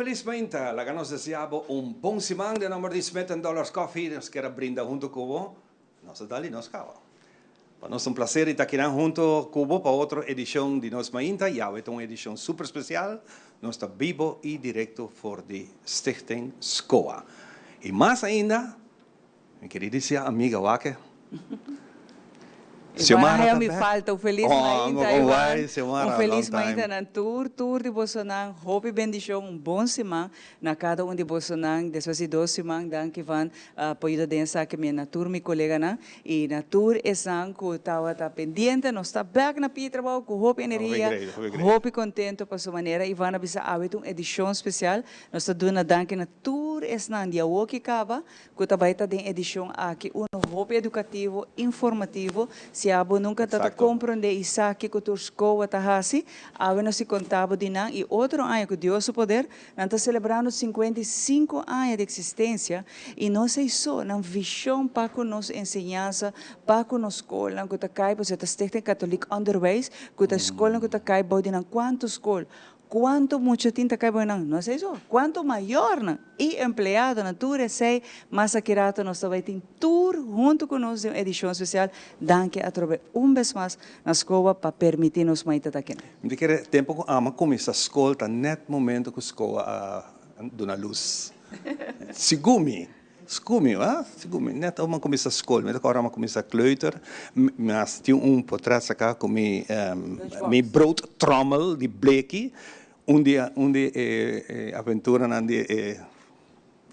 Feliz mainta. Laga nos desea bo un bon siman den nomber di Smith Dollars Coffee. Nos kier brinda hunto cu bo. Nos dali nos caba. Pa nos un placer ta aki hunto cu bo pa otro edicion di Nos Mainta. Y awe un edicion super special. Nos ta bibo y directo for di Stichting SKOA. Y mas ainda, mi kerida amiga Wake. Xiomara mi falta un feliz Oh, mainta, oh, Ivan. Wai, Xiomara, Un feliz long time. mainta na tur di bosonan. Hopi bendicion, un bon siman na cada un di bosonan. Despues di 2 siman, danki Ivan, pa yuda den esaki mi na tur mi coleganan y na tur esnan cu tawata pendiente, nos ta back na pia trabou cu hopi energia, Great, hopi great. Hopi contento pa su manera. Ivan a bisa awe un edicion special. Nos ta duna danki na tur esnan di awo cu caba, cu tambe ta den edicion aki un hopi educativo, informativo. Si abo nunca ta comprende esaki cu tur SKOA ta hasi, awe nos ta conta bo di nan y otro aña cu Dios su poder, nan ta celebrando 55 aña di existencia y no so, nan vision pa cu nos enseñansa, pa cu nos scol, cu ta cay, pues ta Stichting Katholiek Onderwijs, cu ta scol cu ta cay bou di nan cuanto scol, cuanto mucha tin ta cay bou nan, no so, cuanto mayor nan y empleado na tur esey, mas aki rato nos tambe tin tur hunto cu nos den un edicion special. Danki atrobe un bes mas na SKOA pa permiti nos mainta ta aki. Mi kier tempo cu ami a cuminsa scol, ta net momento cu SKOA a duna luz. Segun mi, segun mi, ah? Segun mi, net ami a cuminsa scol, mi ora mi a cuminsa kleuter, mas tin un portret aki cu mi broodtrommel di bleki, un dia aventura nan di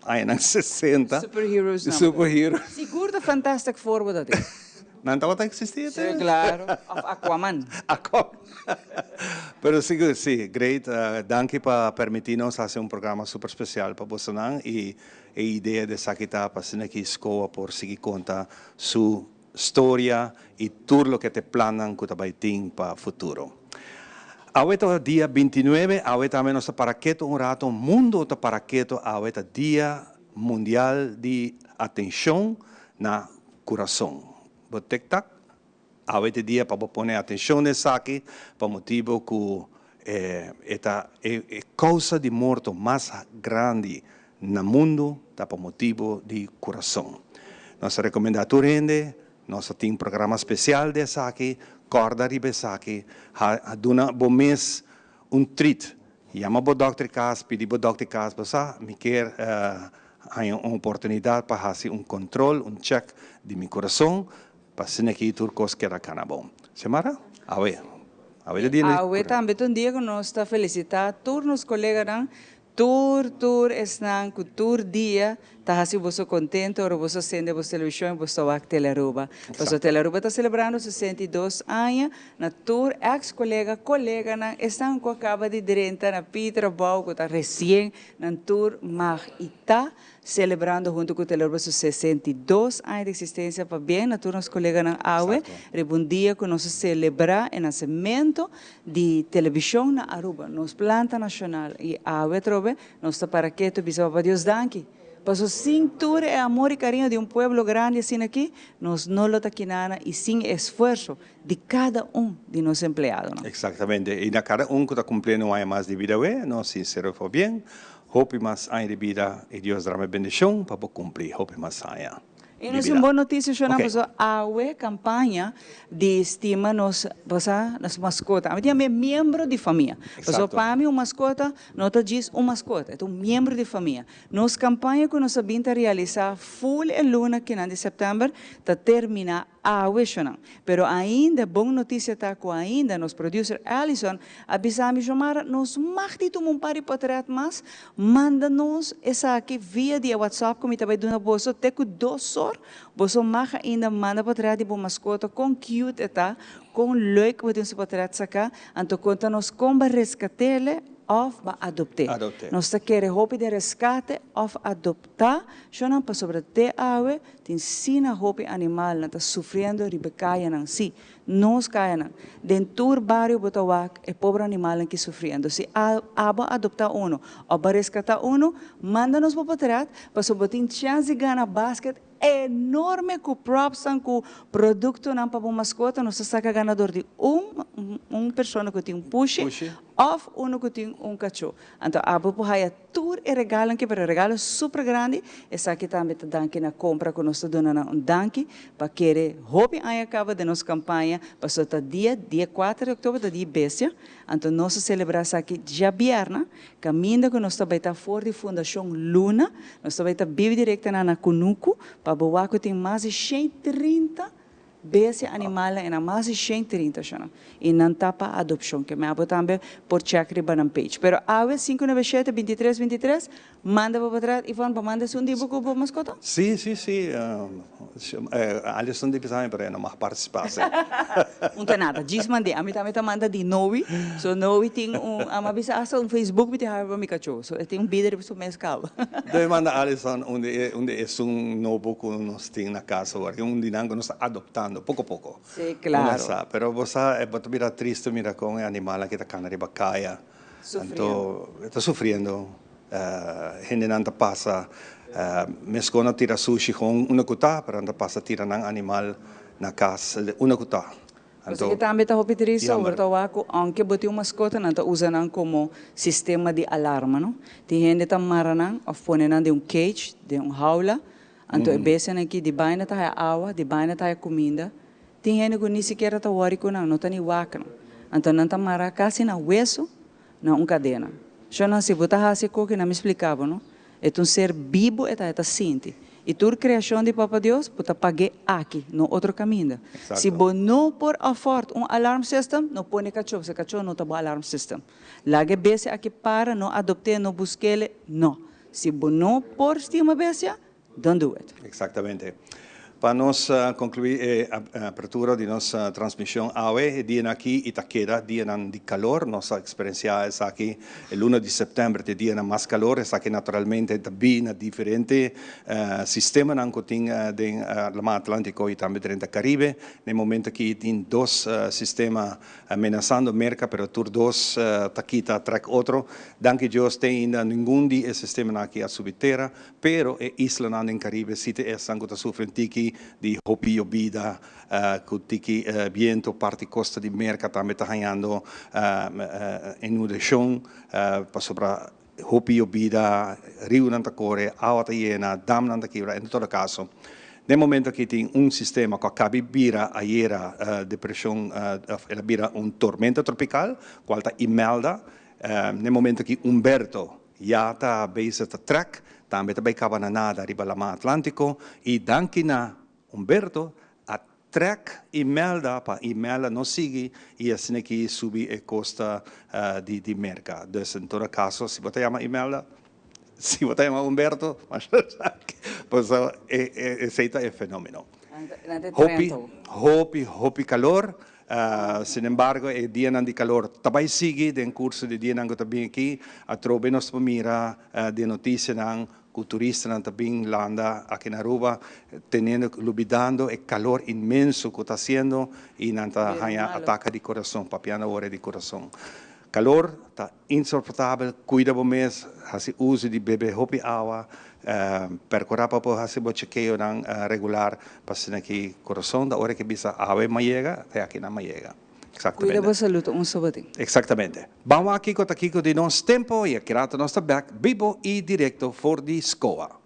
aña 60. Superheroes. Não. Superhero. Sigur di Fantastic Four wat dat is. Nan tawata existi? Si, claro. Of Aquaman. Aquaman. Pero sigur, si, great. Danki pa permiti nos haci un programa super special pa boso y e idea di esaki ta pa asina cu SKOA por sigui conta su storia y tur loke ta plannan cu tambe tin pa futuro. Awe ta dia 29, awe tambe nos ta para keto un rato, mundo ta para keto, awe ta Dia Mundial di Atencion na Curason. Bo tic-tac, awe ta dia pa pone atencion na esaki, pa motibo cu ta e causa di morto mas grandi na mundo, ta pa motibo di curason. Nos ta recomenda tur hende, nos tin un programa special di esaki, corda riba esaki, duna bo mes un treat. Yama bo dokter cas, pidi bo dokter cas, bo sa, mi kier un oportunidad pa haci un control, un check di mi curason, pa asina cu tur cos keda cana bon. Xiomara? Awe. Awe ta dia. Awe tambe un dia cu nos ta felicita tur nos coleganan, tur esnan cu tur dia ta haci boso contento ora boso cende boso television y boso wak Telearuba. Paso Telearuba ta celebrando 62 aña na tur ex colega, coleganan, esnan cu a caba di drenta na Peter Bouw cu ta recien nan tur mag y ta celebrando hunto cu Telearuba su 62 aña di existencia. Pabien na tur nos coleganan awe, riba un dia cu nos ta celebra e nacemento di television na Aruba, nos planta nacional y awe trobe nos ta para keto bisa pa Dios danki. Paso sin tur e amor y cariño di un pueblo grandi asina aki, nos no lo ta akinan y sin esfuerso di cada un di nos empleadonan. Exactamente. Y na cada un cu ta cumpliendo un aña mas di bida, we, nos sincero pabien. Hopi mas aña di bida y Dios drama bendicion pa cumpli hopi mas aña. Y nos un bon noticia, Shona, okay. Awe campaña di stima nos, bosa, nos mascota. Ami tin miembro di famia. Paso pa mi un mascota no ta djis un mascota, e un miembro di famia. Nos campaña cu nos a bin ta realisa full e luna aki di september ta termina awe, Shona. Pero ainda, bon noticia ta cu ainda nos producer Alison a bisa mi, "Xiomara, nos mag di tuma un par di portret mas, manda nos esaki via di WhatsApp cu mi tambe duna boso te cu 2 or, boso mag ainda manda portret di bo mascota, con cute e ta, con leuk bo tin su portret saca, anto conta nos con bo a rescat'e of bo a adopt'e." Adopt'e. Nos ta kere hopi di rescate of adopta, shona, pasobra te awe tin asina hopi animal nan ta sufriendo riba cayanan. Si, nos cayanan. Den tur bario bo ta wak e pober animal nan ki sufriendo. Si abo adopta uno of bo a rescata uno, manda nos bo portret, pasobra bo tin chance di gana basket enorme cu props cu productonan pa bo mascota. Nos ta saca ganador di un persona cu tin un pushi Pushi. Òf unu ku tin un kachó. Anto abo por haya tur e regalonan aki, pero e regalo super grandi, esaki tambe ta danki na kompra ku nos ta duna nan un danki pa kere hopi aña kaba den nos kampaña, pasobra ta dia, dia kuater di òktober ta dia bestia, anto nos ta selebrá esaki djabièrnè, kaminda ku nos ta bai ta for di Fundashon Luna, nos ta bai ta bibi direktonan na Kunuku pa bo wak ku tin mas di 130 Bestia animalnan e nan mas di 130 shona y nan ta pa adopcion ke me abo tambe por check riba nan page pero awe 597 23 23 manda bo patrat Yvonne bo manda esun di bo cu bo mascota? Si si si Alison di bisa mi pero e no mag participa si. Un ta nada djis mand'e ami tambe ta manda di Nowi so Nowi tin un ami a bisa hasta un Facebook mi tin habi pa mi cacho so e tin un bida riba su mes caba. Debe manda Alison un di e un di esun nobo cu nos tin na cas awor. E un di nan cu nos ta adoptando poco poco. Sí, claro. Bo sa, pero bo sa e bo ta bira triste mira con e animalnan aki ta cana riba caya. Sufriendo. Anto e ta sufriendo. Hendenan ta pasa mescon a tira sushi con unda cu ta, pero nan ta pasa tira nan animal na cas unda cu ta. Pasobra ke tambe ta hopi tristo awor ta wak ku ounke bo tin un maskota nan ta usa nan komo sistema di alarma no. Tin hende ta mara nan òf pone nan den un cage, den un haula, anto e bestianan aki di baina ta haya awa, di baina ta haya kuminda. Tin hende ku ni sikiera ta wòri ku nan, no ta ni wak nan. Anto nan ta mara kasi na wesu na un kadena. Shonnan si bo ta hasi e koki nan mi splika bo no. E ta un ser bibu e ta, e ta sinti. I tur kreashon di Papa Dios bo ta pag'é aki, no otro kaminda. Si bo no por afford un alarm system, no pone kachó, pasobra kachó no ta bo alarm system. Laga e bestia aki para, no adopt'é, no busk'é, no. Si bo no por stima bestia, Don't do it. Exactamente. Pa nos conclui e apertura di nos transmision awe, e dianan aki y ta keda dianan di calor. Nos a experiencia esaki e luna di september ta e dianan mas calor. Esaki naturalmente ta bi na diferente sistemanan cu tin den Lama Atlantico y tambe drenta Caribe. Na e momento aki tin dos sistema Amenasando Merca pero tur dos ta kita trek otro. Danki Dios te ainda ningun di e sistemanan aki a subi tera, pero e islanan den Caribe si ta esnan cu ta sufri un tiki di hopi yobida cu tiki biento. Parti costa di Merca tambe ta hañando inundacion pasobra hopi yobida, riunan ta kore, awa ta yena, damnan ta kibra, en todo kaso den momento aki tin un sistema ku a kabi bira ayera depresion òf el a bira un tormenta tropikal kual ta Imelda, den momento aki Humberto ya ta bezig ta trèk, tambe ta bai kaba na nada riba laman Atlantiko i danki na Humberto a trek Imelda pa Imelda no sigui y asina ki subi e costa di di Merca. Dus en todo caso si bo ta yama Imelda, si bo ta yama Humberto, pasobra esey ta e fenomeno. Hopi, hopi, hopi calor. Sin embargo e dianan di calor ta bay sigui den curso di dianan cu ta bin aki. Atrobe nos por mira den noticianan Cu turistanan ta bin landa aki na Aruba teniendo lubidando e calor inmenso cu ta haciendo y nan ta haña ataca di corazon, papiando awor e di corazon. Calor ta insoportabel, cuida bo mes, haci uzo di bebe hopi awa, percura pa bo haci bo chekeonan regular pa asina ki corazon ta ora ki bisa awe ma yega, te aki nan ma yega. Cuida bo salud un sobatin. Exactamente. Ban wak kico ta kico di nos tempo y aki rato nos ta bek bibo y directo for di SCOA.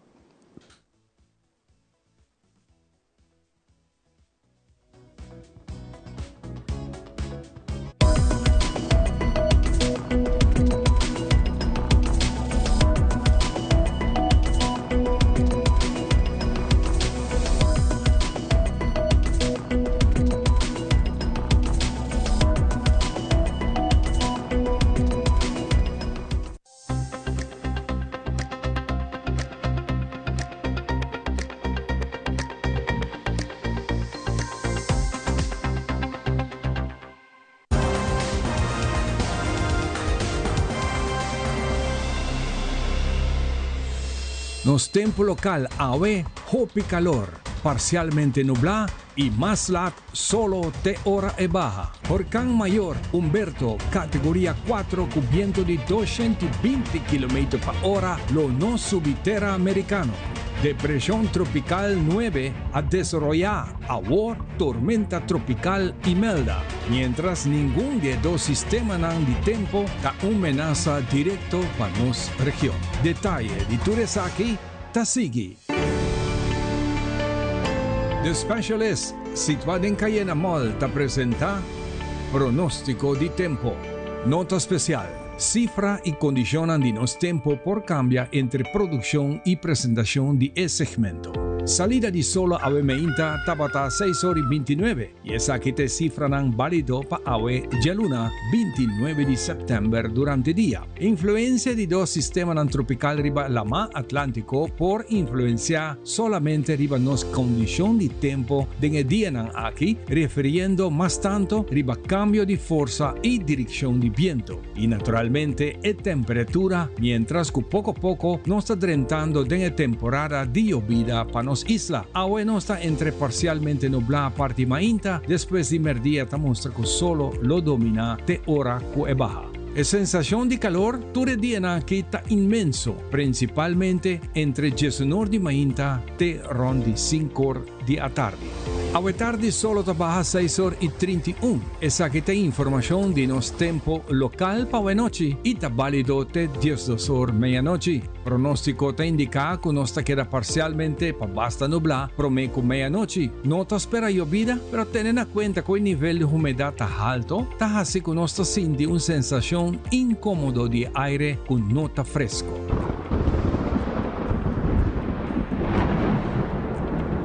Nos tempu lokal awe, hopi kalor, parsialmente nublá i mas lat solo te ora e baha. Horkan Mayor Humberto, kategoria kuatro ku bientu di 220 kilometer pa ora lo no subi tera merikano. Depresion tropical nuebe a desaroyá awor tormenta tropical Imelda, miéntras ningun di e dos sistemanan di tempu ta un menasa direkto pa nos region. Detaye di tur esaki ta sigui. The Specialist, situá den Cayena Mall ta presentá Pronóstiko di Tempu. Nota spesial, Sifra i kondishonnan di nos tempu por kambia entre produkshon i presentashon di e segmento. Salida di solo awe meinta tabata seis or i bintinuebe i esaki ta e sifranan bálido pa awe djaluna bintinuebe di sèptèmber durante dia. Influensia di dos sistemanan tropikal riba Lamá Atlántiko por influensiá solamente riba nos kondishon di tempu den e dianan aki, refiriendo mas tantu riba kambio di forsa i direkshon di bientu, i naturalmente e temperatura, miéntras ku poko poko nos ta drentando den e temporada di yobida pa nos isla. Awe nos ta entre parsialmente nublá parti mainta, despues di mèrdia ta mustra ku solo lo dominá te ora ku e baha. E sensashon di kalor tur e dianan aki ta inmenso, prinsipalmente entre diesunor di mainta te rònt di sinkor di atardi. Awe tardi solo ta baha seis or i 31. Esaki ta informashon di nos tempo lokal pa awe nochi i ta bálido te diesdos or meianochi. Pronóstiko ta indiká ku nos ta keda parsialmente pa basta nublá promé ku meianochi. No ta spera yobida, pero tene na kuenta ku e nivel di humedat ta halto ta hasi ku nos ta sinti un sensashon inkómodo di e aire ku no ta fresko.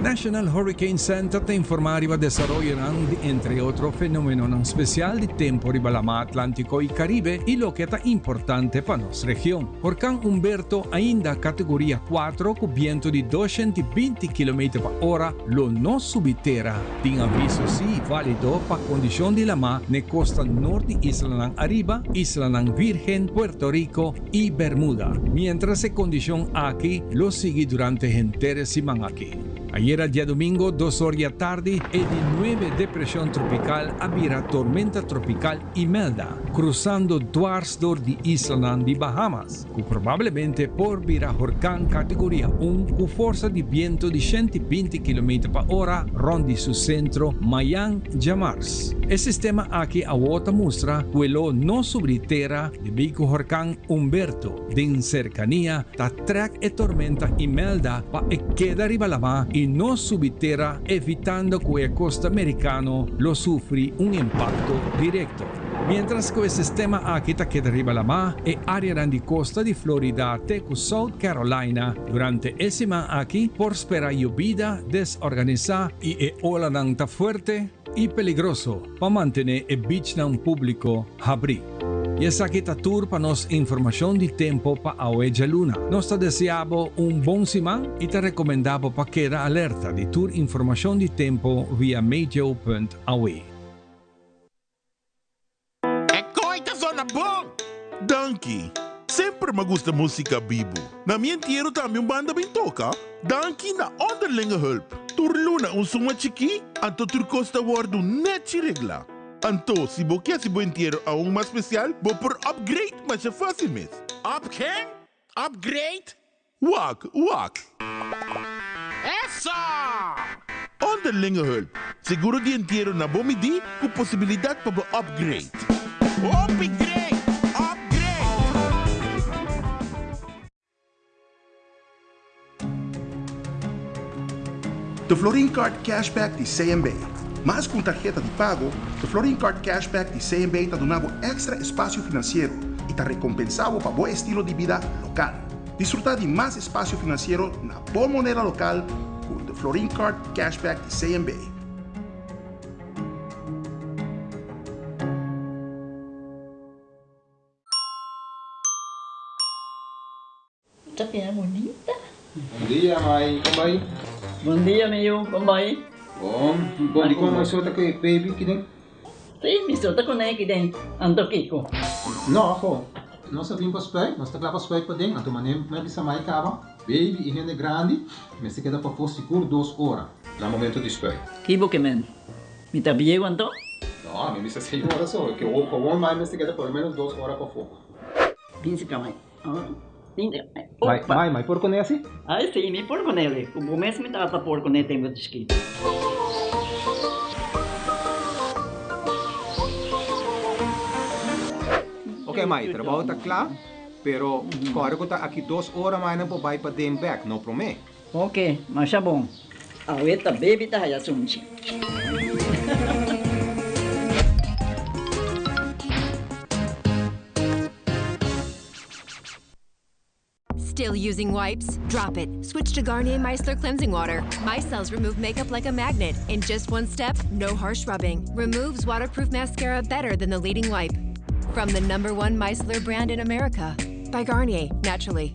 National Hurricane Center ta informá riba desaroyonan di entre otro fenómenonan spesial di tempu riba Lamá Atlántiko i Karibe i loke ta importante pa nos region. Horkan Humberto ainda kategoria kuatro ku bientu di 220 kilometer pa ora lo no subi tera. Tin aviso si válido pa kondishon di lamá n'e kosta nort di Islanan Ariba, Islanan Virgen, Puerto Rico i Bermuda. Miéntras e kondishon aki lo sigui durante henter e siman aki. Ayera diadomingo dos or di atardi e di nuebe depreshon tropikal a bira tormenta tropikal Imelda, cruzando dwars door di islanan di Bahamas, cu probablemente por bira horcan categoria un cu forsa di biento di 120 kilometer pa ora rond di su centro mayan djamars. E sistema aki awo ta mustra cu e lo no subri tera debí cu horcan Humberto den cercania ta trek e tormenta Imelda pa e keda riba lama y no subi tera evitando cu e costa Mericano lo sufri un impacto directo. Mientras cu e sistema aki ta keda riba lama, e areanan di costa di Florida te cu South Carolina durante e siman aki por spera yobida desorganisa y e olanan ta fuerte y peligroso pa mantene e beachnan publico habri. I esaki ta tur pa nos informashon di tempo pa awe djaluna. Nos ta desea bo un bon siman i ta rekomendá bo pa keda alerta di tur informashon di tempo via meteo.aw. E koe ta zona bon! Danki! Semper m'a gusta musica bibu. Na mi entiero tambe un banda bin toca. Danki na Onderlinge Hulp. Tur luna un suma chikí, anto tur cos ta wordu nechi regla. Anto, si bo ke hasi bo entiero aun mas spesial, bo por upgrade masha fásil mes. Up ken? Upgrade? Wak, wak! Eso! Onderlinge hulp, seguro di entiero na bo midí ku posibilidat pa bo upgrade. Hopi great! Upgrade! The Florin Card Cashback di CMB. Mas ku un tarheta di pago, The Florin Card Cashback di CMB ta duna bo èkstra espasio finansiero i ta rekompensá bo pa bo estilo di bida lokal. Disfrutá di mas espasio finansiero na bo moneda lokal ku The Florin Card Cashback di CMB. Ta bira bunita. Bon dia mai, kon bai? Bon dia mi yu, kon bai? Bon, bon dikon mai so ta ku e baby kiden? Si, mi so ta kuné kiden, anto kiko? No, ho, nos a bin pa spuit, nos ta kla pa spuit paden, anto manera mi a bisa mai kaba, baby i hende grandi mester keda pafó sigur dos ora na momento di spuit. Kibo ke men? Mi ta bieu anto? No, mi bisa seis ora so, ke awor mai mester keda por lo menos dos ora pafó. Bin si ka mai. Mai, mai, mai por kuné asi? Ai si, mi por kuné. Ku bo mes mi tata por kuné tempu di chikitu. Ok mai, trabou ta kla, pero kòrda ku ta aki dos ora mai nan por bai paden bèk, no promé. Ok, masha bon. Awe ta baby ta haya sunchi. Still using wipes? Drop it. Switch to Garnier Micellar Cleansing Water. Micelles remove makeup like a magnet. In just one step, no harsh rubbing. Removes waterproof mascara better than the leading wipe. From the number one micellar brand in America. By Garnier, naturally.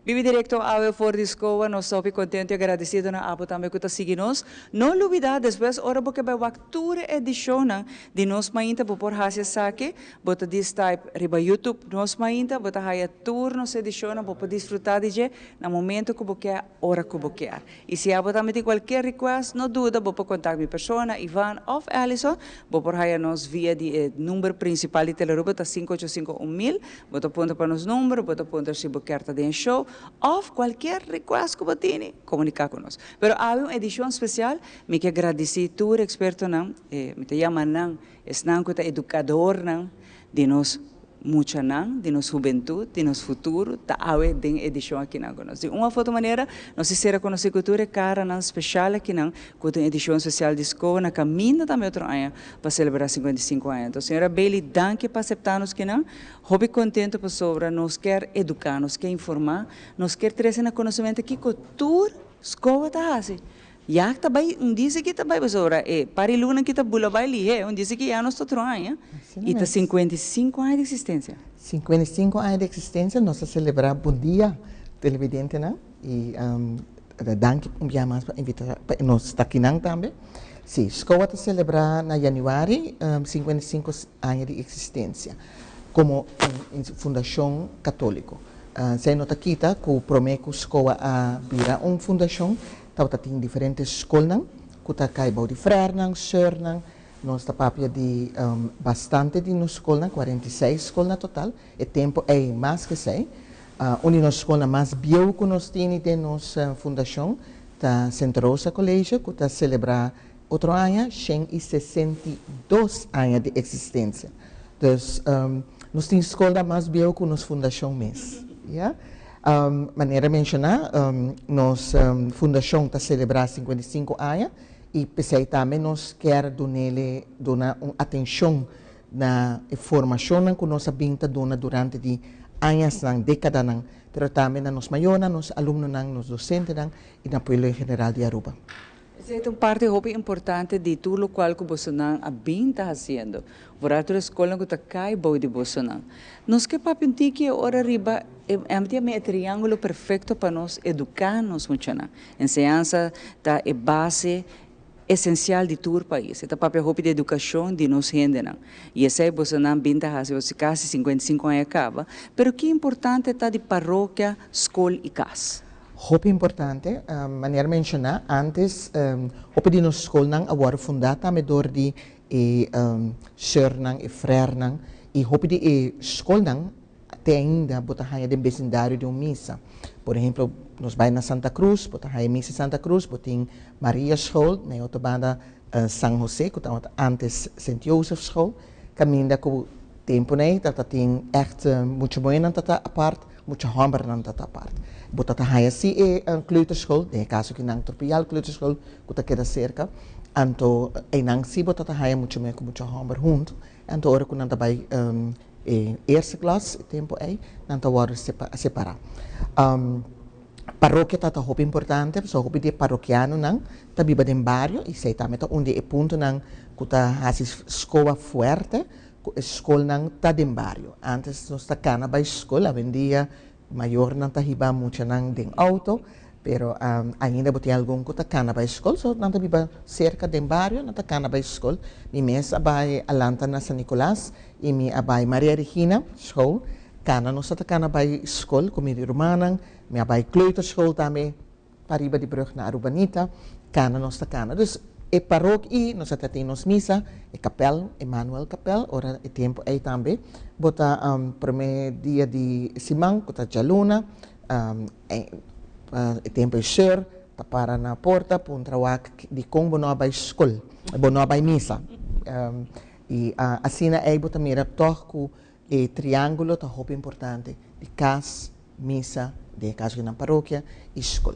Bibi Directo awe for di SCOA, nos ta hopi contento y agradecido na abo tambe cu ta sigui nos. No lubida, despues ora bo ke bay wak tur e edicionnan di Nos Mainta bo por haci esaki, bo ta dis type riba YouTube Nos Mainta, bo ta haya tur nos edicionnan, bo por disfruta di dje na momento cu bo kier, ora cu bo kier. Y si abo tambe tin cualkier request, no duda, bo por contact mi persona, Ivan of Allison. Bo por haya nos via di e number principal di Telearuba, ta sinku ocho sinku un mil. Bo ta puntra pa nos number, bo ta puntra si bo kier ta den e show of cualkier request cu bo tini, comunica cu nos. Pero awe un edicion special, mi kier gradici tur expertonan, mi ta yama nan esnan cu ta educadornan di nos muchanan, di nos hubentud, di nos futuro, ta awe den edicion akinan cu nos. Di un of otro manera, nos a sera conoci cu tur e caranan special akinan cu ta un edicion special di SCOA na caminda tambe otro aña pa celebra 55 aña. Enton, señora Bailey, danki pa acepta nos kinan. Hopi contento pasobra nos kier educa, nos kier informa, nos kier trece na conocimento kico tur SCOA ta haci. Ya ta bai, un dise ki ta bai pasobra e par di luna ki ta bula bai lihé, un dise ki ya nos ta otro aña y ta 55 aña di existencia. 55 aña di existencia, nos ta celebra bon dia televidentenan y danki un bia mas pa invita pa nos ta akinan tambe. Si, SCOA ta celebra na januari 55 aña di existencia como un fundacion catolico. Esey no ta kita cu prome cu SCOA a bira un fundacion, Tabata tin diferente skolnan ku ta kai bou di frèrnan, sùrnan. Nos ta papia di bastante di nos skolnan, 46 skol na total. E tempu ei mas ke esei. Un di nos skolnan mas bieu ku nos tini den nos fundashon ta Sint Rosa College ku ta selebrá otro aña 162 aña di eksistensia. Dus nos tin skolnan mas bieu ku nos fundashon mes. Ya. Manera menshoná, nos fundashon ta selebrá 55 aña i p'esei tambe nos kier dun'ele duna un atenshon na e formashonnan ku nos a bin ta duna durante di añasnan, dékadanan, pero tambe na nos mayornan, nos alumnonan, nos dosentenan i na pueblo en general di Aruba. Esei ta un parti hopi importante di tur lokual ku bosonan a bin ta hasiendo. Vooral tur e skolnan ku ta kai bou di bosonan. Nos ke papia un tiki e ora riba e MTME e triángulo perfekto pa nos eduká nos muchanan. Enseñansa ta e base esensial di tur pais. E ta papia hopi di edukashon di nos hendenan. I esei bosonan bin ta hasi boso kasi 55 aña kaba. Pero ki importante ta di parokia, skol i kas? Hopi importante, manera menshoná ántes, hopi di nos skolnan a wòrdu fundá tambe dor di e sùrnan, e frèrnan, i hopi di e skolnan te ainda bo ta haña den besindario di un misa. Por ehemplo, nos bai na Santa Cruz, bo ta haña misa Santa Cruz, bo tin Maria School, na e otro banda San Jose, ku tabata ántes Sint Joseph School, kaminda ku tempunan ei tabata tin ègt mucha muhénan tabata apart, Mucha hòmbernan ta ta apart. Bo ta ta haña si e kleuterschool, den e kaso ki nan Tropial Kleuterschool ku ta keda serka, anto einan si bo ta ta haña mucha muhé ku mucha hòmber huntu. Anto ora ku nan ta bai e eerste klas, e tempu ei, nan ta wòrdu separá. Parokia ta ta hopi importante, pasobra hopi di e parokianonan ta biba den bario i esei tambe ta un di e puntonan ku ta hasi SCOA fuerte, Ku e skolnan ta den bario. Antes nos ta kana bai skol, awendia mayornan ta hiba muchanan den outo, pero ainda bo tin algun ku ta kana bai skol, so nan ta biba serka den bario, nan ta kana bai skol. Mi mes a bai a lanta na San Nicolas i mi a bai Maria Regina school, kana nos ta ta kana bai skol ku mi rumannan, mi a bai kleuterschool tambe. pariba di brug na Arubanita, cana nos ta cana. Dus e parokia y nos a tin nos misa, e kapel, Emmanuel Kapel, ora e tempo ey tambe, bo ta prome dia di siman, cu ta djaluna, e tempo ey seur ta para na porta puntra wak dicon bo no a bay scol, bo no a bay misa. Y asina ey bo ta mira toch cu e triangulo ta hopi importante, di cas, misa, den e caso di nan parokia, y scol.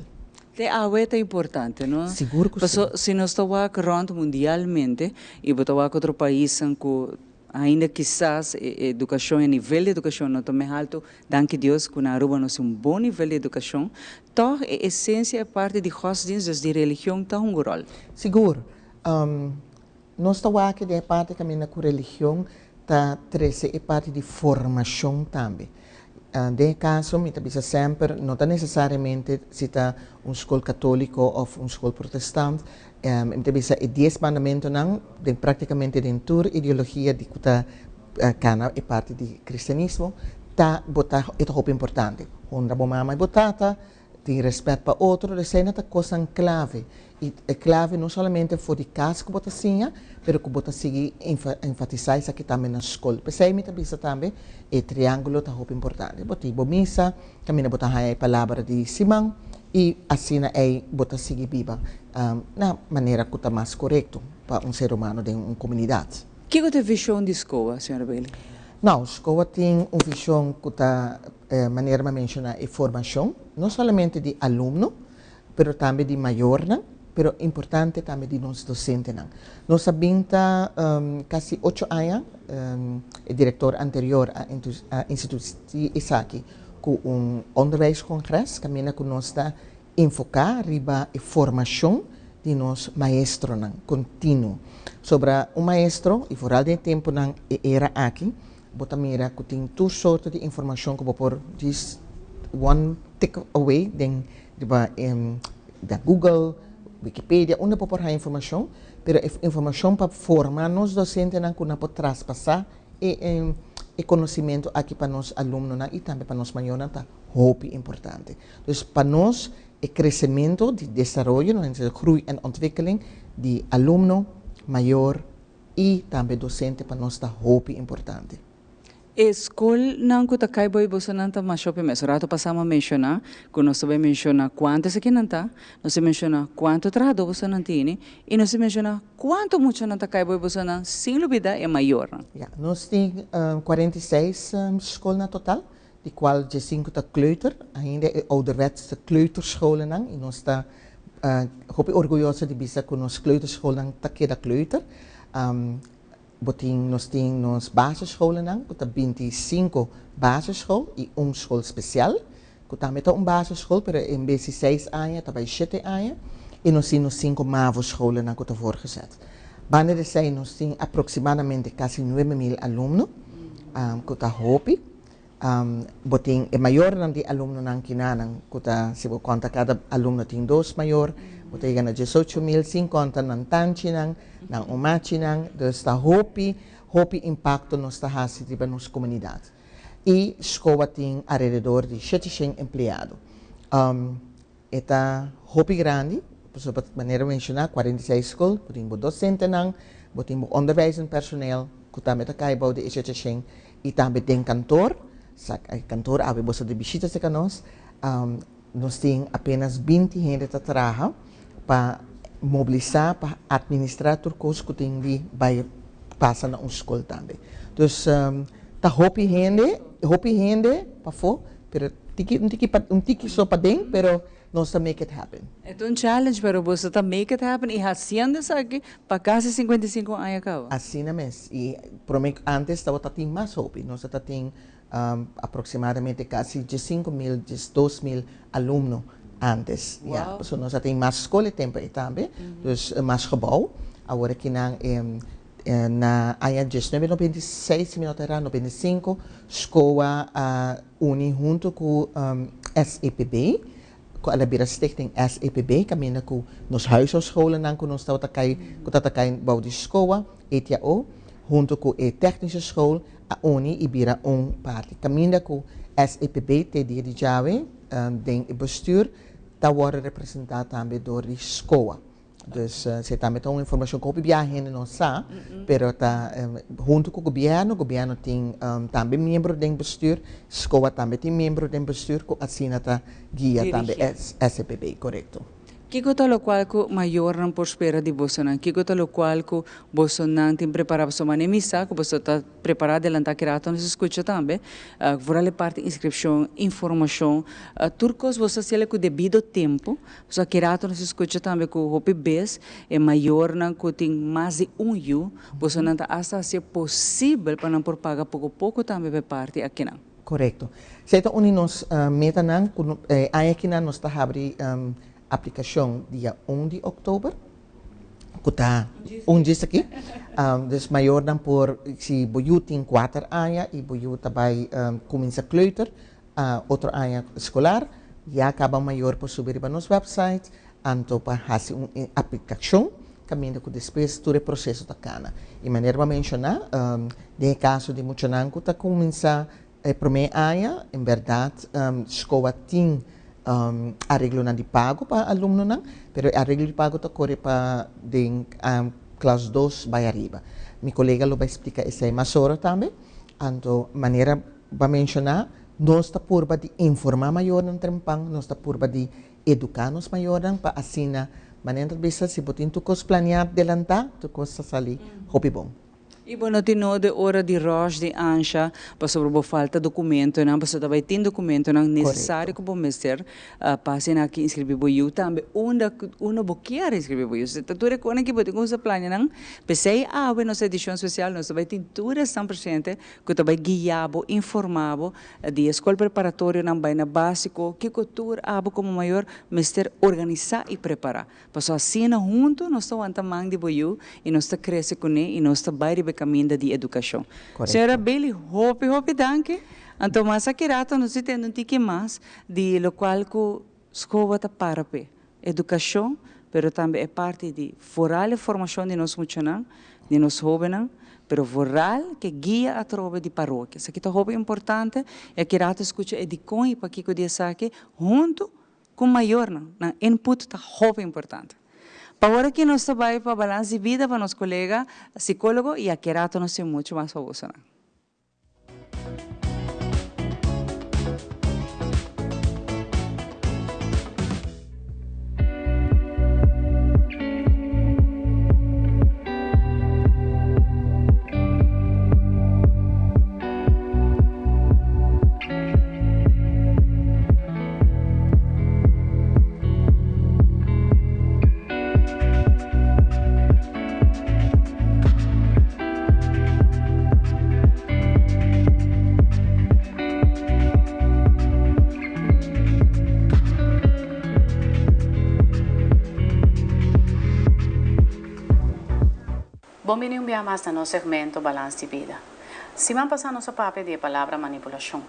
Te awe ta importante, no? Sigur cu si. Paso si nos ta wak rond mundialmente y bo ta wak otro paisnan cu ainda kisas e educacion, e nivel di educacion no ta mes halto, danki Dios cu na Aruba nos tin un bon nivel di educacion, toch e esencia, e parti di godsdienst, dus di religion ta hunga un rol. Sigur. Nos ta wak den e parti kaminda ku religion ta trese e parti di formashon tambe. Den e kaso mi ta bisa semper no ta nesesariamente si ta un skol katoliko òf un skol protestant, mi ta bisa e dies mandamentonan den praktikamente den tur ideologia di ku ta kana e parti di kristianismo ta bo ta e ta hopi importante. Honra bo mama i bo tata, Tin respet pa otro, esei ta kosnan klave. I e klave no solamente for di kas ku bo ta siña, pero ku bo ta sigui enfatisá esaki tambe na skol. P'esei mi ta bisa tambe e triángulo ta hopi importante. Bo tin bo misa, kaminda bo ta haña e palabra di siman i asina ei bo ta sigui biba na manera ku ta mas korekto pa un ser humano den un komunidat. Kiko ta e vishon di SCOA, señora Bailey? No, SCOA tin un vishon ku ta Manera mi a menciona e formacion, no solamente di alumno, pero tambe di mayornan, pero importante tambe di nos docentenan. Nos a bin ta casi ocho aña, e director anterior a instituci esaki cu un onderwijscongres caminda cu nos ta enfoca riba e formacion di nos maestronan continuo. Sobra un maestro, y vooral den e temponan e era aki, Bo ta mira ku tin tur sorto di informashon ku bo por djis one tick away den riba Google, Wikipedia, unda bo por haña informashon, pero e informashon pa forma nos dosentenan ku nan por traspasá e e konosimentu aki pa nos alumnonan i tambe pa nos mayornan ta hopi importante. Dus pa nos e kresementu di desaroyo, groei en ontwikkeling, di alumno, mayor, i tambe docente pa nos ta hopi importante. E scolnan cu ta cay boy bosonan ta masha hopi mes. Rato pasa mi a menciona cu nos ta bay menciona cuanto esakinan ta, nos ta menciona cuanto trahador bosonan tini y nos ta menciona cuanto muchanan ta cay boy bosonan sin lubida e mayornan. Ya, nos tin 46 scol na total, di cual diescinco ta kleuter, ainda e ouderwetse kleuterscholennan y nos ta hopi orguyoso di bisa cu nos kleuterschoolnan ta keda kleuter. Bo tin, nos tin nos basisscholennan cu ta 25 basisschool y un school special cu tambe ta un basisschool pero en bes di seis aña ta bay shete aña y nos tin nos cinco mavo scholennan cu ta voorgezet. Banda di esey nos tin aproximadamente casi 9000 alumno cu ta hopi. Bo tin e mayornan di alumnonan kinanan ku ta, si bo konta kada alumno tin dos mayor, bo ta yega na 18.000 sin konta nan tanchinan, nan omachinan, dus ta hopi, hopi impakto nos ta hasi riba nos komunidat. I SCOA tin alrededor di 700 empleado. E ta hopi grandi, pasobra manera bo menshoná 46 skol, bo tin bo dosentenan, bo tin bo onderwijzend personeel ku tambe ta kai bou di e 700 i tambe den kantor, sa e kantor awe boso di bishita serka nos, nos tin apenas 20 hende ta traha pa mobilisá, pa administrá tur kos ku tin di bai pasa na un skol tambe. Dus ta hopi hende, hopi hende pafó, pero tiki un tiki un tiki so paden, pero nos ta make it happen. E ta un challenge, pero boso ta make it happen i hasiendo esaki pa kasi 55 aña kaba. Asina mes. I prome antes tabata tin mas hopi. Nos ta tin aproximadamente kasi 15.000, 12.000 alumno antes. Ya, pasobra nos a tin mas skol e tempo ei tambe, dus mas gebou. Awor aki nan na aña 1996, si mi no ta erá, 95, SCOA a uni huntu ku SEPB, ku a la bira Stichting SEPB, kaminda ku nos huishoudscholennan ku nos tabata kai, ku tabata kai bou di SCOA, ETAO, huntu ku e Technische School a uni i bira un parti. Kaminda ku SEPB te dia di djawe den e bestuur. ta wòrdu representá tambe dor di SCOA. Dus esei tambe ta un informashon ku hopi biaha hende no sa, pero ta huntu ku gobièrnu, gobièrnu tin tambe miembro den bestuur, SCOA tambe tin miembro den bestuur ku asina ta guia tambe SCPB, korekto. Kiko ta lokual ku mayornan por spera di bosonan? Kiko ta lokual ku bosonan tin prepará? Pasobra manera mi sa ku boso ta prepará adelantá ki rato nos skucha tambe, vooral e parti inskripshon, informashon, tur kos boso ta hasiel ku debido tempu. Pasobra ki rato nos skucha tambe ku hopi bes e mayornan ku tin mas di un yu, bosonan ta asta hasi e posibel pa nan por paga poko poko tambe pa e parti akinan. Korekto. Esei ta un di nos metanan ku e aña akinan nos ta habri aplikashon dia un di òktober, ku ta un djis aki. Dus mayornan por, si bo yu tin kuater aña i bo yu ta bai kuminsá kleuter otro aña skolar, ya kaba mayor por subi riba nos wèpsait anto pa hasi un aplikashon kaminda ku despues tur e proseso ta kana. I manera bo a menshoná, den e kaso di muchanan ku ta kuminsá e promé aña, en bèrdat SCOA tin areglonan di pago pa alumnonan, pero e areglo di pago ta kore pa den klas dos bai ariba. Mi kolega lo bai splika esei mas ora tambe. Anto manera bo a menshoná, nos ta purba di informá mayornan trempan, nos ta purba di Eduká nos mayornan pa asina manera ta bisa si bo tin tur kos planeá delantá, tur kos ta sali hopi bon. I bo no tin nodi ora di rush di ansha pasobra bo falta dokumentonan, pasobra ta bai tin dokumentonan nesesario ku bo mester pa asina aki inskribí bo yu tambe unda unda bo kier inskribí bo yu. Si ta tur e konan ki bo tin ku usa planeanan, p'esei awe nos edishon spesial nos ta bai tin tur esnan presente ku ta bai guia bo, informá bo Di e skol preparatorionan bai na básiko, kiko tur abo komo mayor mester organisá i prepará. Pasobra asina huntu nos ta wanta man di bo yu i nos ta krese kuné i nos ta bai riba e kaminda di edukashon. Señora Bailey, hopi hopi danki. Anto mas aki rato nos di tende un tiki mas di lokual ku Skoba ta para p'e. Edukashon, pero tambe e parti di foral e formashon di nos muchanan, di nos hóbennan, pero foral ke guia atrobe di parokia. Esaki ta hopi importante i aki rato skucha e dikon i pakiko di esaki huntu ku mayornan. Nan input ta hopi importante. Pa ora ki nos ta bai pa Balans di Bida pa nos kolega sikólogo i aki rato nos tin muchu mas pa bosonan. Bon bini un biaha mas na nos segmento Balans di Bida. Siman pasá nos a papia di e palabra manipulashon.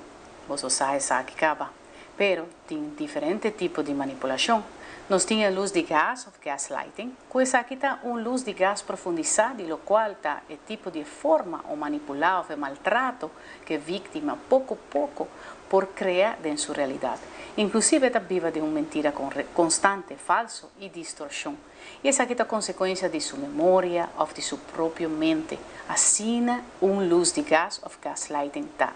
Boso sa esaki kaba. Pero tin diferente tipo di manipulashon. Nos tin e lus di gas òf gaslighting, ku esaki ta un lus di gas profundisá di lokual ta e tipo di e forma o manipulá òf e maltrato ku e víktima poko poko por krea den su realidat. Inklusive e ta biba den un mentira konstante, falso i distorshon. I esaki ta konsekuensia di su memoria òf di su propio mente. Asina un lus di gas òf gaslighting ta.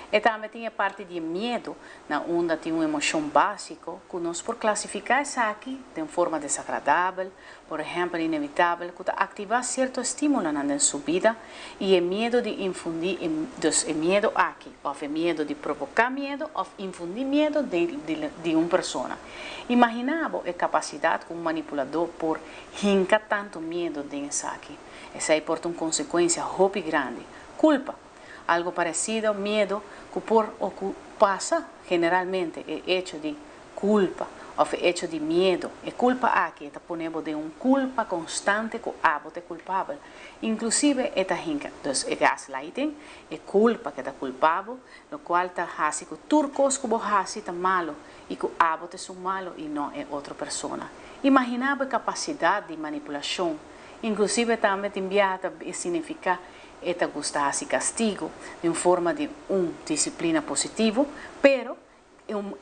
E tambe tin e parti di e miedu, na unda tin un emoshon básiko ku nos por klasifiká esaki den forma desagradabel, por ehèmpel inevitabel, ku ta aktivá sierto estímulonan den su bida i e miedu di infundí e dus e miedu aki òf e miedu di provoká miedu òf infundí miedu den di un persona. Imaginá bo e kapasidat ku un manipuladó por hinka tantu miedu den esaki. Esei por ta un konsekuensia hopi grandi. Kulpa. Algo parecido, miedo cu por o cu pasa generalmente e hecho di culpa of e hecho di miedo. E culpa aki e ta pone bo den un culpa constante cu abo ta e culpabel. Inclusive e ta hinca, dus e gaslighting, e culpa cu e ta culpa bo, locual ta haci cu tur cos cu bo haci ta malo y cu abo ta esun malo y no e otro persona. Imagina bo e capacidad di manipulacion. Inclusive tambe tin biaha ta significa E ta gusta hasi kastigu di un forma di un disiplina positivo, pero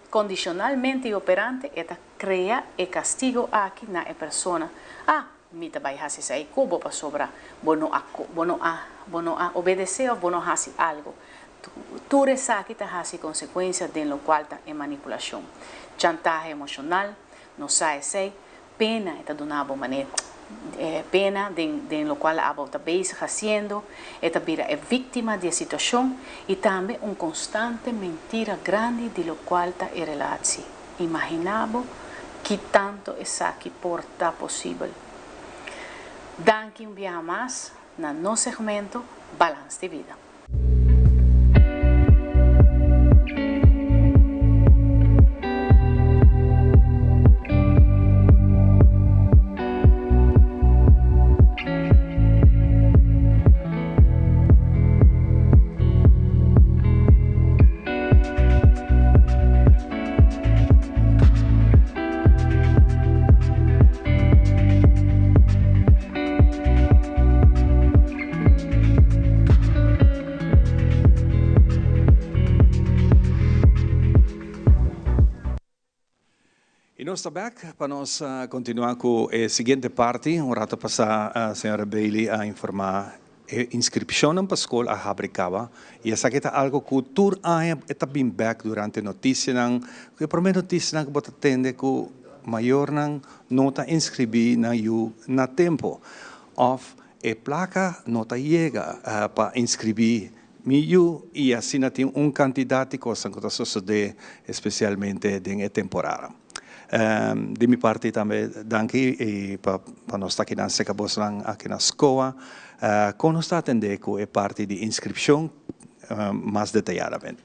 Condicionalmente y operante e ta crea e castigo aki na e persona. Ah, mi ta bay haci esey cu bo pasobra bo no a bo no a bo no a obedece of bo no haci algo. Tur esaki ta haci consecuencia den locual ta e manipulacion. Chantahe emocional, no sa esey, pena e ta duna bo manera pena den den locual abo ta bezig haciendo, e ta bira e victima di e situacion y tambe un constante mentira grandi di locual ta e relatie. Imagina bo ki tanto esaki por ta posibel. Danki un biaha mas na nos segmento Balans di Bida. Y nos ta bek pa nos continua cu e siguiente parti. Un rato pasa señora Bailey a informa e inscripcionnan pa scol a habri caba y esaki ta algo cu tur aña e ta bin bek durante noticianan. E prome noticianan cu bo ta tende cu mayornan no ta inscribi nan yu na tempo of e placa no ta yega pa inscribi mi yu y asina tin un cantidad di cosnan cu ta sosode especialmente den e temporada. Di mi parti tambe danki y pa nos ta akinan cerca bosnan aki na SCOA con nos ta atende cu e parti di inscripcion mas detayadamente.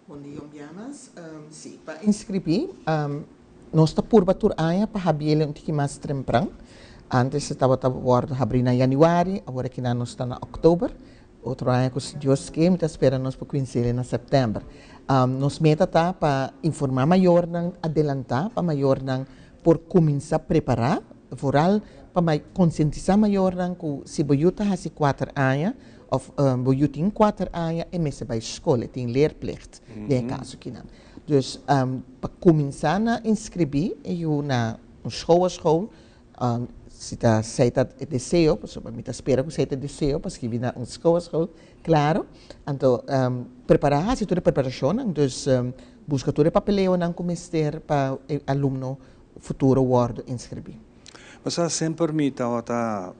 Bon dia un bia mas. Si, pa inscribí nos ta purba tur aña pa habiel un tiki mas trempran. Antes e tabata wòrdu habrí na yanüari, awor aki nan nos ta na òktober. Otro aña ku si Dios ke mi ta spera nos por kuins'el na sèptèmber. Nos meta ta pa informá mayornan adelantá pa mayornan por kuminsá prepará, vooral pa konsientisá mayornan ku si bo yu ta hasi kuater aña, Of bo yu tin kuater aña e mester bai skol, e tin leerplicht den e kaso kinan. Dus pa kuminsá na inskribí e yu na un schouwerschool, si ta esei ta e deseo, pasobra mi ta spera ku esei ta e deseo pa skribí na un schouwerschool, klaro. Anto prepará, hasi tur e preparashonnan, dus buska tur e papeleonan ku mester pa e alumno futuro wòrdu inskribí. Pasobra semper mi tabata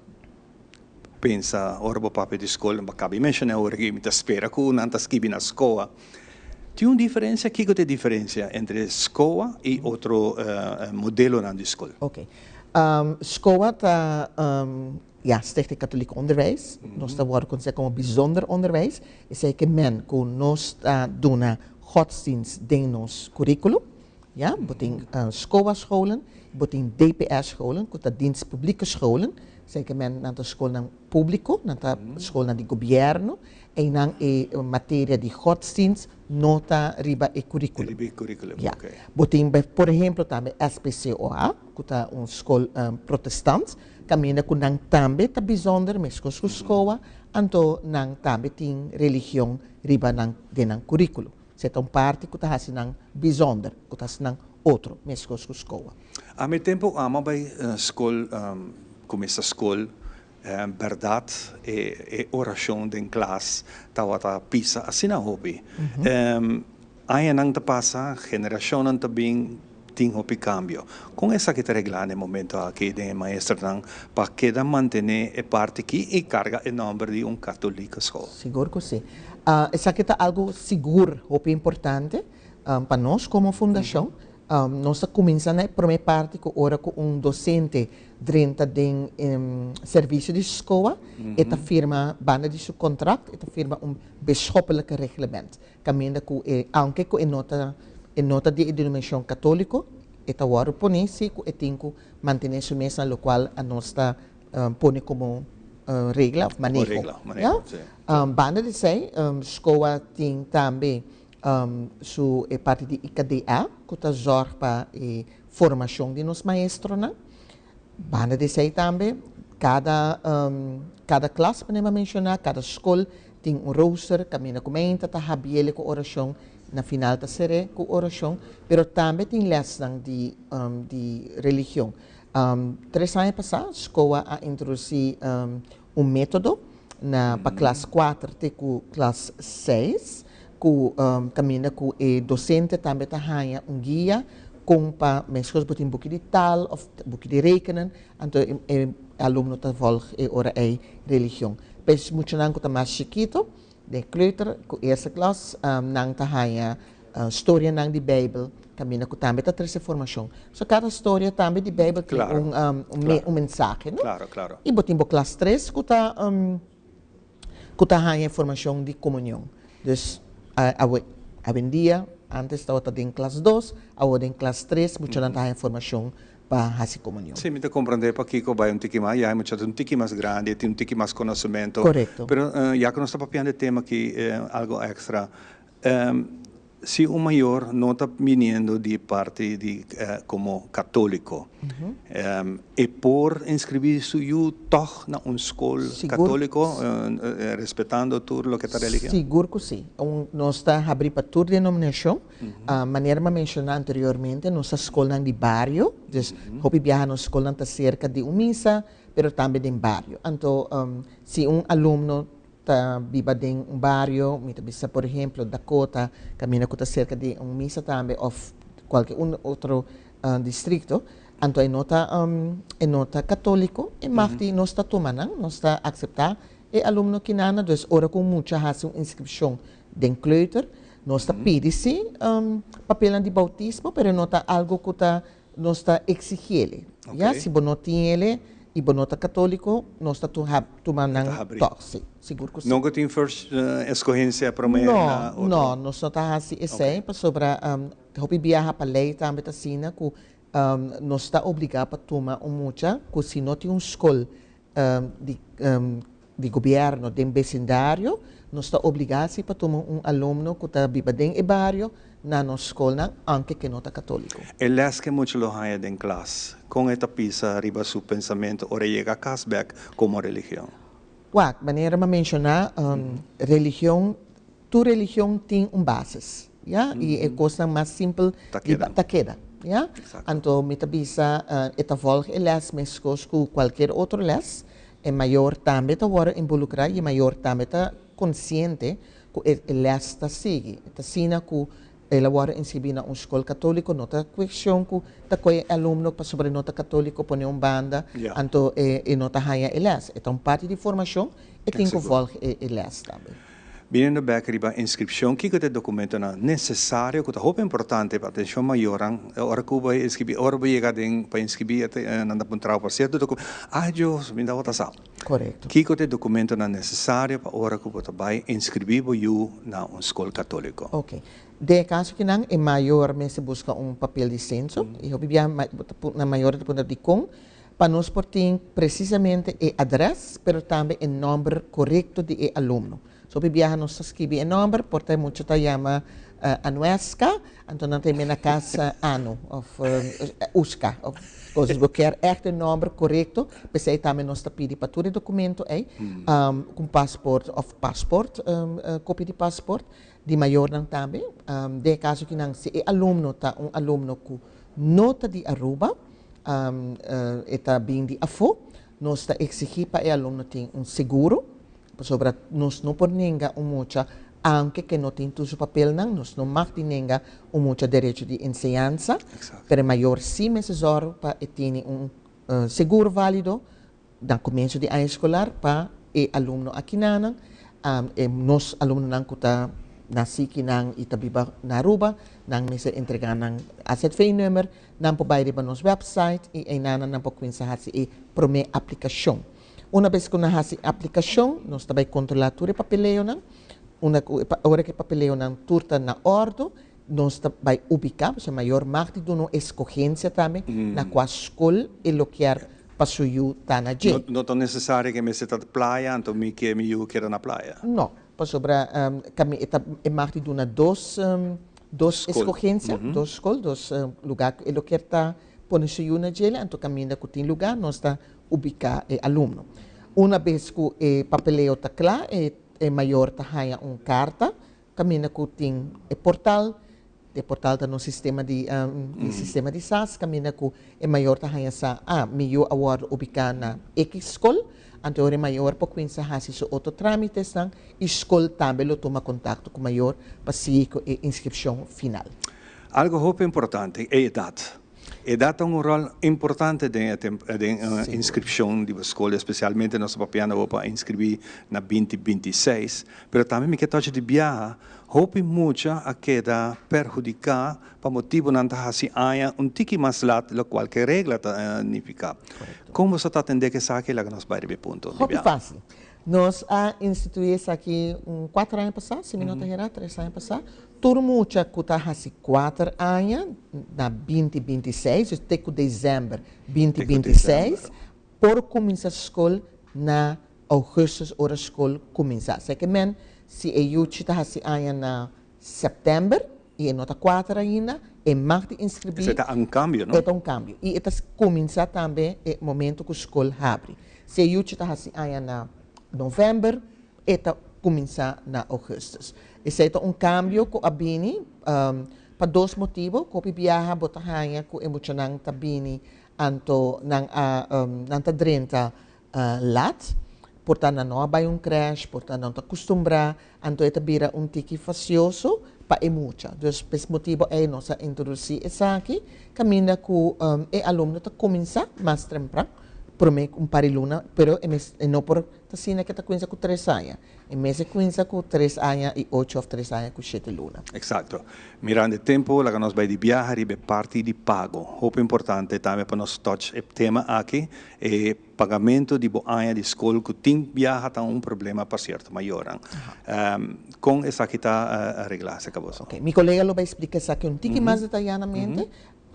Pensa ora bo papia di skol, bo kabi menshoná ora ki mi ta spera ku nan ta skibi na skoa. Tin un diferensia? Kiko ta e diferensia entre skoa i otro modelonan di skol? Oke. Skoa ta, ya, Stichting Katholiek Onderwijs. Nos ta wòrdu konsiderá komo bijzonder onderwijs. Esei ke men ku nos ta duna godsdienst den nos kuríkulo. Ya, bo tin SCOA scholen, bo tin DPS scholen, ku ta Dienst Publieke Scholen, esei ke men nan ta skolnan públiko, nan ta skolnan di gobièrnu, einan e materia di godsdienst no ta riba e kuríkulum. Riba e kuríkulum, Ya. oké. Bo tin por ehemplo tambe SPCOA, ku ta un skol protestant, kaminda ku nan tambe ta bizonder meskos ku SCOA, anto nan tambe tin religion riba nan den nan kuríkulum. Se ta un parti ku ta hasi nan bizonder, ku ta hasi nan otro, meskos ku skoa. A mi tempu ama bai skol, kuminsá skol, bèrdat e orashon den klas tabata pisa asina hopi. Añanan ta pasa, generashonnan ta bin, tin hopi kambio. Kon esaki ta reglá na e momento aki den e maestronan pa keda mantené e parti aki i karga e nòmber di un katoliko skol? Sigur ku si. Esaki ta algu sigur hopi importante pa nos komo fundashon. Nos ta kuminsá na e promé parti ku ora ku un dosente drenta den servisio di skoa, e ta firma banda di su kontrakt e ta firma un bisschoppelijke reglement. Kaminda ku e, aunke ku e no ta e no ta di e denominashon katóliko, e ta wòrdu poné si ku e tin ku mantené su mes na lokual anos ta pone komo regla òf maneho. Regla, maneho, Ya? si. Banda di esei, SCOA tin tambe su e parti di IKDA ku ta zòrg pa e formashon di nos maestronan. Banda di esei tambe kada kada klas, manera mi a menshoná, kada skol tin un rooster kaminda ku meinta ta habiele ku orashon. Na final ta ser'é ku orashon, pero tambe tin lèsnan di di religion. Tres aña pasá SCOA a introdusí un método na pa klas kuater te ku klas seis ku kaminda ku e dosente tambe ta haña un guia kon pa meskos bo tin buki di taal òf buki di rekenen anto e alumno ta vòlg e ora ei religion. P'es muchanan ku ta mas chikito Den kleuter ku eerste klas nan ta haña storianan di Beibel kaminda ku tambe ta trese formashon. So kada storia tambe di Beibel tin un un mensahe, no? I bo tin bo klas tres ku ta ku ta haña e formashon di komunion. Dus awe awendia antes tabata den klas dos, awor den klas tres muchanan ta haña formashon pa hasi komunion. Sí, mi ta komprendé pakiko bai un tiki mas, ya e mucha ta un tiki mas grandi, e tin un tiki mas konosementu. Korekto. Pero ya ku nos ta papiando e tema aki algu èkstra, si un mayor no ta biniendo di parti di komo katóliko, e por inskribí su yu tòg na un skol katóliko respetando tur loke ta religion? Sigur ku sí. Nos ta habrí pa tur denominashon. Manera mi a menshoná anteriormente, nos ta skolnan di bario, dus hopi biaha nos skolnan ta serka di un misa, pero tambe den bario. Anto si un alumno ta biba den un bario, mi ta bisa por ehemplo Dakota, kaminda ku ta serka di un misa tambe òf kualke un otro distrikto, anto e no ta e no ta katóliko, e mag di nos ta tuma nan, nos ta akseptá e alumno kinana. Dus ora ku un mucha hasi un inskripshon den kleuter, Nos ta pidi si papelnan di bautismo, pero no ta algo cu ta nos ta exigiele. Ya, si bo no tin ele y bo no ta catolico, nos ta tuma nan toch, si, sigur cu si. No cu tin first escogencia prome na otro? No, no, nos no ta haci esey, pasobra hopi biaha pa ley tambe ta asina cu nos ta obliga pa tuma un mucha cu si no tin un scol di di gobierno den becindario, nos ta obliga si pa tuma un alumno cu ta biba den e bario na nos scolnan aunke ke no ta catolico. E les ke mucha lo haña den klas, kon e ta pisa riba su pensamentu ora e yega kas bek komo religion? Wak, manera m'a menshoná, religion, tur religion tin un basis, ya, i e kosnan mas simpel ta keda, ya. Anto mi ta bisa e ta vòlg e lès meskos ku kualkier otro lès, e mayor tambe ta wòrdu involukrá i e mayor tambe ta konsiente ku e lès ta sigui. Ta asina ku el a wòrdu inskribí na un skol katóliko, no ta kuestion ku ta kohe e alumno pasobra e no ta katóliko pone un banda, anto e no ta haña e lès. E ta un parti di formashon, e tin ku vòlg e lès tambe. Biniendo bek riba inskripshon, kiko ta e dokumentonan nesesario ku ta hopi importante pa atenshon mayornan ora ku bo inskribí? Ora bo yega den pa inskribí nan ta puntra bo pa sierto dokumento. Ay Dios, mi tabata sa. Korekto. Kiko ta e dokumentonan nesesario pa ora ku bo ta bai inskribí bo yu na un skol katóliko? Oke. Den e kaso kinan e mayor mester buska un papel di senso i hopi biaha nan mayornan ta puntra dikon pa nos por tin presisamente e adres pero tambe e nòmber korekto di e alumno. So hopi biaha nos ta skibi e nòmber, por ta e mucha ta yama Anueska, anto nan ta yam'é na kas Anu òf Uska òf kos. Bo kier ègt e nòmber korekto, p'esei tambe nos ta pidi pa tur e dokumento ei, ku un pasport òf pasport, kopia di pasport di mayornan tambe. Den e kaso kinan si e alumno ta un alumno ku no ta di Aruba, e ta bin di afó, nos ta eksigí pa e alumno tin un seguro, pasobra nos no por nenga un mucha, aunke ke no tin tur su papelnan, nos no mag di nenga un mucha derecho di enseñansa, pero e mayor sí mester zòrg pa e tene un seguro válido Na komienso di aña eskolar pa e alumno akinanan, e nos alumnonan ku ta nasi kinan i ta biba na Aruba, nan mester entregá nan AZV-nummer, nan por bai riba nos wèpsait i einanan nan por kuminsá hasi e promé aplikashon. Una bes ku nan hasi e aplikashon, nos ta bai kontrolá tur e papeleonan, unda ku ora ku e papeleonan tur ta na òrdu, nos ta bai ubiká, pasobra mayor mag di duna un eskogensia tambe na kua skol e lo kier pa su yu ta na dje. No ta nesesario ku e mester ta playa, anto mi ke mi yu keda na playa. No, pasobra kami e ta e mag di duna dos dos eskogensia, dos skol, dos lugá ku e lo kier ta pone su yu na djele, anto kaminda ku tin lugá nos ta ubiká e alumno. Una bes ku e papeleo ta kla e mayor ta haña un karta. kaminda ku tin e portal. E portal ta nos sistema di di sistema di sas kaminda ku e mayor ta haña sa, ah, mi yu a wòrdu ubiká na ekis skol, anto ora e mayor por kuminsá hasi su otro trámitesnan i skol tambe lo tuma kontakto ku mayor pa sigui ku e inskripshon final. Algu hopi importante, e edat. Edat ta un ròl importante den e den e inskripshon di bo skol, espesialmente nos ta papiando awor pa inskribí na binti 26, pero tambe mi ke tochi di biaha, hopi mucha a keda perhudiká pa motibunan ta hasi aña un tiki mas lat lokual ke regla ta nifiká. Kon boso ta atendé ku esaki? Laga nos bai riba e punto di Hopi biaha. fásil. Nos a instituí esaki un kuater aña pasá, si mi no ta herá, tres aña pasá. Tur mucha ku ta hasi kuater aña na binti 26, dus te ku desèmber binti 26, por kuminsá skol na ougùstùs ora skol kuminsá. Esei ke men si e yuchi ta hasi aña na sèptèmber i e no ta kuater ainda, e mag di inskribí. Esei ta un kambio, no? E ta un kambio. I e ta kuminsá tambe e momento ku skol habri. Si e yuchi ta hasi aña na novèmber, e ta kuminsá na ougùstùs. Esei ta un kambio ku a bini pa dos motibu. Ku hopi biaha bo ta haña ku e muchanan ta bini anto nan a nan ta drenta lat. Por ta nan no a bai un krèsh, por ta nan no ta kustumbrá, anto e ta bira un tiki fasioso pa e mucha. Dus p'es motibu ei nos a introdusí esaki kaminda ku e alumno ta kuminsá mas trempran, promé ku un par di luna, pero e mes e no por ta asina ke ta kuminsá ku tres aña. E mester kuminsá ku tres aña i ocho òf tres aña ku shete luna. Eksakto. Mirando e tempu, laga nos bai di biaha riba e parti di pago. Hopi importante tambe pa nos touch e tema aki, e pagamentu di bo aña di skol ku tin biaha ta un problema pa sierto mayornan. Kon esaki ta reglá aserka boso? Oke, mi kolega lo bai splika esaki un tiki mas detayadamente.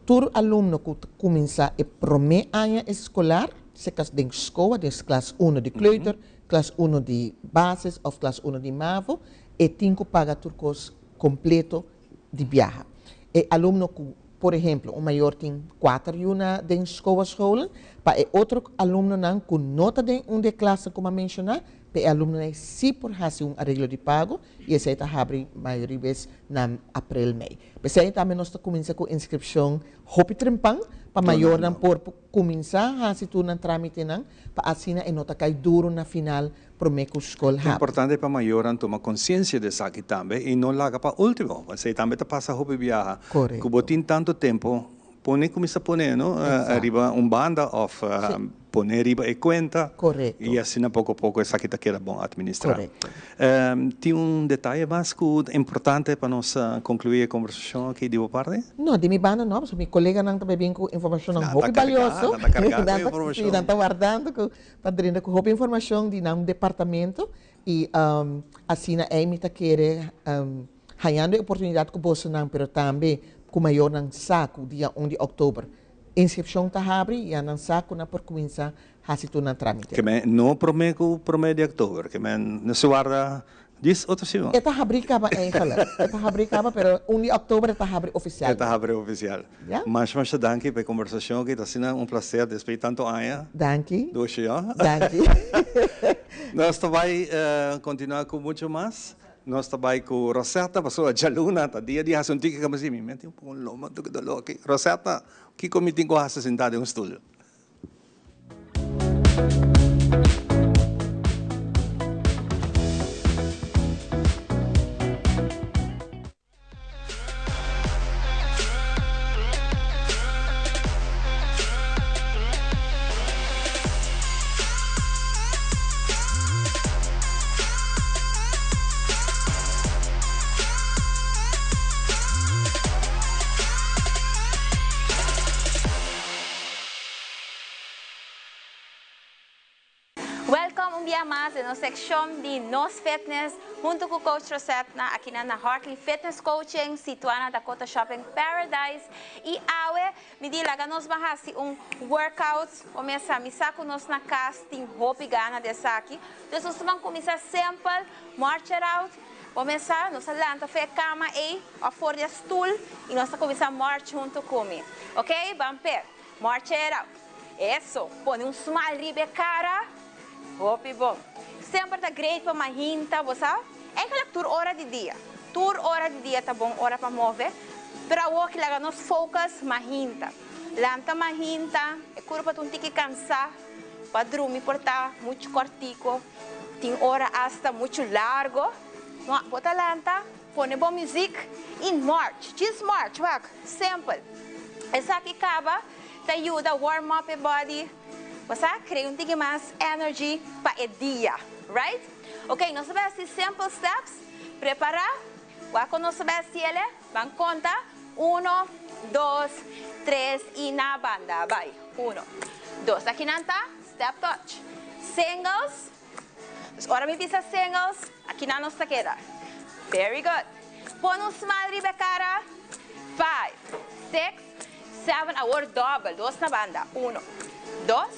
Tur alumno ku ta kuminsá e promé aña eskolar, sea den skoa, den klas uno di kleuter, klas uno di basis òf klas uno di mavo, e tin ku paga tur kos kompleto di biaha. E alumno ku, por ehemplo, un mayor tin kuater yu na den skoa scholen, pa e otro alumnonan ku no ta den un di e klasnan ku mi a menshoná, pa e alumnonan ei sí por hasi un areglo di pago i esei ta habri mayoria bes na aprel, mei. P'esei tambe nos ta kuminsá ku inskripshon hopi trempan pa mayornan por kuminsá hasi tur nan trámitenan pa asina e no ta kai duru na final promé ku skol Ta habri. importante pa mayornan tuma konsiensia di esaki tambe i no laga pa último. Esei tambe ta pasa hopi biaha ku bo tin tantu tempu pone kuminsá pone no riba un banda òf pone riba e kuenta i asina poko poko esaki ta keda bon atministrá. Tin un detaye mas ku ta importante pa nos konkluí e kombersashon aki di bo parti? No, di mi banda no, pasobra mi koleganan ta bai bin ku informashonnan hopi balioso. Nan ta kargá ku informashon. Sí, nan ta wardando ku pa drenta ku hopi informashon di nan departamento i asina ei mi ta kere Hañando e oportunidat ku bosonan pero tambe ku mayornan sa ku dia un di òktober inskripshon ta habri ya nan sa ku nan por kuminsá hasi tur nan trámite. Ke men no promé ku promé di òktober, ke men no se warda dies otro siman. E ta habrí kaba eigenlijk. E ta habrí kaba pero un di òktober e ta habri ofisial. E ta habri ofisial. Ya. Masha masha danki pa e kombersashon aki, ta asina un plaser despues di tantu aña. Danki. Dushi, ho. Danki. Nos ta bai kontinuá ku muchu mas. Nos ta bai ku Rosetta pasobra djaluna ta dia di hasi un tiki kamba si mi mete un poko loma un toki doló aki. Rosetta, kiko mi tin ku hasi sintá den un stul? Welcome un bia mas den nos seccion di Nos Fitness hunto cu Coach Rosette na aki na Hartley Fitness Coaching situa na Dakota Shopping Paradise y awe Mi di laga nos ban hasi un workout bo mesa mi sa ku nos na kas tin hopi gana di esaki dus nos ta ban kuminsá simpel march it out bo mesa nos a lanta for e kama ei òf for di e stul i nos ta kuminsá march huntu ku mi ok ban p'e march it out eso pone un smile riba e kara hopi bon semper ta great pa mahinta bo sa eigenlijk tur ora di dia. Tur ora di dia ta bon ora pa move, pero awor ki laga nos focus mahinta. Lanta mahinta, e curpa ta un tiki cansa, pa drumi por ta mucho cortico, tin ora hasta mucho largo. No, bo ta lanta, pone bo muziek y march, just march, wak, simpel. Esaki caba ta yuda warm up e body, bo sa, crea un tiki mas energy pa e dia, right? Ok, nos ta bay haci simple steps, prepara, wak con nos ta bay haci ele, ban conta, uno, dos, tres y na banda, bay, uno, dos, aki nan ta step touch, singles, dus ora mi bisa singles, aki nan nos ta keda, very good, pone un smile riba e cara, five, six, seven, awor double, dos na banda, uno, dos,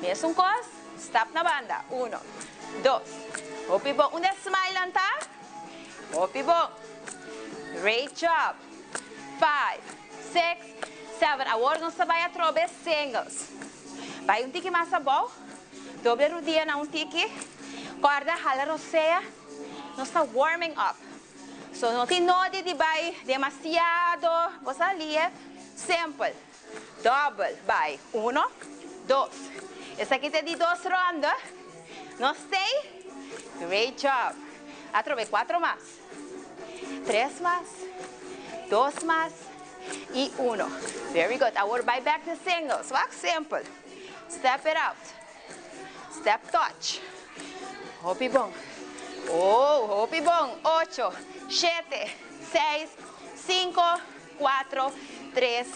mesun cos, Stap na banda. Uno, dos. Hopi bon. Unda e smile nan ta? Hopi bon. Great job. Five, six, seven. Awor nos ta bai atrobe singles. Bai un tiki mas abou. Doble rudia na un tiki. Corda hala rosea. Nos ta warming up. So no tin nodi di bai demasiado. Bo sa lie. Simpel. Double, bai. Uno, dos. Esaki ta e di dos ronda. Nos stay. Great job. Atrobe cuatro mas. Tres mas. Dos mas. Y uno. Very good. Awor bai back na singles. Wak simpel. Step it out. Step touch. Hopi bon. Oh, hopi bon. Ocho, shete, seis, cinco, Cuatro, tres,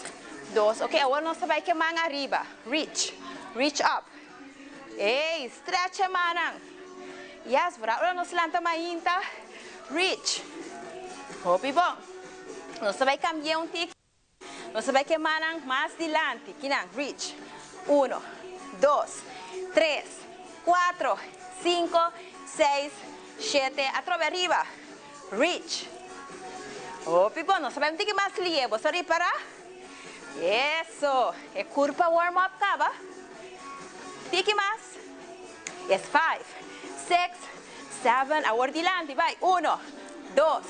dos. Ok, awor nos ta bai ke man ariba. Reach. Reach up. Ey, stretch e mannan. Yes, vooral ora nos lanta mainta. Reach. Hopi bon. Nos ta bai cambia un tiki. Nos ta bai ke mannan mas dilanti. Kinan, reach. Uno, dos, tres, cuatro, cinco, seis, shete. Atrobe ariba. Reach. Hopi bon. Nos ta bai un tiki mas lie. Bo sa ripará? Eso. E kurpa warm up kaba. Tiki mas. Yes, five, six, seven. Awor dilanti. Bai. Uno, dos,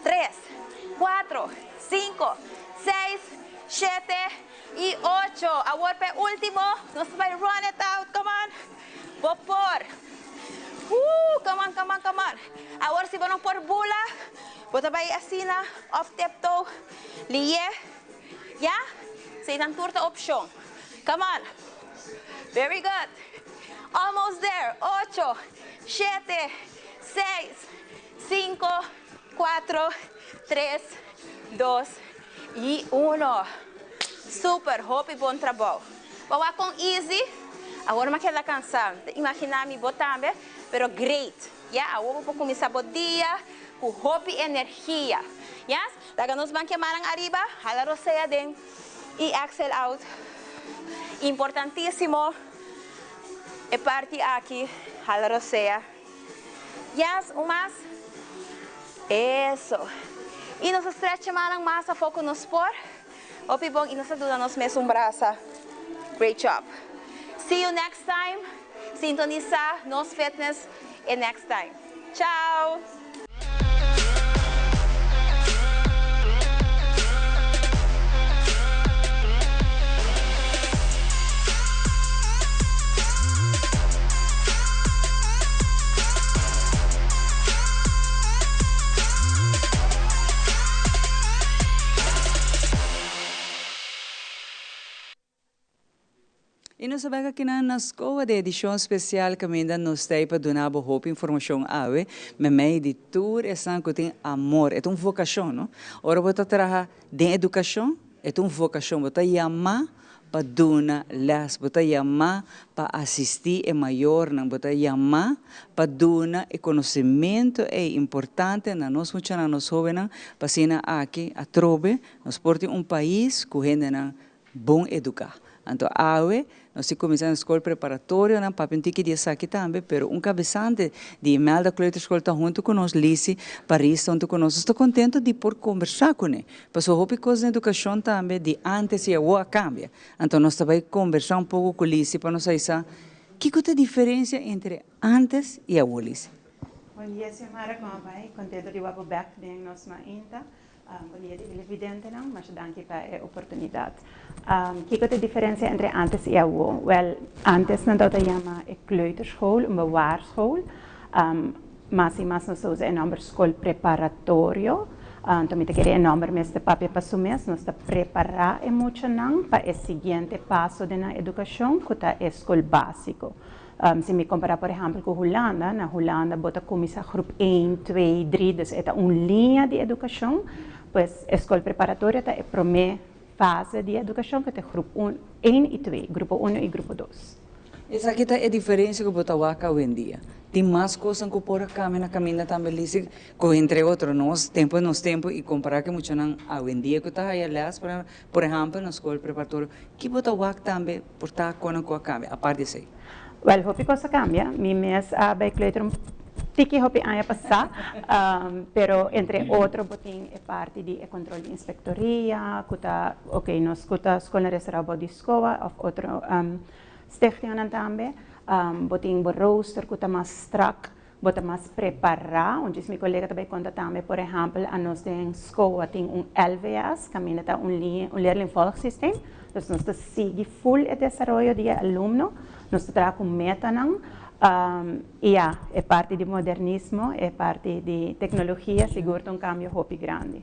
tres, cuatro, cinco, seis, shete i ocho. Awor pa e ultimo. Nos ta bai run it out. Come on. Bo por. Woo! Come on, come on, come on. Awor si bo no por bula, bo ta bai asina of tiptoe, liye. Ya? Eseinan tur ta opcion. Come on. Very good. Almost there. Ocho, shete, seis, cinco, cuatro, tres, dos y uno. Super, hopi bon trabou. Bo wak con easy? Awor mi a keda cansa. Mi ta imagina mi bo tambe, pero great. Ya, awor bo por cuminsa bo dia cu hopi energia. Yes? Laga nos ban kemanan ariba, hala rosea den y exhale out. Importantisimo e parti aki, hala rosea. Yes, un mas. Eso. Y nos a stretch e mannan mas afo cu nos por. Hopi bon y nos a duna nos mes un brasa. Great job. See you next time. Sintonisa Nos Fitness e next time. Ciao! I nos a bek akinan na Skoa den edishon spesial kaminda nos ta ei pa duna bo hopi informashon awe meimei di tur esnan ku tin amor. E ta un vokashon, no? Ora bo ta traha den edukashon, e ta un vokashon. Bo ta yamá pa duna lès, bo ta yamá pa asistí e mayornan, bo ta yamá pa duna e konosementu ei importante na nos muchanan, nos hóbennan, pa asina aki atrobe nos por tin un pais ku hendenan bon eduká. Anto awe nos tin kuminsá na skol preparatorionan, papia un tiki di esaki tambe, pero un kabesante di Imelda Kleuterschool ta huntu ku nos, Lisi Paris ta huntu ku nos. Nos ta kontentu di por kombersá kuné, pasobra hopi kos den edukashon tambe di ántes i awor a kambia. Anto nos ta bai kombersá un poko ku Lisi pa nos a sa kiko ta e diferensia entre ántes i awor, Lisi. Bon dia, Xiomara, con ta bay? Contento di wak bo back den Nos Mainta. Bon dia, televidentenan. Masha danki pa e oportunidad. Kico ta e diferencia entre antes y awo? Wel, antes nan tabata yama e kleuterschool, un bewaarschool. Mas y mas nos ta usa e nomber scol preparatorio. Anto mi ta kere e nomber mester papia pa su mes. Nos ta prepara e muchanan pa e siguiente paso den nan educacion, cu ta e scol basico. Si mi compara por ehempel cu Hulanda, na Hulanda bo ta cuminsa groep 1, 2, 3, dus e ta un liña di educacion. Pues e scol preparatorio ta e prome fase di educacion cu ta groep 1 y 2, grupo 1 y grupo 2. Esaki ta e diferencia cu bo ta wak awendia. Tin mas cosnan cu por a cambia na caminda tambe, Lizzy, cu entre otro nos tempo nos tempo y compara cu muchanan awendia cu ta haya les, por ehempel na scol preparatorio, ki bo ta wak tambe por ta conan cu a cambia apart di esey? Wel, hopi cos a cambia. Mi mes a bay kleuter un tiki hopi aña pasa, pero entre otro bo tin e parti di e control di inspectoria, cu ta, ok, nos cu ta scolnan restaurado bao di SCOA of otro stichtingnan tambe. Bo tin bo rooster cu ta mas strak, bo ta mas prepara. Un djis mi colega ta bay conta tambe, por ehempel, anos den SCOA tin un LVS, caminda ta un liña, un leerlingvolgsysteem. Dus nos ta sigui full e desaroyo di e alumno, nos ta traha cu metanan. Y ya, e parti di modernismo, e parti di tecnologia, sigur ta un cambio hopi grandi.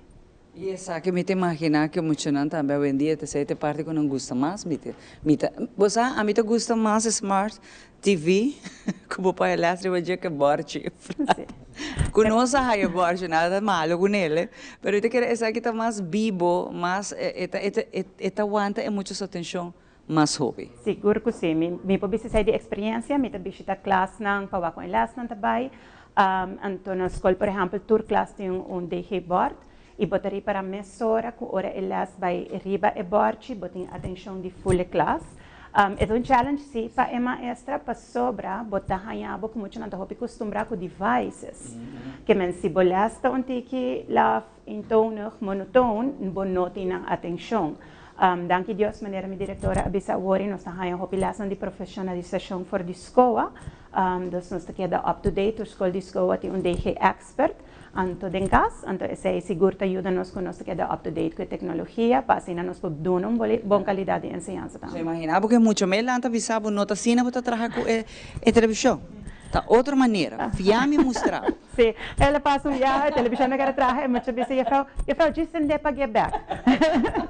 Y esaki mi ta imagina cu muchanan tambe awendia ta esey ta e parti cu nan gusta mas. Mi ta, mi ta, bo sa, ami ta gusta mas smart TV cu bo pone les riba dje ke borchi. Cu nos a haya borchi, nada ta malo cu nele, pero mi ta kere esaki ta mas bibo, mas e ta, e ta, e ta wanta e mucha su atencion mas hopi. Sigur cu si. Mi, mi por bisa esey di experiencia. Mi ta bishita klasnan pa wak con e lesnan ta bay. Anto na scol, por ehempel, tur klas tin un DG-bord y bo ta ripara mesora cu ora e les bay riba e bordchi, bo tin atencion di full e klas. E ta un challenge si pa e maestra pasobra bo ta haña bo cu muchanan ta hopi custumbra cu devices. Ke men si bo les ta un tiki laf, eentonig, monotoon, bo no tin nan atencion. Danki Dios, manera mi directora a bisa awor y nos ta haña hopi lesnan di profesionalisacion for di SCOA, dus nos ta keda up to date, tur scol di SCOA tin un DG expert anto den cas, anto esey sigur ta yuda nos cu nos ta keda up to date cu e tecnologia pa asina nos por duna un bon calidad di enseñansa tambe. So imagina bo cu e mucha melan ta bisa bo no ta asina bo ta traha cu e television. Ta otro manera. Fia mi mustra bo. Sí, el a pasa un biaha, e televishon a keda traha, e mucha bisa juffrouw, juffrouw djis sendé pa get bek.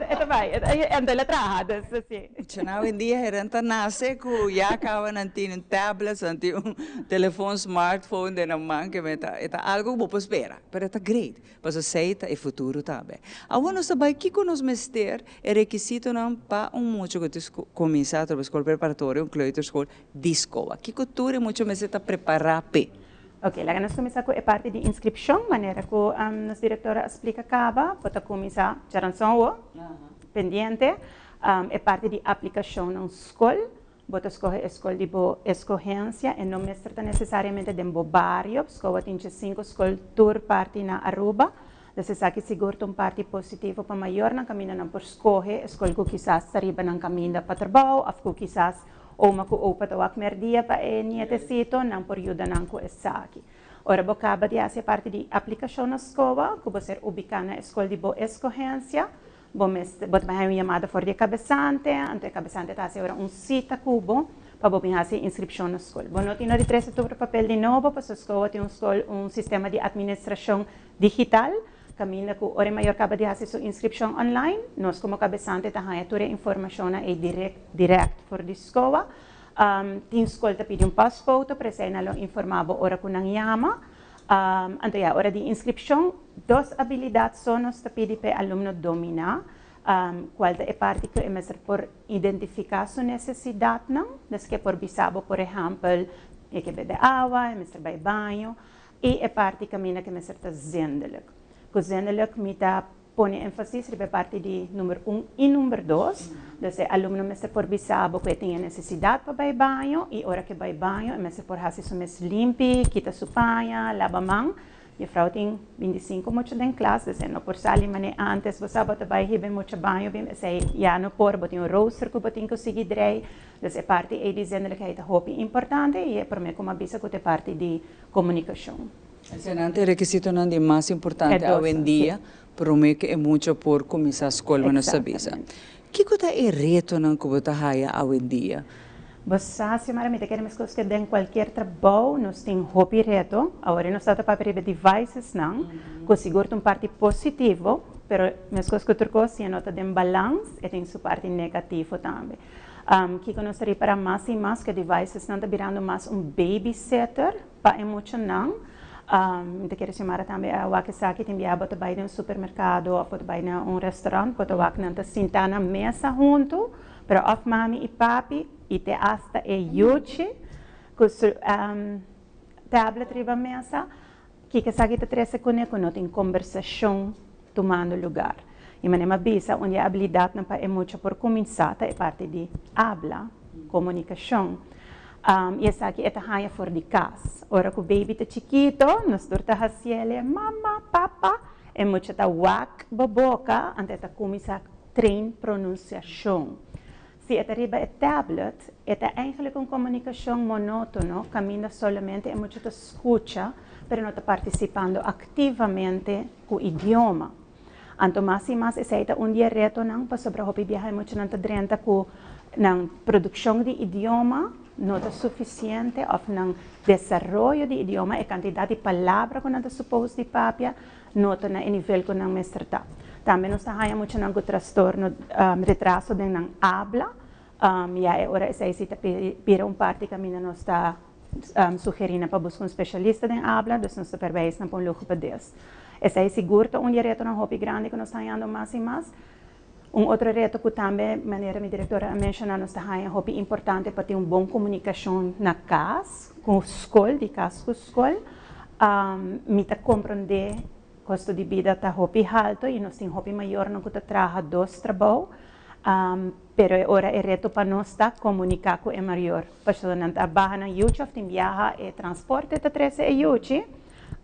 E ta bai, anto el a traha, dus sí. Muchanan awendia heren ta nase ku ya kaba nan tin un tablet, nan tin un telefon smartphone den nan man, ke men ta, e ta algo ku bo por spera, pero e ta great, pasobra esei ta e futuro tambe. Awor nos ta bai kiko nos mester, e rekisitonan pa un mucha ku ta kuminsá atrobe skol preparatorio, un kleuterschool, di skoa. Kiko tur e mucha mester ta prepará p'e? Ok, laga nos kuminsá ku e parti di inskripshon, manera ku nos direktora a splika kaba, bo ta kuminsá djaranson awo, pendiente. E parti di aplikashon na un skol, bo ta skohe e skol di bo eskohensia, e no mester ta nesesariamente den bo bario, Skoa tin 15 skol tur parti na Aruba, dus esaki sigur ta un parti positivo pa mayornan kaminda nan por skohe e skol ku kisas ta riba nan kaminda pa trabou òf ku kisas Oma ku opa ta wak merdia pa e nietesito, nan por yuda nan ku esaki. Ora bo kaba di hasi e parti di aplikashon na skoa, ku bo ser ubiká na e skol di bo eskohensia, bo mester bo ta bai haña un yamada for di e kabesante, anto e kabesante ta hasi ora un sita ku bo pa bo bin hasi e inskripshon na skol. Bo no tin no di trese tur papel di nobo, pasobra skoa tin un skol un sistema di atministrashon digital. Caminda cu ora e mayor caba di haci su inscripcion online, nos como cabesante ta haña tur e informacionnan ey direct direct for di SCOA. Tin scol ta pidi un pasfoto, pero esey nan lo informa bo ora cu nan yama. Anto ya, ora di inscripcion, dos habilidad so nos ta pidi pa e alumno domina, cual ta e parti cu e mester por identifica su necesidadnan, dus ke por bisa bo, por ehempel, e ke bebe awa, e mester bay baño, I e parti kaminda ke mester ta zendelijk. Ku zendelijk mi ta pone énfasis riba e parti di number un i number dos. Dus e alumno mester por bisa bo ku e tin e nesesidat pa bai baño i ora ku e bai baño e mester por hasi su mes limpi, kita su paña, laba man. Jufrou tin 25 mucha den klas, dus e no por sali manera antes. Bo sa bo ta bai hiba e mucha baño bin, esei ya no por. Bo tin un rooster ku bo tin ku sigui drei. Dus e parti ei di zendelijkheid ta hopi importante i e promé ku mi a bisa ku ta e parti di komunikashon. Eseinan ta e rekisitonan di mas importante awendia prome ku e mucha por kuminsá skol, bo nos ta bisa. Kiko ta e retonan ku bo ta haya awendia? Bo sa, Xiomara, mi ta kere meskos ku den kualkier trabou nos tin hopi reto. Awor nos ta papia riba e devicesnan, ku sigur ta un parti positivo, pero meskos ku tur kos, si e no ta den balans, e tin su parti negativo tambe. Kiko nos ta ripará mas i mas ku e devicesnan ta birando mas un babysitter pa e muchanan. Mi ta kere Xiomara tambe a wak esaki, tin biaha bo ta bai den un supermerkado òf bo ta bai na un restaurant, bo ta wak nan ta sintá na mesa huntu, pero òf mami i papi i te asta e yuchi ku su tablet riba mesa. Kiko esaki ta trese kuné? Ku no tin kombersashon tumando lugar. I manera mi a bisa, un di e abilidatnan pa e mucha por kuminsá ta e parti di abla, komunikashon. I esaki e ta haña for di kas. Ora ku baby ta chikito, nos tur ta hasiel e mama, papa, e mucha ta wak bo boka, anto e ta kuminsá train pronunsiashon. Si e ta riba e tablet, e ta eigenlijk un komunikashon monótono kaminda solamente e mucha ta skucha, pero no ta partisipando aktivamente ku idioma. Anto mas i mas esei ta un di e retonan pasobra hopi biaha e muchanan ta drenta ku nan produkshon di idioma no ta sufisiente òf nan desaroyo di idioma, e kantidat di palabra ku nan ta supos di papia, no ta na e nivel ku nan mester ta. Tambe nos ta haña muchanan ku trastorno, retraso den nan abla, ya e ora esei si ta bira un parti kaminda nos ta sugerí nan pa buska un spesialista den abla, dus nos ta perwijs nan pa un logopedist. Esei sigur ta un di e retonan hopi grandi ku nos ta hañando mas i mas. Un otro reto ku tambe, manera mi direktora a menshoná, nos ta haña hopi importante pa tin un bon komunikashon na kas ku skol, di kas ku skol. Mi ta komprondé kosto di bida ta hopi halto i nos tin hopi mayornan ku ta traha dos trabou, pero e ora e reto pa nos ta komuniká ku e mayor. Pasobra nan ta baha nan yuchi òf tin biaha e transporte ta trese e yuchi.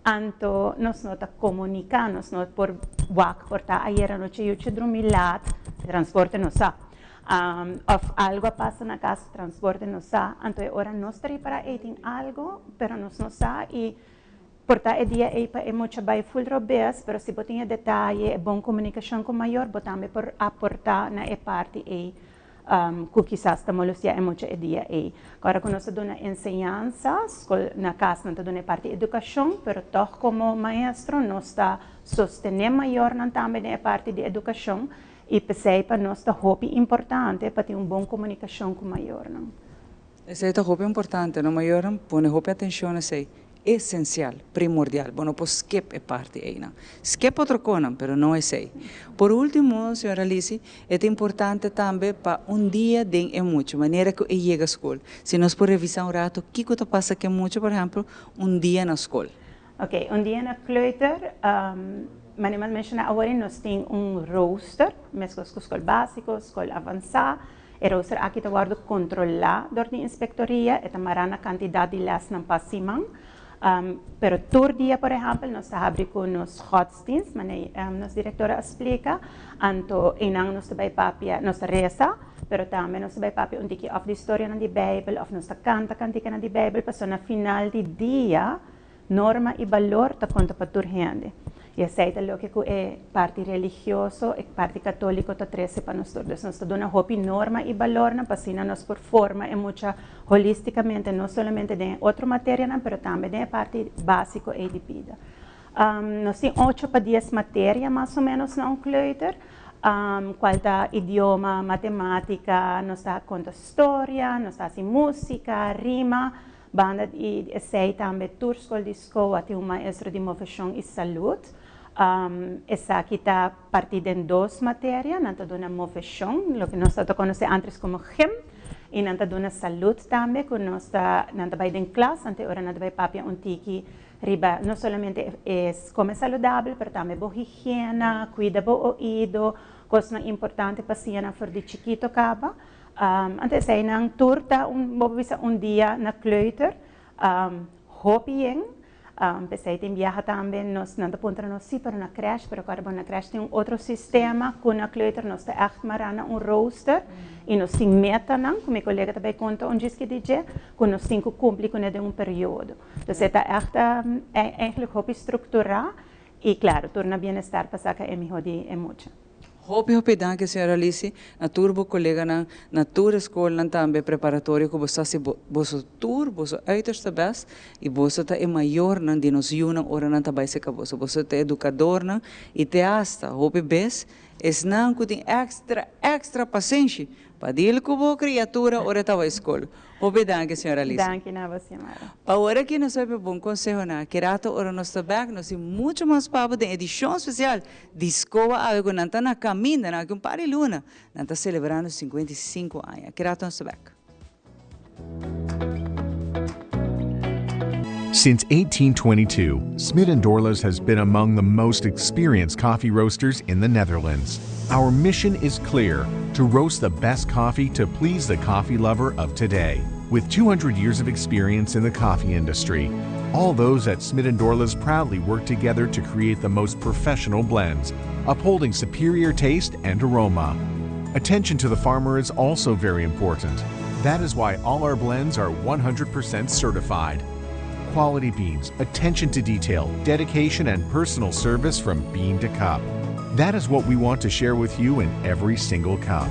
Anto nos no ta komuniká, nos no por wak por ta ayer anochi yuchi drumi lat, transporte no sa. Òf algu a pasa na kas, transporte no sa. Anto e ora nos ta ripará ei tin algu, pero nos no sa i por ta e dia ei pa e mucha bai ful robes, pero si bo tin e detaye, e bon komunikashon ku mayor, bo tambe por aportá na e parti ei. Ku kisas ta molestiá e mucha e dia ei. Ora ku nos ta duna enseñansa, skol na kas nan ta duna e parti edukashon, pero tòg komo maestro nos ta sostené mayornan tambe den e parti di edukashon i p'esei pa nos ta hopi importante pa tin un bon komunikashon ku mayornan. Esei ta hopi importante, no? Mayornan pone hopi atenshon esei. Esencial, primordial. Bo no por skip e parti eynan. Skip otro conan, pero no esey. Por ultimo, señora Lisi, e ta importante tambe pa un dia den e mucha, manera cu e yega school. Si nos por revisa un rato kico ta pasa cu e mucha, por ehempel, un dia na school. Ok, un dia na kleuter, manera mi a menciona awor, nos tin un rooster, mescos cu school basico, school avansa. E rooster aki ta wòrdu kontrolá dor di inspektoria, e ta mará na kantidat di lèsnan pa siman. Pero tur dia, por ehèmpel, nos ta habri ku nos godsdienst, manera nos direktora a splika, anto einan nos ta bai papia, nos ta resa, pero tambe nos ta bai papia un tiki òf di storianan di Beibel òf nos ta kanta kantikanan di Beibel, pasobra na final di dia, Norma i balor ta konta pa tur hende. I esei ta loke ku e parti religioso, e parti katóliko ta trese pa nos tur. Dus nos ta duna hopi norma i balornan pa asina nos por forma e mucha holístikamente, no solamente den e otro materianan, pero tambe den e parti básiko ei di bida. Nos tin ocho pa dies materia mas o ménos na un kleuter, kual ta idioma, matemátika, nos ta konta storia, nos ta hasi músika, rima. Banda di esei tambe tur skol di SCOA tin un maestro di moveshon i salud. Esaki ta partí den dos materia, nan ta duna moveshon, loke nos ta konosé antes komo gym, i nan ta duna salud tambe ku nos ta nan ta bai den klas, anto e ora nan ta bai papia un tiki riba no solamente e kome saludabel, pero tambe bo higiena, kuida bo oido, kosnan importante pa siña nan for di chikito kaba. Anto eseinan tur ta un, bo por bisa un dia na kleuter, hopi yen. P'esei tin biaha tambe nos nan ta puntra nos si pero na crèche, pero kòrda bo na crèche tin un otro sistema ku na kleuter nos ta ègt mará na un rooster i nos tin metanan ku mi kolega ta bai konta un djiski di dje ku nos tin ku kumpli kuné den un periodo. Dus e ta ègt eigenlijk hopi strukturá i klaro tur na bienestar pa saka e mihó di e mucha. Hopi hopi danki señora Lisi, na tur bo koleganan, na tur e skolnan tambe preparatorio ku bo sa si boso tur boso uiterste best i boso ta e mayornan di nos yunan ora nan ta bai seka boso. Boso ta edukadornan i te asta hopi bes esnan ku tin èkstra èkstra pasenshi Pa deal ku bo kriatura ora e ta bai skol. Hopi danki señora Lisa. Danki na bo Xiomara. Pa ora aki nos hopi bon konsehonan. Aki rato ora nos ta bek nos tin mucho mas pa bo den edishon spesial di Skoa awe ku nan ta na kaminda nan aki un par di luna nan ta selebrando 55 aña. Aki rato nos ta bek. Since 1822, Smit & Dorlas has been among the most experienced coffee roasters in the Netherlands. Our mission is clear, to roast the best coffee to please the coffee lover of today. With 200 years of experience in the coffee industry, all those at Smit & Dorlas proudly work together to create the most professional blends, upholding superior taste and aroma. Attention to the farmer is also very important. That is why all our blends are 100% certified. Quality beans, attention to detail, dedication, and personal service from bean to cup. That is what we want to share with you in every single cup.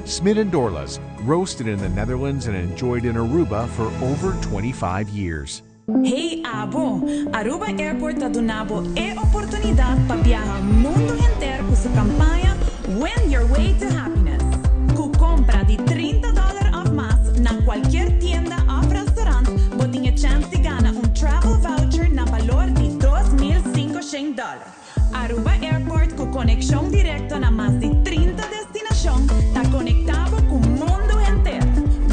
Smit & Dorlas, roasted in the Netherlands and enjoyed in Aruba for over 25 years. Hey abo! Aruba Airport ta duna bo e oportunidad pa biaha mundo henter cu su campaña Win Your Way to Happiness. Cu compra di 30 dollar of mas na cualkier tienda of restaurant bo tin e chance di gana un travel voucher na balor di 2500 dollar. Aruba Airport cu conexion directo na mas di 30 destinacion ta conecta bo cu mundo henter.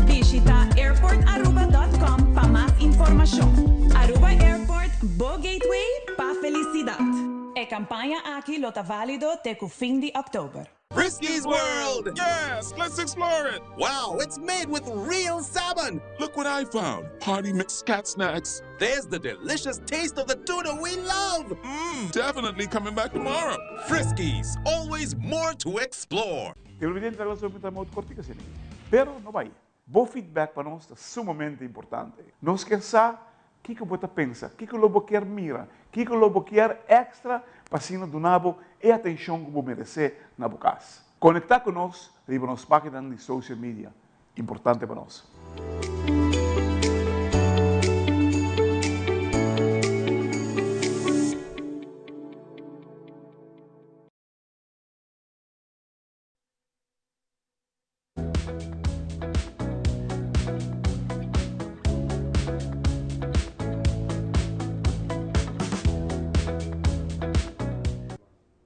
Bishita airportaruba.com pa mas informacion. Aruba Airport, bo gateway pa felicidad. E campaña aki lo ta valido te cu fin di october. Friskies World! Yes, let's explore it! Wow, it's made with real salmon! Look what I found! Party mix cat snacks. There's the delicious taste of the tuna we love! Mmm, definitely coming back tomorrow. Friskies, always more to explore. Televidente ta lansa un timeout kortiku asina. Pero no bai. Bo feedback pa nos ta sumamente importante. Nos kier sa kiko bo ta pensa, kiko lo bo kier mira, kiko lo bo kier extra pa asina duna bo e atencion ku bo merece na bo kas. Conecta ku nos riba nos paginanan di social media. Importante pa nos.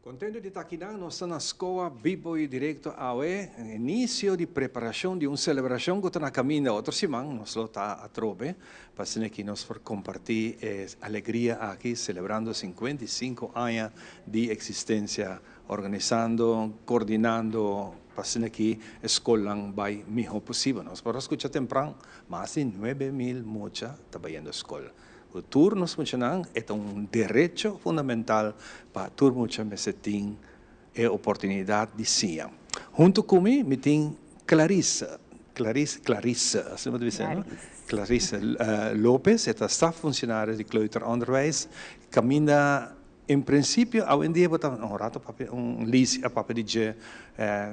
Contento di ta akinan, nos ta na Scoa bibo y directo awe, inicio di preparacion di un celebracion cu ta na caminda otro siman, nos lo ta atrobe pa asina aki nos por comparti e alegria aki celebrando 55 aña di existencia Organisando, coordinando pa asina ki e scolnan bay miho posibel. Nos por a scucha tempran, mas di 9000 mucha ta bayendo scol. Cu tur nos muchanan e ta un derecho fundamental pa tur mucha mester tin e oportunidad di siña. Hunto cu mi, mi tin Clarissa, Clarice, Clarisse, asina bo ta bisa, no? Clarisse Lopez, e ta staf funcionario di Kleuteronderwijs, caminda En principio awendia bo ta un rato papia un Lizzy a papia di dje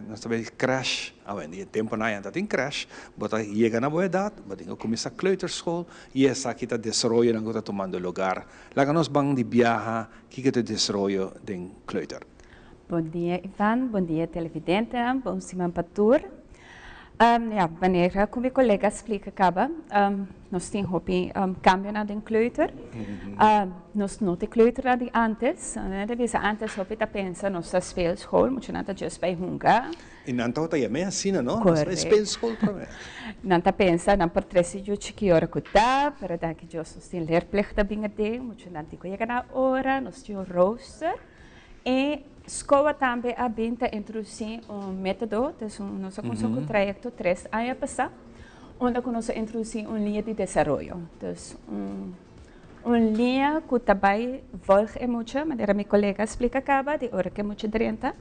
nos ta bay crash awendia temponan ya ta tin crash bo ta yega na bo edad bo tin ku kuminsa kleuterschool y esaki ta desaroyonan ku ta tumando lugar laga nos ban di biaha kiko ta e desaroyo den kleuter. Bon dia Ivan, bon dia televidentenan, bon siman pa tur. Ya, manera ku mi kolega a splika kaba, nos tin hopi kambionan den kleuter. Nos no ta e kleuternan di ántes. Nan ta bisa ántes hopi ta pensa nos ta speelschool, muchanan ta djis bai hunga. I nan tabata yam'é asina, no? Nos bai speelschool promé. Nan ta pensa nan por trese yu chiki ora ku ta, pero danki Dios nos tin leerplicht ta bin aden, muchanan tin ku yega na ora, nos tin un rooster. E skoa tambe a bin ta introdusí un método, dus un nos a kuminsá ku trayekto tres aña pasá, unda ku nos a introdusí un liña di desaroyo. Dus un. Un liña ku ta bai volg e mucha, manera mi kolega a splika kaba, di ora ku e mucha drenta,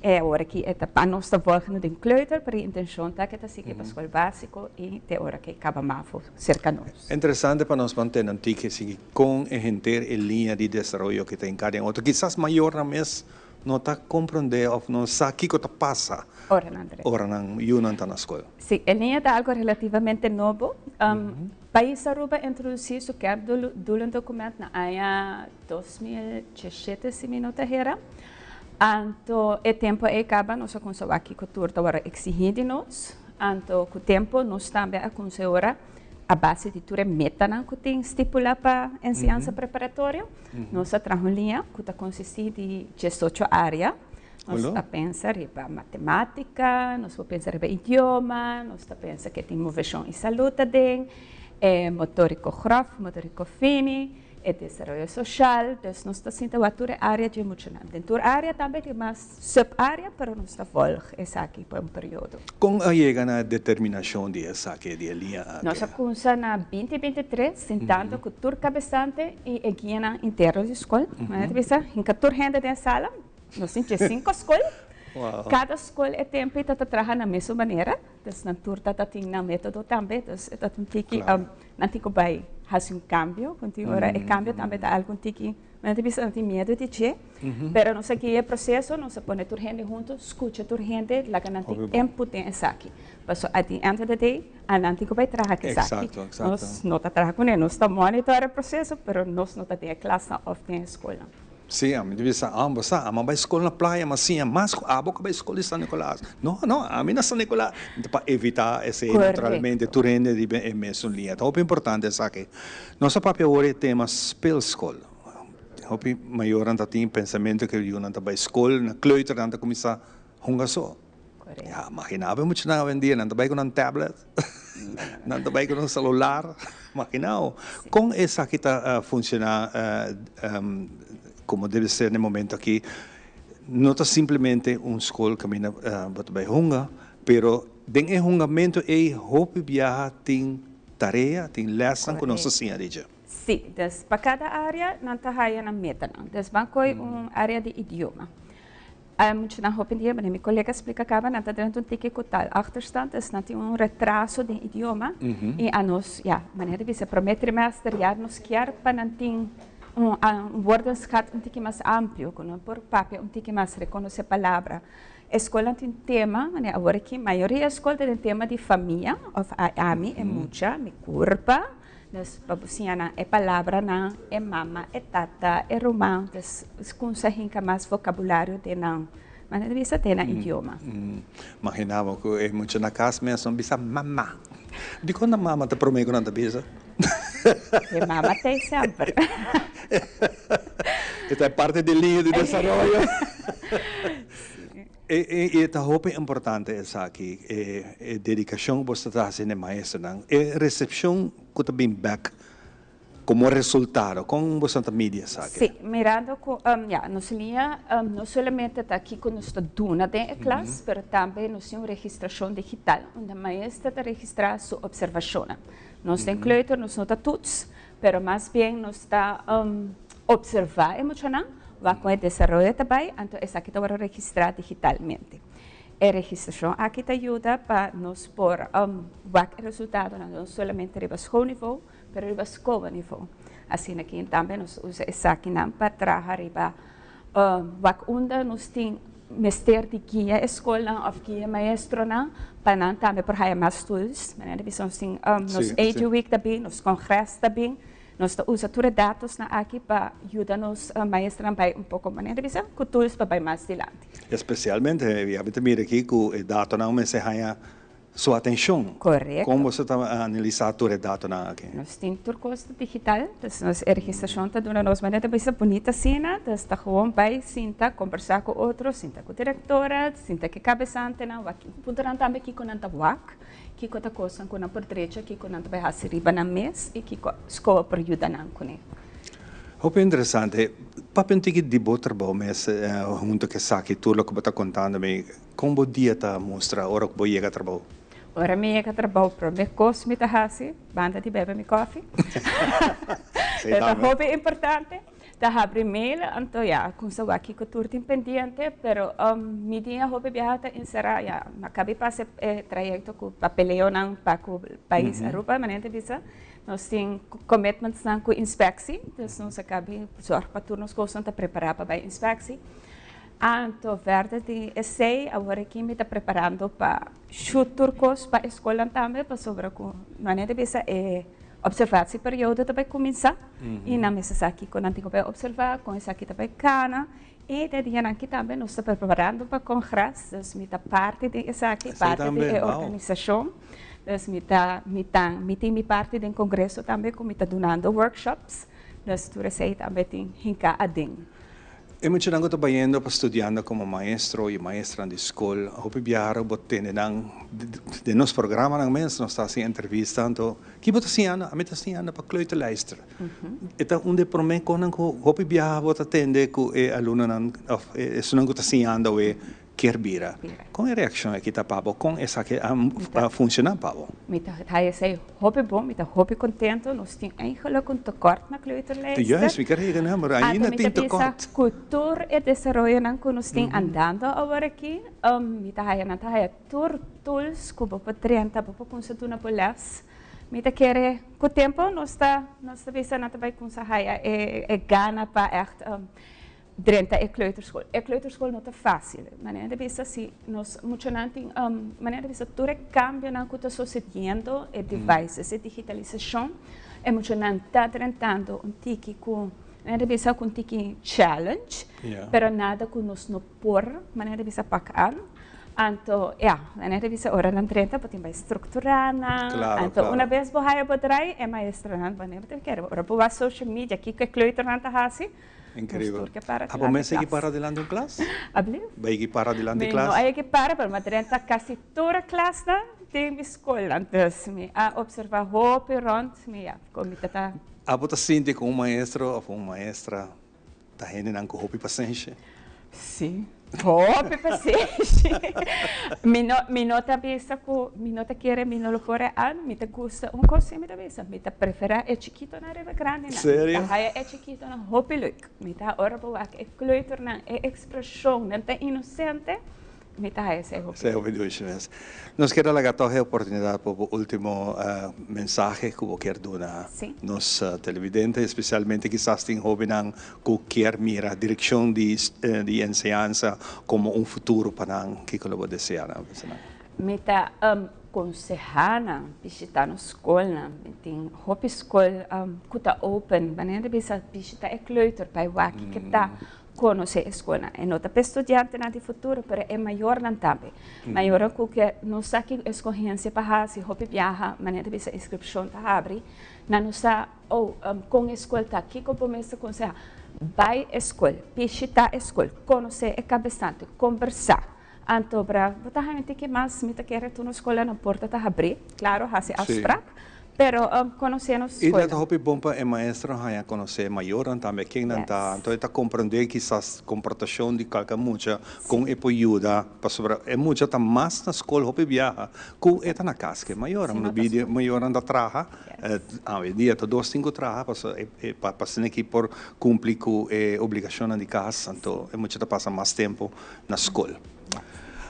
e ora ki e ta pa nos ta volg no den kleuter, pero e intenshon ta ku e ta sigui pa skol básiko i te ora ku e kaba mavo serka nos. Interesante pa nos mantene un tiki sigui kon e henter e liña di desaroyo ki ta hinká den otro. Kisas mayornan mes no ta komprondé òf no sa kiko ta pasa Ora nan drenta. ora nan yunan ta na skol. Sí, e liña ta algo relativamente nobo. Pais Aruba a introduci su kerndoelendocument na aña 2017 si mi no ta hera. Anto e tempo ey caba nos a cuminsa wak kico tur ta worde exigi di nos. Anto cu tempo nos tambe a cuminsa ora a base di tur e metanan cu tin stipula pa enseñansa preparatorio. Nos a traha un liña cu ta consisti di diesocho area. Nos ta pensa riba matematica, nos por pensa riba idioma, nos ta pensa ke tin moveshon i salud aden, e motorico grof, motorico fini, e desaroyo social, dus nos ta sinta wak tur e area dje muchanan. Den tur area tambe tin mas sub-area, pero nos ta volg esaki pa un periodo. Kon a yega na e determinashon di esaki, di e liña aki? Nos a kumsa na 2023, sintando ku tur kabesante i e guianan interno di skol. Manera ta bisa, hinka tur hende den e sala. Nos tin 5 skol. Kada skol e tempu ei ta ta traha na mesun manera. Dus nan tur ta ta tin nan metodo tambe. Dus e ta un tiki, nan tin ku bai hasi un kambio. Ku tin ora e kambio tambe ta algu un tiki, nan ta bisa nan tin miedu di dje. Pero nos a guia e proseso, nos a pone tur hende huntu, skucha tur hende, laga nan tin input den esaki. Pasobra at the end of the day, anan tin ku bai traha ku esaki. Nos no ta traha kuné, nos ta monitor e proseso, pero nos no ta den e klasnan òf den e skolnan. Sí, ami ta bisa, ah, bo sa, ami a bai skol na playa, mi a siña mas ku abo ku a bai skol di San Nicolas. No, no, ami na San Nicolas. Ta pa evitá esei, naturalmente, tur hende riba e mesun liña. Ta hopi importante esaki. Nos a papia awor e tema speelskol. Hopi mayornan ta tin pensamentu ku e yunan ta bai skol, na kleuter nan ta kuminsá hunga so. Ya, magina bo muchanan awendia, nan ta bai ku nan tablet, nan ta bai ku nan celular, magina bo. Kon esaki ta funciona como debe ser na e momento aki? No ta simplemente un skol kaminda bo ta bai hunga, pero den e hungamento ei hopi biaha tin tarea, tin lèsnan ku nos ta siña di dje. Sí, dus pa kada área nan ta haya nan metanan. Dus ban koe un área di idioma. Muchanan hopi dia, mi kolega splika kaba, nan ta drenta un tiki ku taal achterstand, dus nan tin un retraso den idioma. I anos, ya, manera di bisa, promé trimester ya nos kier pa nan tin un woordenschat un tiki mas amplio, ku nan por papia un tiki mas, rekonosé palabra. E skolnan tin tema, manera awor aki mayoria skol ta den tema di famia, òf ami, e mucha, mi kurpa. Dus pa bo siña nan e palabranan, e mama, e tata, e ruman, dus cuminsa hinca mas vocabulario den nan manera di bisa, den nan idioma. Magina bo cu e mucha na cas mes no bisa mama. Dicon nan mama ta prome cu nan ta bisa? E mama ta ei semper. E ta e parte di liña di desaroyo. E ta hopi importante esaki, e dedicacion cu bo ta haci na e maestronan, e recepcion cu ta bin bek como resultado, con bo ta midi esaki? Si, mirando cu ya, nos liña no solamente ta kico nos ta duna den e klas, pero tambe nos tin un registracion digital unda maestro ta registra su observacionnan. Nos den kleuter nos no ta toets, Pero mas bien nos ta observá e muchanan, wak kon e desaroyo ta bai, anto esaki ta wòrdu registrá digitalmente. E registrashon aki ta yuda pa nos por wak e resultadonan no solamente riba schoolniveau, pero riba skoolniveau. Asina ki tambe nos ta usa esakinan pa traha riba wak unda nos tin mester di guia e skolnan òf guia e maestronan pa nan tambe por haya mas tools. Manera di bisa nos tin nos Edu Week ta bin, nos kongres ta bin, nos ta usa tur e datosnan aki pa yuda nos maestronan bai un poko manera di bisa ku tools pa bai mas dilanti. Espesialmente ya mi ta mira aki ku e datonan mester haya Su atencion. Correcto. Con boso ta analisa tur e datonan aki? Nos tin tur cos ta digital, dus nos e registracion ta duna nos manera ta bisa bunita asina, dus ta gewoon bay sinta combersa cu otro, sinta cu directora, sinta cu e cabesantenan, wak puntonan tambe kico nan ta wak, kico ta cosnan cu nan por drecha, kico nan ta bay haci riba nan mes y kico scoa por yuda nan cune. Hopi interesante. Papia un tiki di bo trabou mes hunto cu esaki tur loke bo ta contando mi. Kon bo dia ta mustra ora ku bo yega trabou? Ora mi yega trabou, promé kos mi ta hasi, banda di bebe mi kòfi. Ta hopi importante. Ta habri mail, anto ya, cuminsa wak kico tur tin pendiente, pero mi dia hopi biaha ta encera, ya, mi a cabi pasa e trayecto cu papeleonan pa cu pais Aruba, manera ta bisa, nos tin commitmentsnan cu inspectie, dus nos a cabi zorg pa tur nos cosnan ta prepara pa bay inspectie. Anto verder di esey, awor aki mi ta preparando pa shoot tur cos pa e scolnan tambe, pasobra cu manera ta bisa e observatieperiodo ta bay cuminsa y nan mester sa kico nan tin cu bay observa, con esaki ta bay cana y den dianan aki tambe nos ta preparando pa congres, dus mi ta parti di esaki, parti di e organisacion, dus mi ta mi ta mi tin mi parti den congreso tambe cu mi ta dunando workshops, dus tur esey tambe tin hinca aden. E muchanan ku ta bayendo pa studiando komo maestro i maestranan di skol, hopi biaha bo tende nan den nos programanan mes, nos ta hasi entrevista, anto ki bo ta siñando? Ami ta siñando pa kleuterlijster. E ta un di e promé konan ku hopi biaha bo ta tende ku e alumnonan òf esunnan ku ta siñando awe Kier bira. Kon e reakshon aki ta pa bo? Kon esaki a funshoná pa bo? Mi ta haya esei hopi bon, mi ta hopi kontento. Nos tin eigenlijk un tekort na kleuterlijster. Juist, mi kier yega na, pero ainda tin tekort. Anto mi ta bisa ku tur e desaroyonan ku nos tin andando awor aki, mi ta haya nan ta haya tur tools ku bo por drenta, bo por kumsa duna bo les. Mi ta kere ku tempo nos ta nos ta bisa nan ta bai kumsa haya e gana pa ègt Drenta e kleuterschool. E kleuterschool no ta fácil. Manera di bisa si nos muchanan tin, manera di bisa tur e cambionan cu ta sucediendo, e devices, e digitalisacion, e muchanan ta drentando un tiki cu, manera di bisa cu un tiki challenge, pero nada cu nos no por, manera di bisa pak aan. Anto, ya, manera di bisa ora nan drenta bo tin bai structura nan. Anto una bes bo haya bo draai, e maestronan, bo ta kere, ora bo wak social media kico e kleuternan ta haci, Increíbel. Abo mes a para dilanti un klas? Ablief? Bai para dilanti Mi klas? no a para, pero mi a drenta casi tur e klasnan den mi skolnan. Dus mi a observa hopi rond mi, ya, con mi tata. Abo ta sinti cu un maestro of un maestra ta hendenan cu hopi pasenshi? Sí, hopi pasenshi. Mi no, mi no ta bisa cu mi no ta kere, mi no lo por real, mi ta gusta un cos si mi ta bisa, mi ta prefera e chikitonan riba e grandinan. Serio? Mi ta haya e chikitonan hopi leuk. Mi ta ora bo wak e kleuternan, e expresion, nan ta inocente. Mi ta haya esei hopi. Esei hopi dushi mes. Nos kier a laga tòg e oportunidat pa bo último mensahe ku bo kier duna nos televidente, espesialmente kisas tin hóbennan ku kier mira direkshon di di enseñansa komo un futuro pa nan, kiko lo bo desea nan personal? Mi ta konsehá nan bishitá nos skolnan. Mi tin hopi skol ku ta open. Manera di bisa bishitá e kleuter pa e wak ke ta. Konosé e skolnan. E no ta pa e studiantenan di futuro, pero e mayornan tambe. Mayornan ku ke no sa ki eskohensia pa hasi, hopi biaha, manera ta bisa inskripshon ta habri, nan no sa, oh, kon e skol ta, kiko bo mester konsehá. Bai e skol, bishitá e skol, konosé e kabesante, kombersá. Anto bra, bo ta haña tiki mas, mi ta kere tur nos skolnan nan porta ta habrí, klaro, hasi afsprak, pero konosé nos I skolnan. ta hopi bon pa e maestro haña konosé e mayornan tambe, ken nan ta, anto e ta komprendé kisas komportashon di kalke mucha, kon e por yuda, pasobra e mucha ta mas na skol hopi biaha ku e ta na kas ku e mayornan. No bidi e mayornan ta traha, awendia ta dos tin ku traha pasobra e pa asina ki por kumpli ku e obligashonnan di kas, anto e mucha ta pasa mas tempu na skol.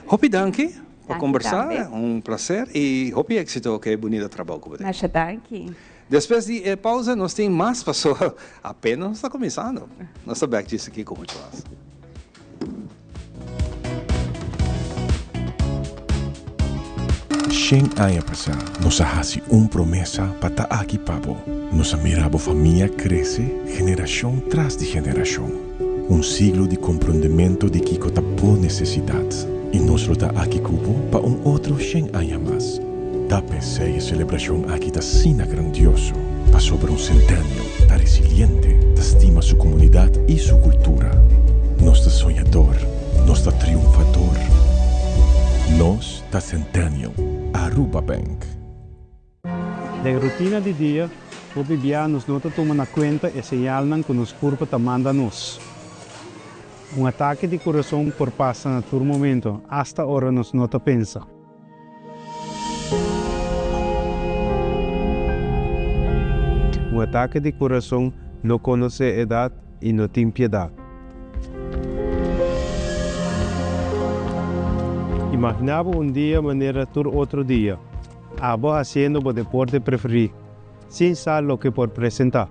Hopi danki pa kombersá, un plaser i hopi éksito ku e bunita trabou ku bo tin. Masha danki. Despues di e pausa nos tin mas paso apenas nos ta kuminsando. Nos ta bèk djis aki ku muchu mas. Shen aña pasá nos a hasi un promesa pa ta aki pa bo. Nos a mira bo famia krese generashon tras di generashon. Un siglo di komprondemento di kiko ta bo nesesidat. I nos lo ta aki ku bo pa un otro shen aña mas. Ta p'esei e selebrashon aki ta asina grandioso, pasobra un Centennial ta resiliente, ta stima su komunidat i su kultura. Nos ta soñador, nos ta triunfador. Nos ta Centennial. Aruba Bank. Den rutina di dia, hopi bia nos no ta tuma na kuenta e señalnan ku nos kurpa ta manda nos. Un atake di kurason por pasa na tur momento, asta ora nos no ta pensa. Un. Atake di kurason no konosé edat i no tin piedat. Imaginá bo un dia manera tur otro dia, abo hasiendo bo deporte preferí, sin sa loke por presentá.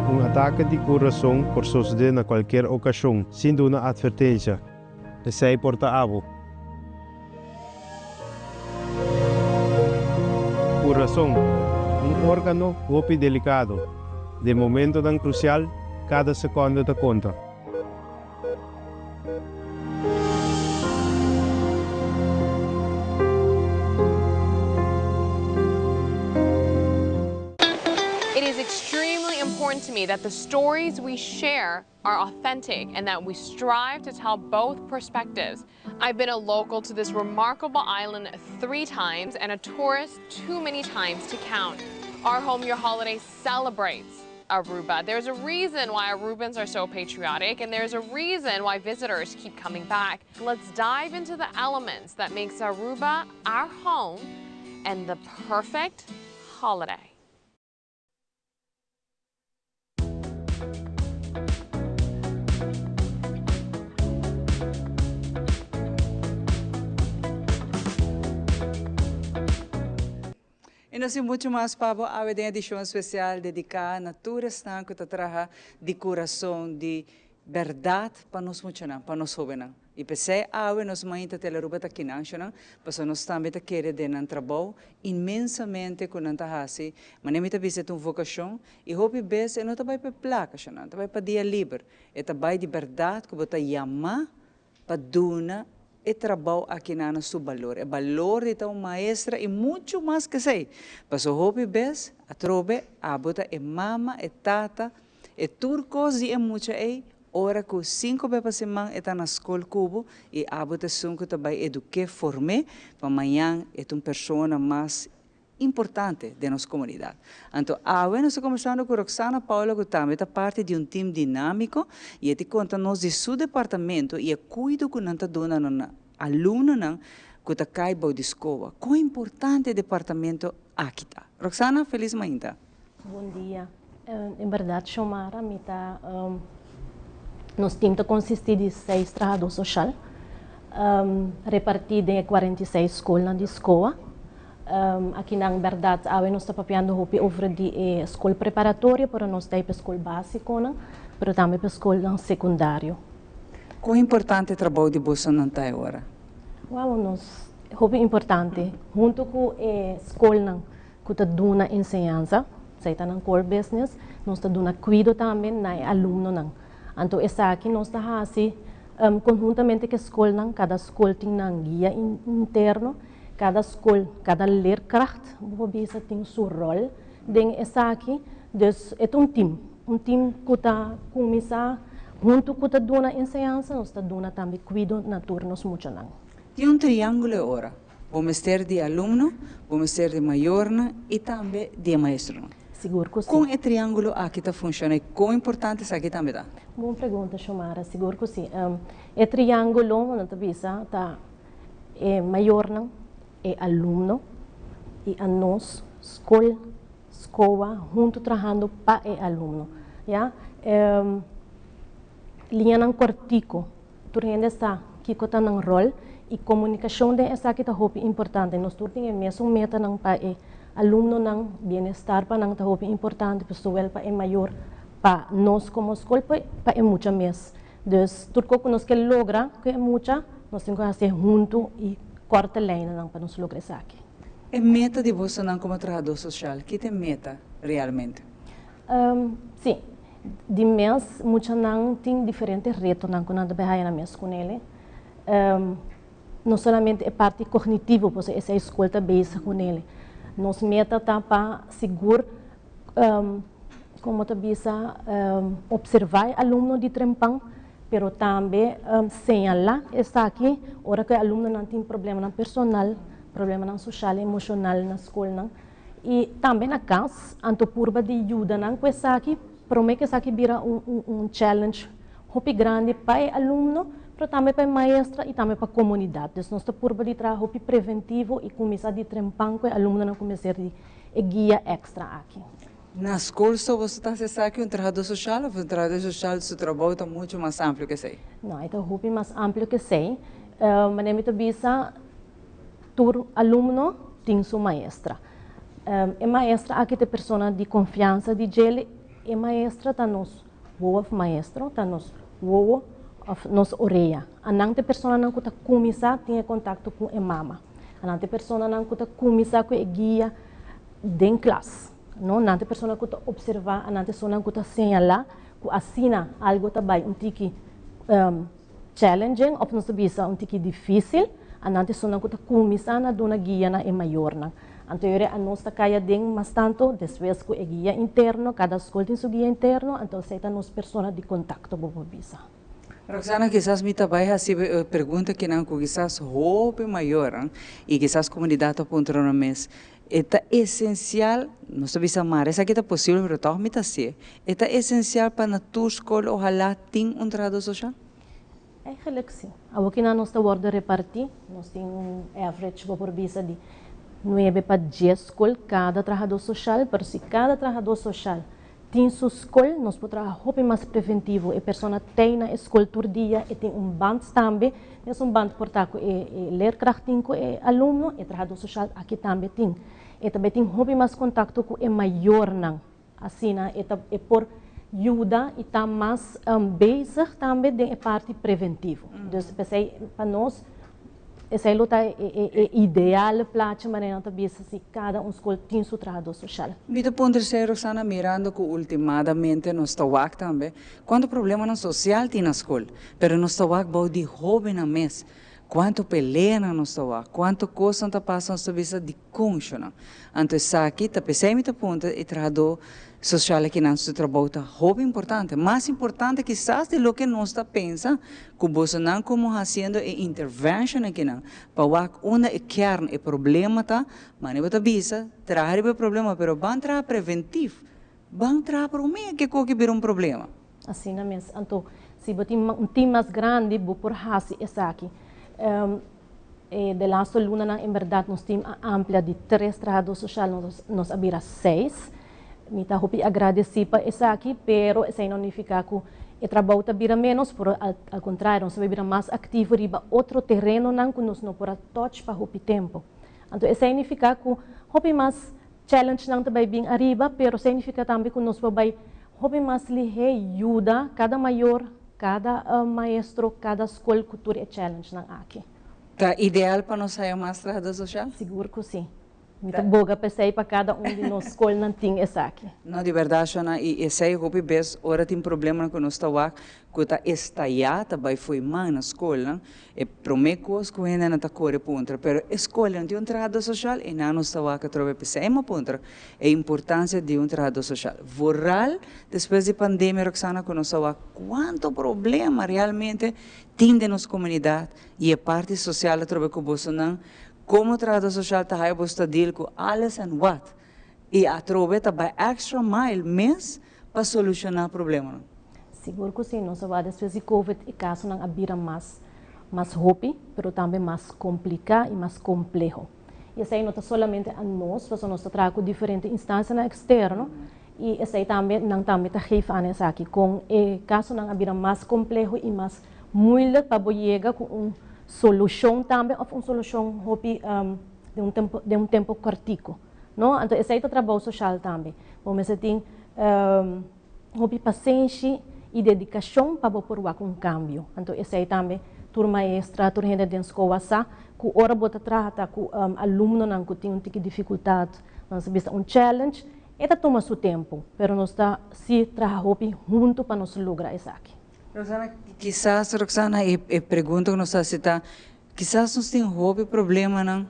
Un atake di kurason por sosodé na kualkier okashon, sin duna atvertensia. Esei por ta abo. Kurason, un órgano hopi delikado. Den momentonan krusial, kada sekònde ta konta. It is extremely important to me that the stories we share are authentic and that we strive to tell both perspectives. I've been a local to this remarkable island three times and a tourist too many times to count. Our Home Your Holiday celebrates Aruba. There's a reason why Arubans are so patriotic and there's a reason why visitors keep coming back. Let's dive into the elements that makes Aruba our home and the perfect holiday. I nos tin muchu mas pa bo awe den edishon spesial dediká na tur esnan ku ta traha di kurason, di bèrdat pa nos muchanan, pa nos hóbennan. I p'esei awe nos mainta Tele Aruba ta kinanshonan, pasobra nos tambe ta kere den nan trabou inmensamente ku nan ta hasi. Manera mi ta bisa e ta un vokashon i hopi bes e no ta bai pa e plaka shonan, e ta bai pa dia liber. E ta bai di bèrdat ku bo ta yamá pa duna e trabou aki nan su balor, e balor di ta un maestra i muchu mas ku esei. Pasobra hopi bes atrobe abo ta e mama, e tata, e tur kos di e mucha ei ora ku sinku be pa siman e ta na skol ku bo i abo ta esun ku ta bai eduk'é, form'é pa mañan e ta un persona mas importante den nos comunidad. Anto awe nos ta conversando cu Roxana Paula cu tambe ta parti di un team dinamico y e ti conta nos di su departamento y e cuido cu nan ta duna na nan alumnonan cu ta cay bou di scoba. Con importante e departamento aki ta? Roxana, feliz mainta. Bon dia. En berdad Xiomara, mi ta, nos team ta consisti di seis trahador social, reparti den e 46 scolnan di SCOA. Akinan berdad awe nos ta papiando hopi over di e scol preparatorio, pero nos ta e pa scol basiconan, pero tambe pa scolnan secundario. Con importante e trabou di bosonan ta e ora? Wow, nos hopi importante. Hunto cu e scolnan ku ta duna enseñansa, esei ta nan core business, nos ta duna kuido tambe na e alumnonan. Anto esaki nos ta hasi konhuntamente ku e skolnan, kada skol tin nan guia interno, kada skol, kada leerkracht bo por bisa tin su ròl den esaki, dus e ta un tim, un tim ku ta kuminsá huntu ku ta duna enseñansa, nos ta duna tambe kuido na tur nos muchanan. Tin un triángulo e ora. Bo mester di alumno, bo mester di mayornan i tambe di e maestronan. Sigur ku si. Kon e triángulo aki ta funshoná i kon importante esaki tambe ta? Bon pregunta, Xiomara. Sigur ku si. E triángulo, nan ta bisa, ta e mayornan, e alumno i anos, skol, SCOA, huntu trahando pa e alumno. Ya. Liñanan kòrtiku. Tur hende sa kiko ta nan ròl i komunikashon den esaki ta hopi importante. Nos tur tin e mesun metanan pa e alumnonan, bienestar pa nan ta hopi importante, pero sowel pa e mayor, pa nos komo skol, pa e mucha mes. Dus tur kos ku nos ke logra ku e mucha, nos tin ku hasié huntu i kòrta lijnennan pa nos logra esaki. E meta di bosonan komo trahadó sosial, ki ta e meta realmente? Sí. Di mes muchanan tin diferente retonan ku nan ta bai haya nan mes kunele. No solamente e parti kognitivo, pasobra esei skol ta bezig kunele. Nos meta ta pa sigur, komo ta bisa, opservá e alumno di trempan, pero tambe señalá esaki ora ku e alumnonan tin problemanan personal, problemanan soshal, emoshonal na skolnan. I tambe na kas, anto purba di yuda nan ku esaki, promé ku esaki bira un un challenge hopi grandi pa e alumno, pero tambe pa e maestra y tambe pa comunidad. Dus nos ta purba di traha hopi preventivo y cuminsa di trempan cu e alumnonan cu mester di e guia extra aki. Na scol so boso ta haci esaki un trahador social of un trahador social su trabou ta mucho mas amplio cu esey? No, e ta hopi mas amplio cu esey. Manera mi ta bisa, tur alumno tin su maestra. E maestra aki ta e persona di confiansa di djele. E maestra ta nos wowo of maestro ta nos wowo of nos orea. Anan ta e personanan cu ta cuminsa tin e contacto cu e mama. Anan ta e personanan cu ta cuminsa cu e guia den klas. No, nan ta e persona cu ta observa, anan ta esunnan cu ta señala cu asina algo ta bay un tiki challenging of nos ta bisa un tiki dificil, anan ta esunnan cu ta cuminsa na duna guia na e mayornan. Anto yore anos ta cay aden mas tanto despues cu e guia interno, cada scol tin su guia interno, anto esey ta nos persona di contacto bo por bisa. Roxana, kisas mi ta bai hasi e pregunta kinan ku kisas hopi mayornan i kisas komunidat ta puntra nan mes. E ta esensial, nos ta bisa mara esaki ta posibel pero tòg mi ta hasié, e ta esensial pa na tur skol ohalá tin un trahadó soshal? Eigenlijk si. Awor kinan nos ta wòrdu repartí, nos tin un average bo por bisa di nuebe pa dies skol kada trahadó soshal, pero si kada trahadó soshal Tin su skol, nos por traha hopi mas preventivo. E persona tei na e skol tur dia, e tin un band tambe. Mes un band por ta ku e leerkracht tin ku e alumno, e trahadó soshal aki tambe tin. E ta bai tin hopi mas kontakto ku e mayornan. Asina e ta e por yuda i ta mas bezig tambe den e parti preventivo. Dus p'esei pa nos Esei lo ta e ideal plachi manera nan ta bisa si kada un skol tin su trahadó soshal. Mi ta puntra esei, Roxana, mirando ku ultimadamente nos ta wak tambe kuantu problemanan sosial tin na skol, pero nos ta wak bou di hóbennan mes, kuantu peleanan nos ta wak, kuantu kosnan ta pasa nos ta bisa dikon shonnan. Anto esaki ta p'esei mi ta puntra e trahadó sosial akinan su trabou ta hopi importante, mas importante kisas di loke nos ta pensa ku bosonan komo hasiendo e intervention akinan pa wak unda e kern e problema ta, mane bo ta bisa traha riba e problema pero ban traha preventif, ban traha prome ke koki bira un problema. Asina mes, anto si bo tin un team mas grandi bo por hasi esaki. E de laatste lunanan en berdad nos team a amplia di tres trahadó social nos a bira seis. Mi ta hopi agradeci pa esaki, pero esei no nifica cu e trabou ta bira menos, pero al contrario nos ta bay bira mas activo riba otro terenonan cu nos no por a touch pa hopi tempo. Anto esei nifica cu hopi mas challengenan ta bay bin ariba, pero esei nifica tambe cu nos por bay hopi mas lihe yuda cada mayor, cada maestro, cada scol cu tur e challengenan aki. Ta ideal pa nos haya mas trahadó sosial? Sigur ku sí. Mi ta boga p'esei pa kada un di nos skolnan tin esaki. No, di bèrdat, Shona, i esei hopi bes ora tin problemanan ku nos ta wak ku ta estayá, ta bai fo'i man na skolnan, e promé kos ku hendenan ta kore puntra, pero e skolnan tin un trahadó sosial? I nan nos ta wak atrobe p'esei mi a puntra e importansia di un trahadó sosial. Vooral despues di pandemia, Roxana, ku nos a wak kuantu problema realmente tin den nos komunidat I e parti social atrobe ku bosonan komo trahadó social ta haya boso ta deal ku alles en wat i atrobe ta bai extra mile mes pa solushoná problemanan. Sigur ku si, nos a wak despues di covid e kasonan a bira mas mas hopi pero tambe mas kompliká i mas kompleho. I esei no ta solamente a nos pasobra nos ta traha ku diferente instansianan eksterno i esei tambe nan tambe ta geef aan esaki kon e kasonan a bira mas kompleho i mas Moeilijk pa bo yega ku un solushon tambe òf un solushon hopi den un tempo den un tempo kòrtiku, no. Anto esei ta trabou soshal tambe. Bo mester tin hopi pasenshi i dedikashon pa bo por wak un kambio. Anto esei tambe tur maestra, tur hende den skoa sa ku ora bo ta traha ta ku alumnonan ku tin un tiki difikultat, nan sa bisa un challenge, e ta tuma su tempu, pero nos ta si traha hopi huntu pa nos logra esaki. Roxana, kisas, Roxana, e e pregunta ku nos ta hasi ta, kisas nos tin hopi problemanan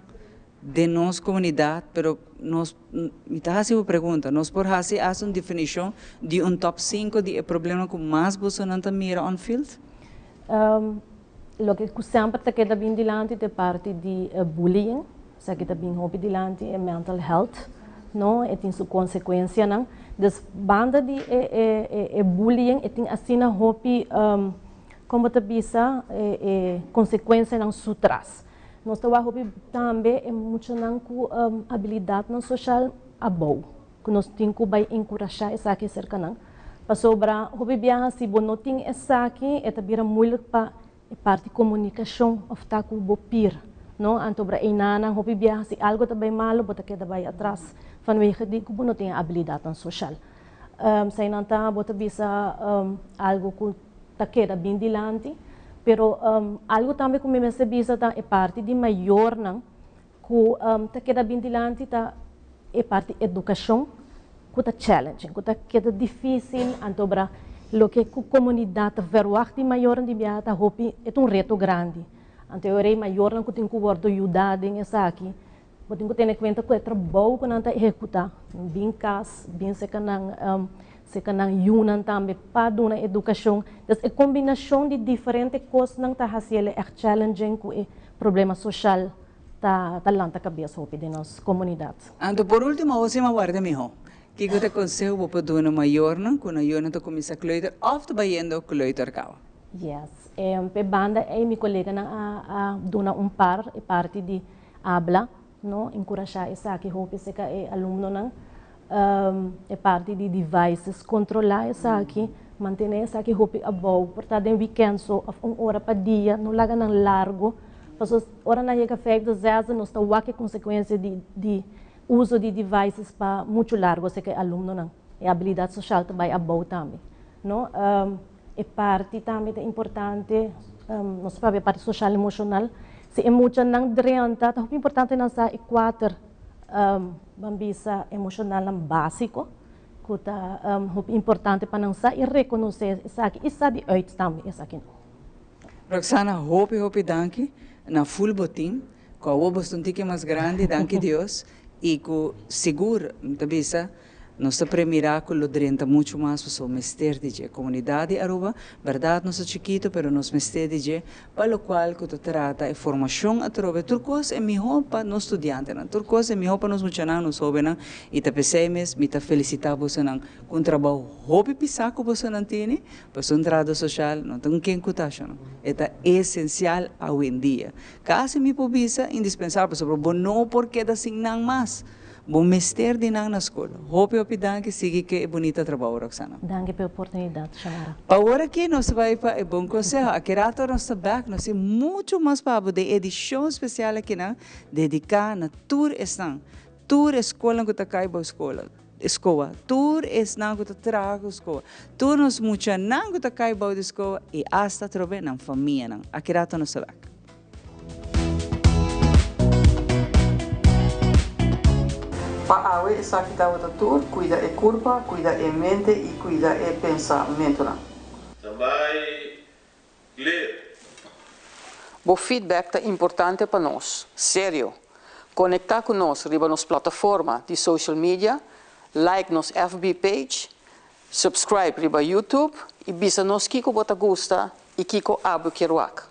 den nos komunidat, pero nos, mi ta hasi bo pregunta, nos por hasi hasta un definishon di un top sinku di e problemanan ku mas bosonan ta mira on field? Loke ku semper ta keda bin dilanti ta e parti di bullying, esaki ta bin hopi dilanti, e mental health, no, e tin su konsekuensianan. Dus banda di e e e bullying e tin asina hopi. Kon bo ta bisa e konsekuensianan su tras. Nos ta wak hopi tambe e muchanan ku abilidatnan soshal abou, ku nos tin ku bai enkurashá esaki serka nan. Pasobra hopi biaha si bo no tin esaki e ta bira moeilijk pa e parti komunikashon òf ta ku bo pir, no. Anto bra einanan hopi biaha si algu ta bai malu bo ta keda bai atras vanwege di ku bo no tin e abilidatnan soshal. Eseinan ta bo ta bisa algu ku ta keda bin dilanti, pero algu tambe ku mi mester bisa ta e parti di mayornan ku ta keda bin dilanti ta e parti edukashon ku ta challenging, ku ta keda difisil, anto bra loke ku komunidat ta verwagt di mayornan di biaha ta hopi, e ta un reto grandi. Anto e ora ei mayornan ku tin ku wòrdu yuda den esaki, Bo tin ku tene kuenta ku e trabou ku nan ta ehekutá, bin kas, bin serka nan, serka nan yunan tambe pa duna edukashon. Dus e kombinashon di diferente kosnan ta hasi el ègt challenging ku e problema soshal ta ta lanta kabes hopi den nos komunidat. Anto por ultimo awor si mi a warda mihó. Kiko ta e konseho bo por duna mayornan ku nan yunan ta kuminsá kleuter òf ta bayendo kleuter kaba? Yes. P'e banda ei mi koleganan a a duna un par, e parti di Habla, no? Enkurashá esaki hopi serka e alumnonan. E parti di devices, kontrolá esaki, mantené esaki hopi abou. Por ta den wikènt so òf un ora pa dia, no laga nan largu. Pasobra ora nan yega vijfde, zesde nos ta wak e konsekuensia di di uso di devices pa muchu largu serka e alumnonan. E abilidat soshal ta bai abou tambe, no? E parti tambe ta importante, nos ta papia parti soshal emoshonal. Si e muchanan drenta, ta hopi importante nan sa e kuater ban bisa emoshonalnan básiko ku ta hopi importante pa nan sa i rekonosé esaki i sa di uit tambe esakinan. Roxana, hopi hopi danki na ful bo team, ku awor bo sta un tiki mas grandi, danki Dios, i ku sigur mi ta bisa Nos ta premira cu lo drenta mucho mas pasobra mester di dje. Comunidad di Aruba, berdad nos ta chikito pero nos mester di dje pa locual cu ta trata e formacion atrobe. Tur cos e miho pa nos studiantenan, tur cos e miho pa nos muchanan, nos hobennan y ta pesey mes mi ta felicita bosonan cu un trabao hopi pisa cu bosonan tene pasobra un trahador social no ta un ken cu ta ashonan. E ta esencial awendia. Casi mi por bisa indispensabel pasobra bo no por keda sin nan mas. Bo mester di nan na skol. Hopi hopi danki sigui ke e bunita trabou Roxana. Danki pa e oportunidat Shamara. Pa awor aki nos ta bai pa e bon konseho. Aki rato nos ta bek nos tin mucho mas pa bo den edishon spesial akinan dediká na tur esnan, tur e skolnan ku ta kai bou skola, skoa, tur esnan ku ta traha ku skoa, tur nos muchanan ku ta kai bou di skoa i asta atrobe nan famianan. Aki rato nos ta bek. Pa awe esaki tabata tur, cuida e curpa, cuida e mente y cuida e pensamentonan. Tambay clear. Bo feedback ta importante pa nos. Serio! Conecta cu nos riba nos plataforma di social media, like nos FB page, subscribe riba YouTube y bisa nos kico bo ta gusta y kico abo kier wak.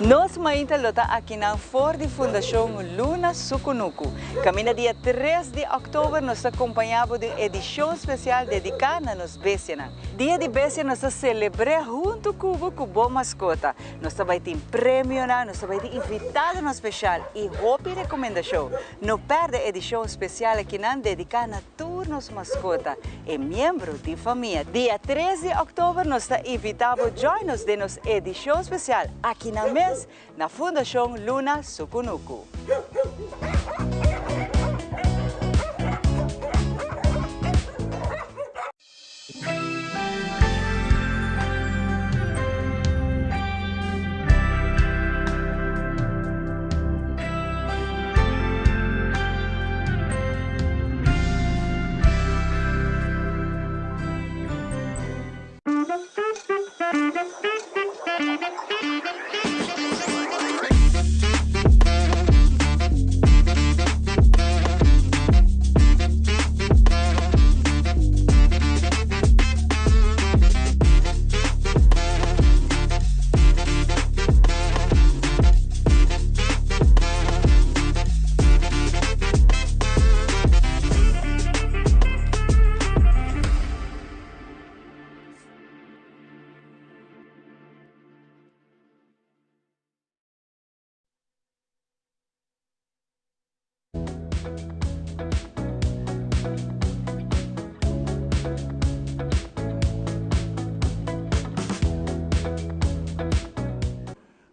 Nos mainta lo ta akinan for di Fundashon Luna Sukunuku. Kaminda dia tres di òktober nos ta kompañá bo den edishon spesial dediká na nos bestianan. Dia di Bestia nos ta selebr'é huntu ku bo ku bo maskota. Nos ta bai tin premionan, nos ta bai tin invitadonan special y hopi recomendacion. No perde edicion special akinan dedica na tur nos mascota e miembro di famia. Dia tres di october nos ta invita bo join nos den nos edicion special akinan mes na Fundacion Luna Sucunucu.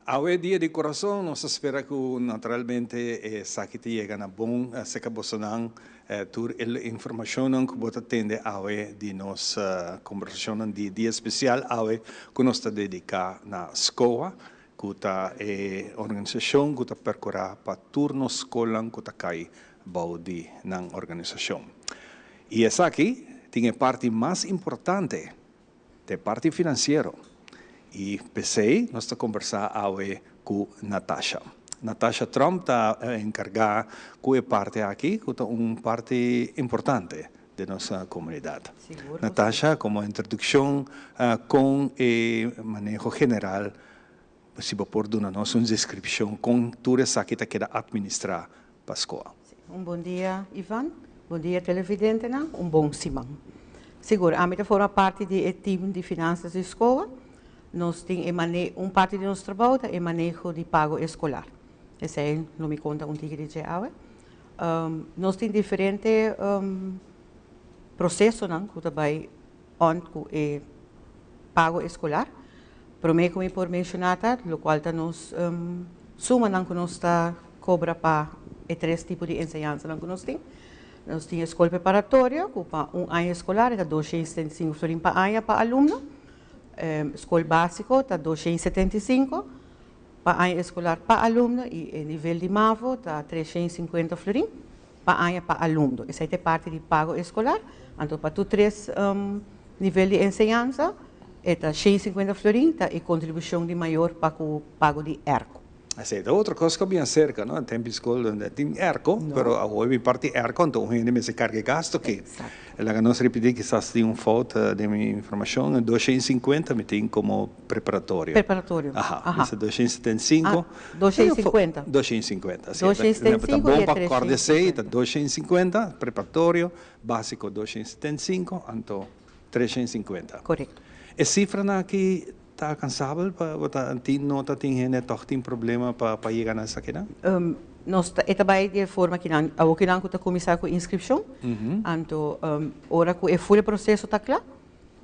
Awe dia di kurason, nos ta spera ku naturalmente esaki ta yega na bon serka bosonan. Tur e informashonnan ku bo ta tende awe di nos kombersashonnan di dia spesial awe ku nos ta dediká na SCOA, ku ta e organisashon ku ta perkurá pa tur nos skolnan ku ta kai bou di nan organisashon. I esaki tin e parti mas importante. Ta e parti finansiero y p'esey nos ta combersa awe cu Natasha. Natasha Tromp ta encarga cu e parti aki cu ta un parti importante den nos comunidad. Natasha, como introduccion con e maneho general si bo por duna nos un descripcion con tur esaki ta keda administra pa SCOA. Un bon dia Ivan, bon dia televidentenan, un bon siman. Sigur, ami ta forma parti di e team di finansas di SCOA. Nos tin e mane, un parti di nos trabou ta e maneho di pago eskolar. Esei lo mi konta un tiki di dje awe. Nos tin diferente prosesonan ku ta bai on ku e pago eskolar. Promé ku mi por menshoná ta lokual ta nos sumanan ku nos ta kobra pa e tres tipo di enseñansanan ku nos tin. Nos tin e skol preparatorio ku pa un aña eskolar e ta 275 florin pa aña pa alumno. Skol básiko ta 275 pa aña eskolar pa alumno i e nivel di mavo ta 350 florin pa aña pa alumno. Esei ta e parti di pago eskolar. Anto pa tur tres nivel di enseñansa e ta 150 florin ta e kontribushon di mayor pa ku pago di èrko. Esei ta otro kos ku a bin aserka, no? Tempu di skol donde tin èrko, pero awor bin parti èrko anto un hende mester karga e gasto aki. Laga nos ripití kisas tin un fout den mi informashon, 250 mi tin komo preparatorio. Preparatorio. Aha, mester 275. Ah, 250. 250, si. 275 i e 350. Ta bon pa kòrda esei, ta 250 preparatorio, básiko 275, anto 350. Korekto. E sifranan aki ta alkansabel pa bo ta tin nota tin hende tòg tin problema pa pa yega na esakinan? Nos ta e ta bai di e forma kinan awor kinan ku ta kuminsá ku inskripshon, anto ora ku e ful e proseso ta kla,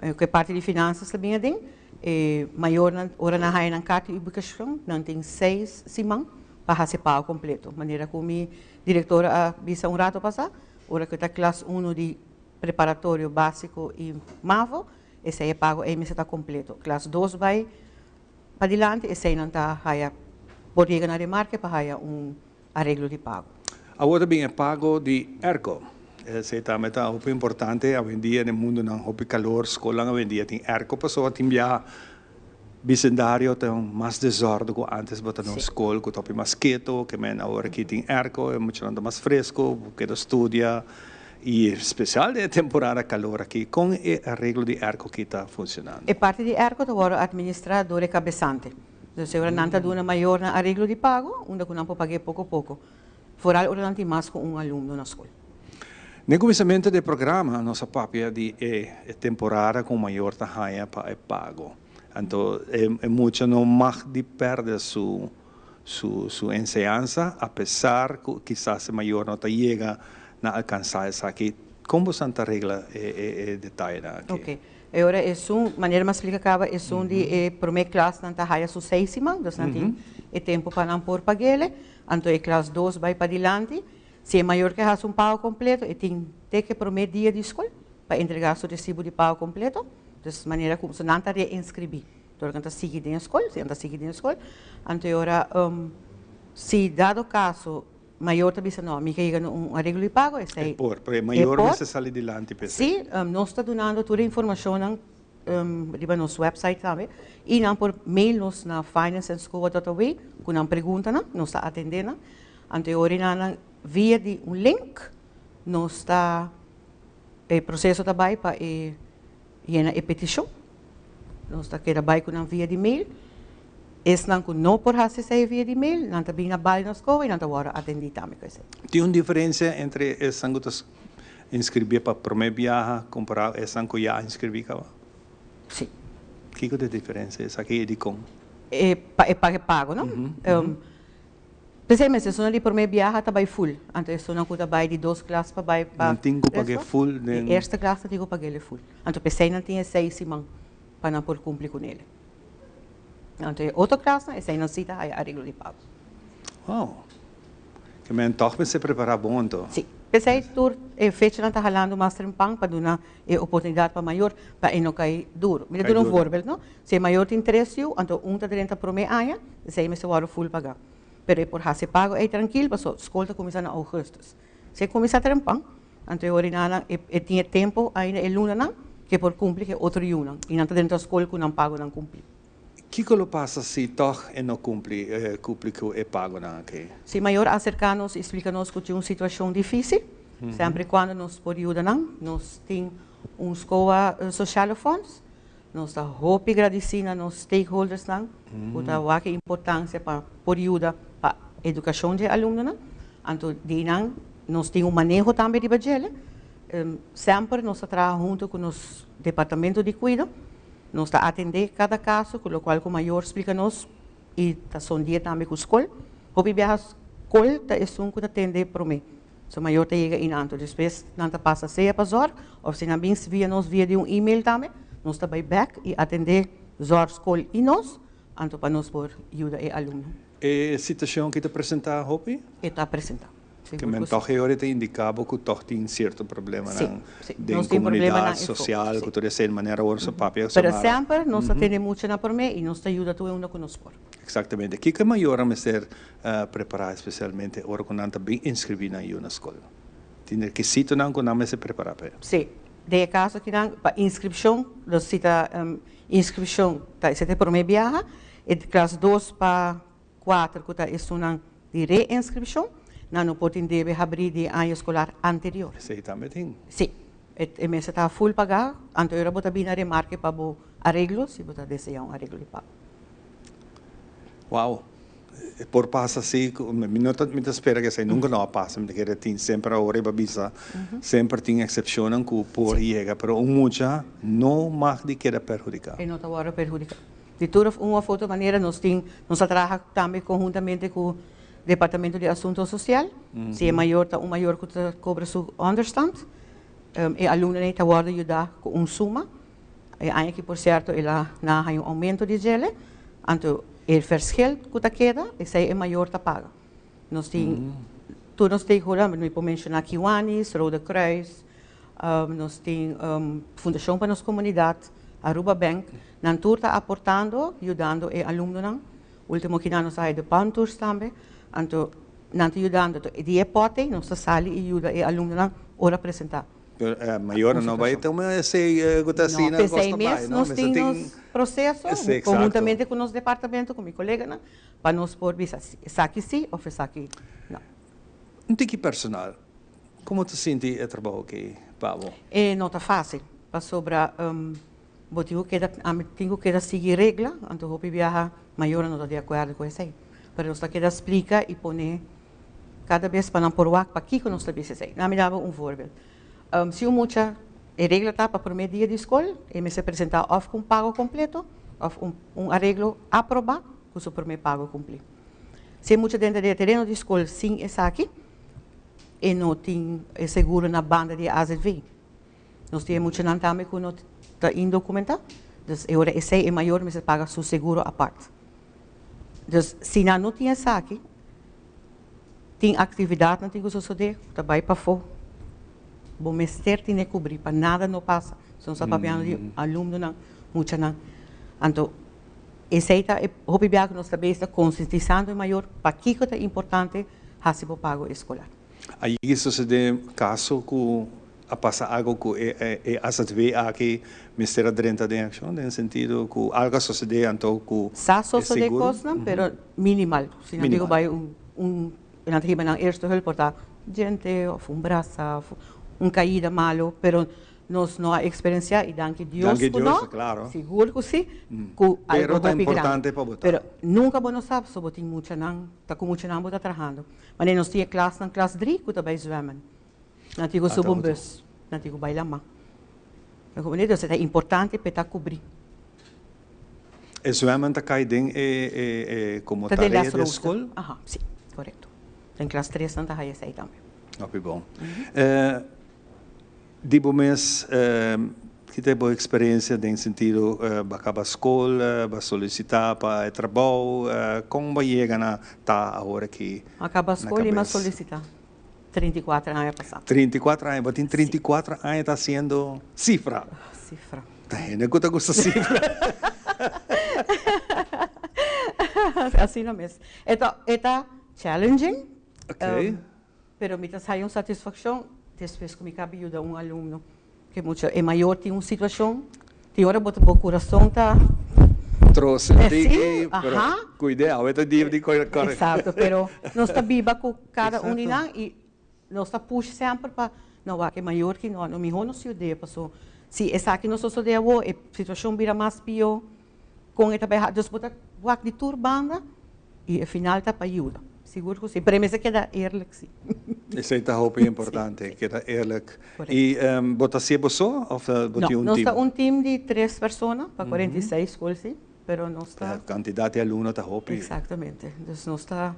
ku e parti di finansas ta bin aden, e mayornan ora nan haña nan karta di ubikashon nan tin seis siman pa hasi e pago kompleto. Manera ku mi direktor a bisa un rato pasá, ora ku e ta klas uno di preparatorio, básiko i mavo, esei e pago ei mester ta kompleto. Klas dos bai padilanti eseinan ta haya por yega na remarke pa haya un areglo di pago. Awor ta bin e pago di airco. Esei tambe ta hopi importante. Awendia den mundonan hopi kalor, skolnan awendia tin airco pasobra tin biaha bisendario ta mas desòrdu ku antes bo ta na un skol ku ta hopi mas keto, ke men awor aki tin airco e muchanan ta mas fresco, bo keda studia i spesial den e temporada kalor aki. Kon e areglo di airco aki ta funcionando? E parti di airco ta wòrdu administrá dor e kabesante. Dus e ora nan ta duna mayornan areglo di pago unda ku nan por pag'é poko poko, foral ora nan tin mas ku un alumno na skol. Den kuminsamentu di e programa nos a papia di e temporada ku un mayor ta haña pa e pago. Anto e mucha no mag di pèrdè su su su enseñansa apesar ku kisas e mayor no ta yega na alkansá esaki. Kon boso ta regla e detayenan aki? Ok. E ora esun, manera mi a splika kaba, esun di e promé klas nan ta haya su seis siman, dus nan tin e tempu pa nan por pag'ele. Anto e klas dos bai padilanti. Si e mayor ke hasi un pago kompleto, e tin te ku e promé dia di skol pa entregá su resibu di pago kompleto. Dus manera ku nan ta reinskribí dor ku nan ta sigui den e skol, si nan ta sigui den e skol. Anto e ora si dado kaso mayor ta bisa no, mi ke yega na un areglo di pago, esei E por, pero e mayor mester sali dilanti p'esei. Sí, nos ta dunando tur e informashonnan riba nos website tambe i nan por mail nos na finance@scoa.aw ku nan preguntanan, nos ta atendé nan. Anto e ora nan via di un link nos ta e proseso ta bai pa e yena e petishon. Nos ta keda bai ku nan via di mail. Esnan ku no por hasi esei via di mail, nan ta bin na bali na skola i nan ta wòrdu atendí tambe ku esei. Tin un diferensia entre esnan ku ta inskribí pa promé biaha kompará esnan ku ya a inskribí kaba? Sí. Kiko ta e diferensia esaki i dikon? E pa e pago no? P'esei mes esunnan di promé biaha ta bai full, anto esunnan ku ta bai di dos klas pa bai pa Nan tin ku pag'é full den. E eerste klas nan tin ku pag'é full. Anto p'esei nan tin e seis siman pa nan por kumpli ku nele. Anto e otro klasnan eseinan si ta haya areglo di pago. Wow. Ke men tòg mester prepará bon anto. Si. P'esei tur e fechanan ta halando mas trempan pa duna e oportunidat pa mayor pa e no kai duro. Mi ta duna un voorbeeld no. Si e mayor tin tres yu anto un ta drenta promé aña esei mester wòrdu ful pagá. Pero e por hasi e pago ei trankil paso skol ta kuminsá na ougùstùs. Si e kuminsá trempan anto e orinanan e tin e tempu ainda e lunanan ke por kumpli ku e otro yunan i nan ta drenta skol ku nan pagonan kumpli. Kiko lo pasa si tòg e no kumpli kumpli ku e pagonan aki? Si mayor aserká nos i splika nos ku tin un situashon difísil, semper i kuando nos por yuda nan. Nos tin un SCOA Sociale Fonds. Nos ta hopi gradisí na nos stakeholdersnan ku ta wak e importansia pa por yuda pa edukashon di e alumnonan. Anto di nan nos tin un maneho tambe riba djele. Semper nos ta traha huntu ku nos departamento di kuido. Nos ta atendé kada kaso ku lokual ku mayor splika nos i ta sondia tambe ku skol. Hopi biaha skol ta esun ku ta tende promé. So mayor ta yega in anto despues nan ta pasa sea pa zòrg òf si nan bin via nos via di un email tambe nos ta bai bèk i atendé zòrg, skol i nos anto pa nos por yuda e alumno. E situashon ki ta presentá hopi? E ta presentá. Ke men tòg e ora ta indiká bo ku tòg tin sierto problemanan den komunidat, sosial, ku tur esei manera awor so papia Pero semper nos ta tene mucha na promé i nos ta yuda tur e unda ku nos por. Eksaktamente. Kiko e mayornan mester prepará espesialmente ora ku nan ta bin inskribí nan yu na skol? Tin rekisitonan ku nan mester prepará pa e? Sí. Den e kaso akinan pa inskripshon nos sita inskripshon ta esei ta e promé biaha, e klas dos pa Kuater ku ta esunnan di reinskripshon, nan no por tin debe habrí di e aña eskolar anterior. Esei tambe tin? Sí. E mester ta ful pagá, anto ora bo ta bini a remarke pa bo areglo, si bo ta deseá un areglo di pago. Wow! E por pasa si ku mi no ta mi ta spera ku esei nunka no a pasa, mi ta kere tin semper awor riba bisa semper tin eksepshonnan ku por yega, pero un mucha no mag di keda perhudiká. E no ta wòrdu perhudiká. Di tur of un of otro manera nos tin, nos a traha tambe conhuntamente cu Departamento di Asunto Social. Si e mayor ta un mayor cu ta cobra su onderstand, e alumnonan ta wordo yuda cu un suma. E aña aki por cierto el a na haña un aumento di djele, anto e verschil cu ta keda, esey e mayor ta paga. Nos tin tur nos stakeholder, mi por menciona Kiwanis, Rode Kruis, nos tin Fundacion pa nos Comunidad, Aruba Bank, nan tur ta aportando, yudando e alumnonan. Ultimo kinan nos a haya de pantours tambe, anto nan ta yudando. Di e pot ei nos ta sali y yuda e alumnonan ora presenta. Pero e mayornan no bai tuma esei ku ta asina No, p'esei mes nos tin nos proseso konhuntamente ku nos departamento, ku mi koleganan, pa nos por bisa esaki si òf esaki no. Un tiki personal, komo ta sinti e trabou aki pa bo? E no ta fásil, pasobra bo tin ku keda, ami tin ku keda sigui regla, anto hopi biaha mayornan no ta di akuerdo ku esei. Pero nos ta keda splika i pone Kada bes pa nan por wak pakiko nos ta bisa esei. Nan mi daba un voorbeeld. Si un mucha e regla ta pa prome dia di skol e mester presenta of ku un pago kompleto of un areglo aproba ku su prome pago kumpli. Si e mucha denter di e tereno di skol sin esaki e no tin e seguro na banda di e azv. Nos tin e muchanan tambe ku no ta indokumenta, dus e ora esei e mayor mester paga su seguro apart. Dus si nan no tin esaki, tin aktividatnan tin ku sosodé ku ta bai pafó. Bo mester tene kubrí pa nada no pasa. So nos ta papiando di alumnonan, muchanan. Anto esei ta e hopi biaha ku nos ta bes ta konsientisando e mayor pakiko ta importante hasi bo pago eskolar. A yigi sosodé kaso ku A pasa algo cu e azv aki mester a drenta den accion den sentido cu algo a sosode anto cu e Sa sosode seguro? cosnan pero minimal. Si nan dico bay un un nan ta hiba nan eerste hulp por ta djente of un brasa of un caida malo pero nos no a experiencia y danki Dios Danki cu Dios, no, claro. sigur cu si, cu Pero algo ta hopi grandi. importante pa bo ta. Pero nunca bo no sab so bo tin muchanan, ta cu muchanan bo ta trahando. Manera nos tin e klasnan klas drie cu ta bay zwemmen. Nan tin ku subi un bus, nan tin ku bai lama. Entonces ta importante pa e ta kubrí. E zwemmen ta kai den e komo tarea di skol? Aha, si, korekto. Den klas tres nan ta haya esei tambe. Hopi bon. Di bo mes, Ki ta bo experiencia den sentido bo a caba scol, bo a solicita pa e trabou, con bo a yega na ta awor aki A caba na scol y mi a cabes? solicita 34 aña pasa. 34 aña, bo tin 34 aña ta haciendo cifra. Cifra. Ta hende cu ta gusta cifra. Asina mes. E ta e ta challenging. Ok. Pero mi ta haya un satisfaccion despues cu mi caba yuda un alumno. Ke mucha e mayor tin un situacion tin ora bo ta bo curason ta Troce Eh, tiki, si, pero aha. cuide awe ta dia di core. Exacto, pero nos ta biba cu cada un di Exacto. nan y nos ta push semper pa no wak e mayor ki no, no miho nos yud'é paso si esaki no sosode awo e situacion bira mas pio con e ta bay haci, dus bo ta wak di tur banda y e final ta pa yuda, sigur cu si, pero e mester keda eerlijk si. Esey ta hopi importante, keda eerlijk. Y bo ta hacié bo so of bo No, tin un nos team? ta un team di tres persona pa 46 school si, pero nos ta. E cantidad di alumno ta hopi. Exactamente, dus nos ta,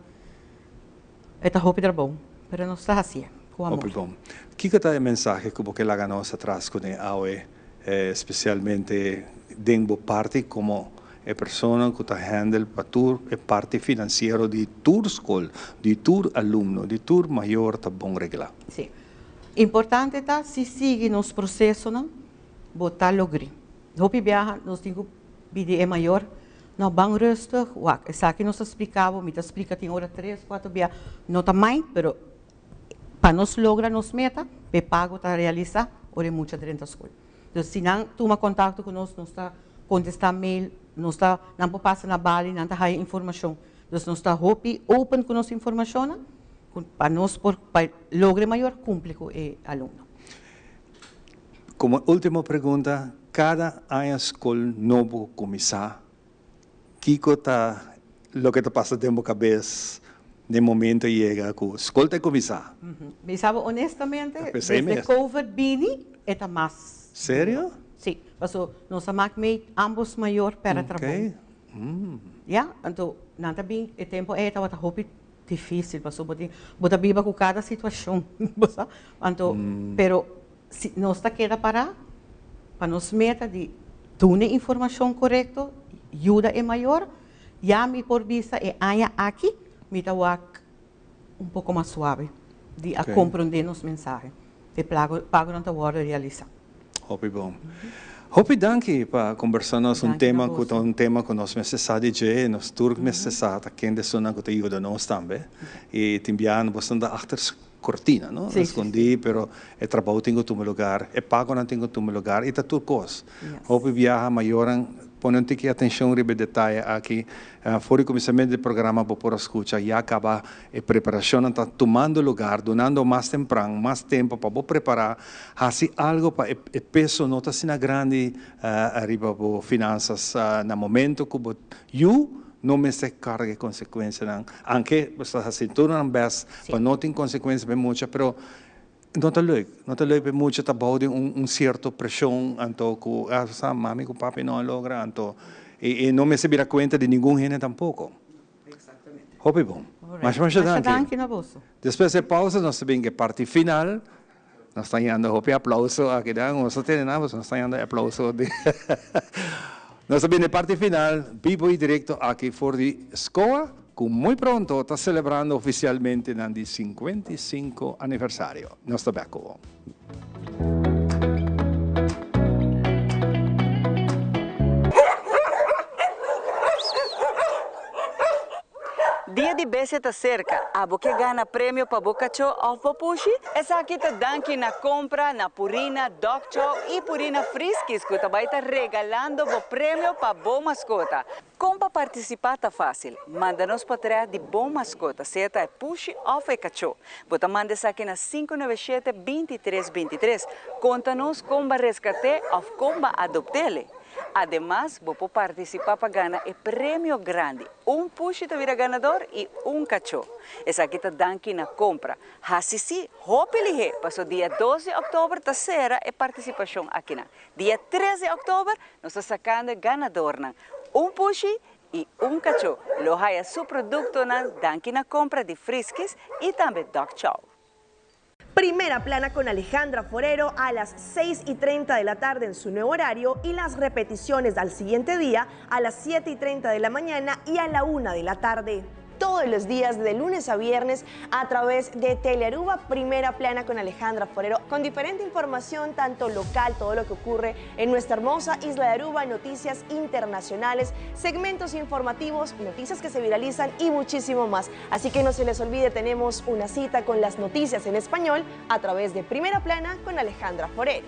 e ta hopi trabou, pero nos ta hacié cu amor. Hopi bon. Kico ta e mensahe cu bo ke laga nos atras cune awe, especialmente den bo parti como e persona cu ta handle pa tur e parti financiero di tur scol, di tur alumno, di tur mayor ta bon regla? Si. Importante ta si sigui nos procesonan bo ta logri. Hopi biaha nos tin cu pidi e mayor, no ban rustig, wak esaki nos ta splica bo, mi ta splica tin ora tres, cuatro biaha, no ta mind pero pa nos logra nos meta p'e pago ta realisa ora e mucha drenta scol. Entonces si nan tuma contacto cu nos, nos ta contesta mail, nos ta nan por pasa na bali, nan ta haya informacion. Entonces nos ta hopi open cu nos informacionnan cu pa nos por pa logra e mayor cumpli cu e alumno. Como ultimo pregunta, cada aña scol nobo cuminsa, kico ta loke ta pasa den bo cabes den momento yega cu scol ta cuminsa? Mi sa bo honestamente, Pesey desde mes. covid bini e ta mas Serio? duro. Si, paso nos a mak mee ambos mayor pera trabou. Ok. Ya, anto nan ta bin e tempo ey tabata hopi dificil paso bo tin bo ta biba cu cada situacion bo sa anto pero si nos ta keda para pa nos meta di duna e informacion corecto yuda e mayor ya mi por bisa e aña aki mi ta wak un poco mas suave di a comprende nos mensahe e pagonan ta wordo realisa. Hopi bon. Hopi danki pa kombersá nos un tema ku ta un tema ku nos mester sa di dje, nos tur mester sa ta kende esunnan ku ta yuda nos tambe. I tin biaha boso ta achter kortina, no? Eskondí, pero e trabou tin ku tuma lugar, e pagonan tin ku tuma lugar i ta tur kos. Hopi biaha mayornan pone un tiki atenshon riba e detaye aki. For di kuminsamentu di programa bo por a skucha ya kaba e preparashonnan ta tumando lugar, dunando mas tempran, mas tempu pa bo prepará, hasi algu pa e e peso no ta asina grandi riba bo finansas na momento ku bo yu no mester karga e konsekuensianan. Anke bo ta hasi tur nan bèst pa no tin konsekuensia pa e mucha, pero No ta leuk, no ta leuk pa e mucha ta bou den un un cierto presion anto cu ah sa mami cu papi no a logra anto y y no mester bira cuenta di ningun hende tampoco. Exactamente. Hopi bon. Masha masha Masha danki. danki na boso. Despues e pausa nos ta bin cu e parti final. Nos ta yanda hopi aplauso aki dan, nos no tene nada pasobra nos ta yanda e aplauso di Nos ta bin e parti final bibo y directo aki for di SCOA. Cu muy pronto ta celebrando oficialmente nan di 55 aniversario. Nos ta bek cu bo. Dia di Bestia ta serka, abo ke gana premio pa bo kachó òf bo pushi? Esaki ta danki na kompra na Purina Dog Chow i Purina Friskies ku ta bai ta regalando bo premio pa bo maskota. Kon pa partisipá ta fásil. Manda nos potrèt di bo maskota, sea ta e pushi òf e kachó. Bo ta manda esaki na 597 23 23. Konta nos kon bo a reskat'é òf kon bo a adopt'é. Ademas, bo por partisipá pa gana e premio grandi. Un pushi ta bira ganador i un kachó. Esaki ta danki na kompra. Hasi sí hopi lihé, paso dia dos di òktober ta sera e partisipashon akinan. Dia tres di òktober nos ta sakando e ganadornan. Un pushi y un cacho lo haya su productonan danki na compra di Friskies y tambe Dog Chow. Primera Plana con Alejandra Forero a las 6 y 30 de la tarde en su nuevo horario y las repeticiones al siguiente día a las 7 y 30 de la mañana y a la 1 de la tarde todos los días de lunes a viernes a través de Telearuba Primera Plana con Alejandra Forero, con diferente información, tanto local, todo lo que ocurre en nuestra hermosa isla de Aruba, noticias internacionales, segmentos informativos, noticias que se viralizan y muchísimo más. Así que no se les olvide, tenemos una cita con las noticias en español a través de Primera Plana con Alejandra Forero.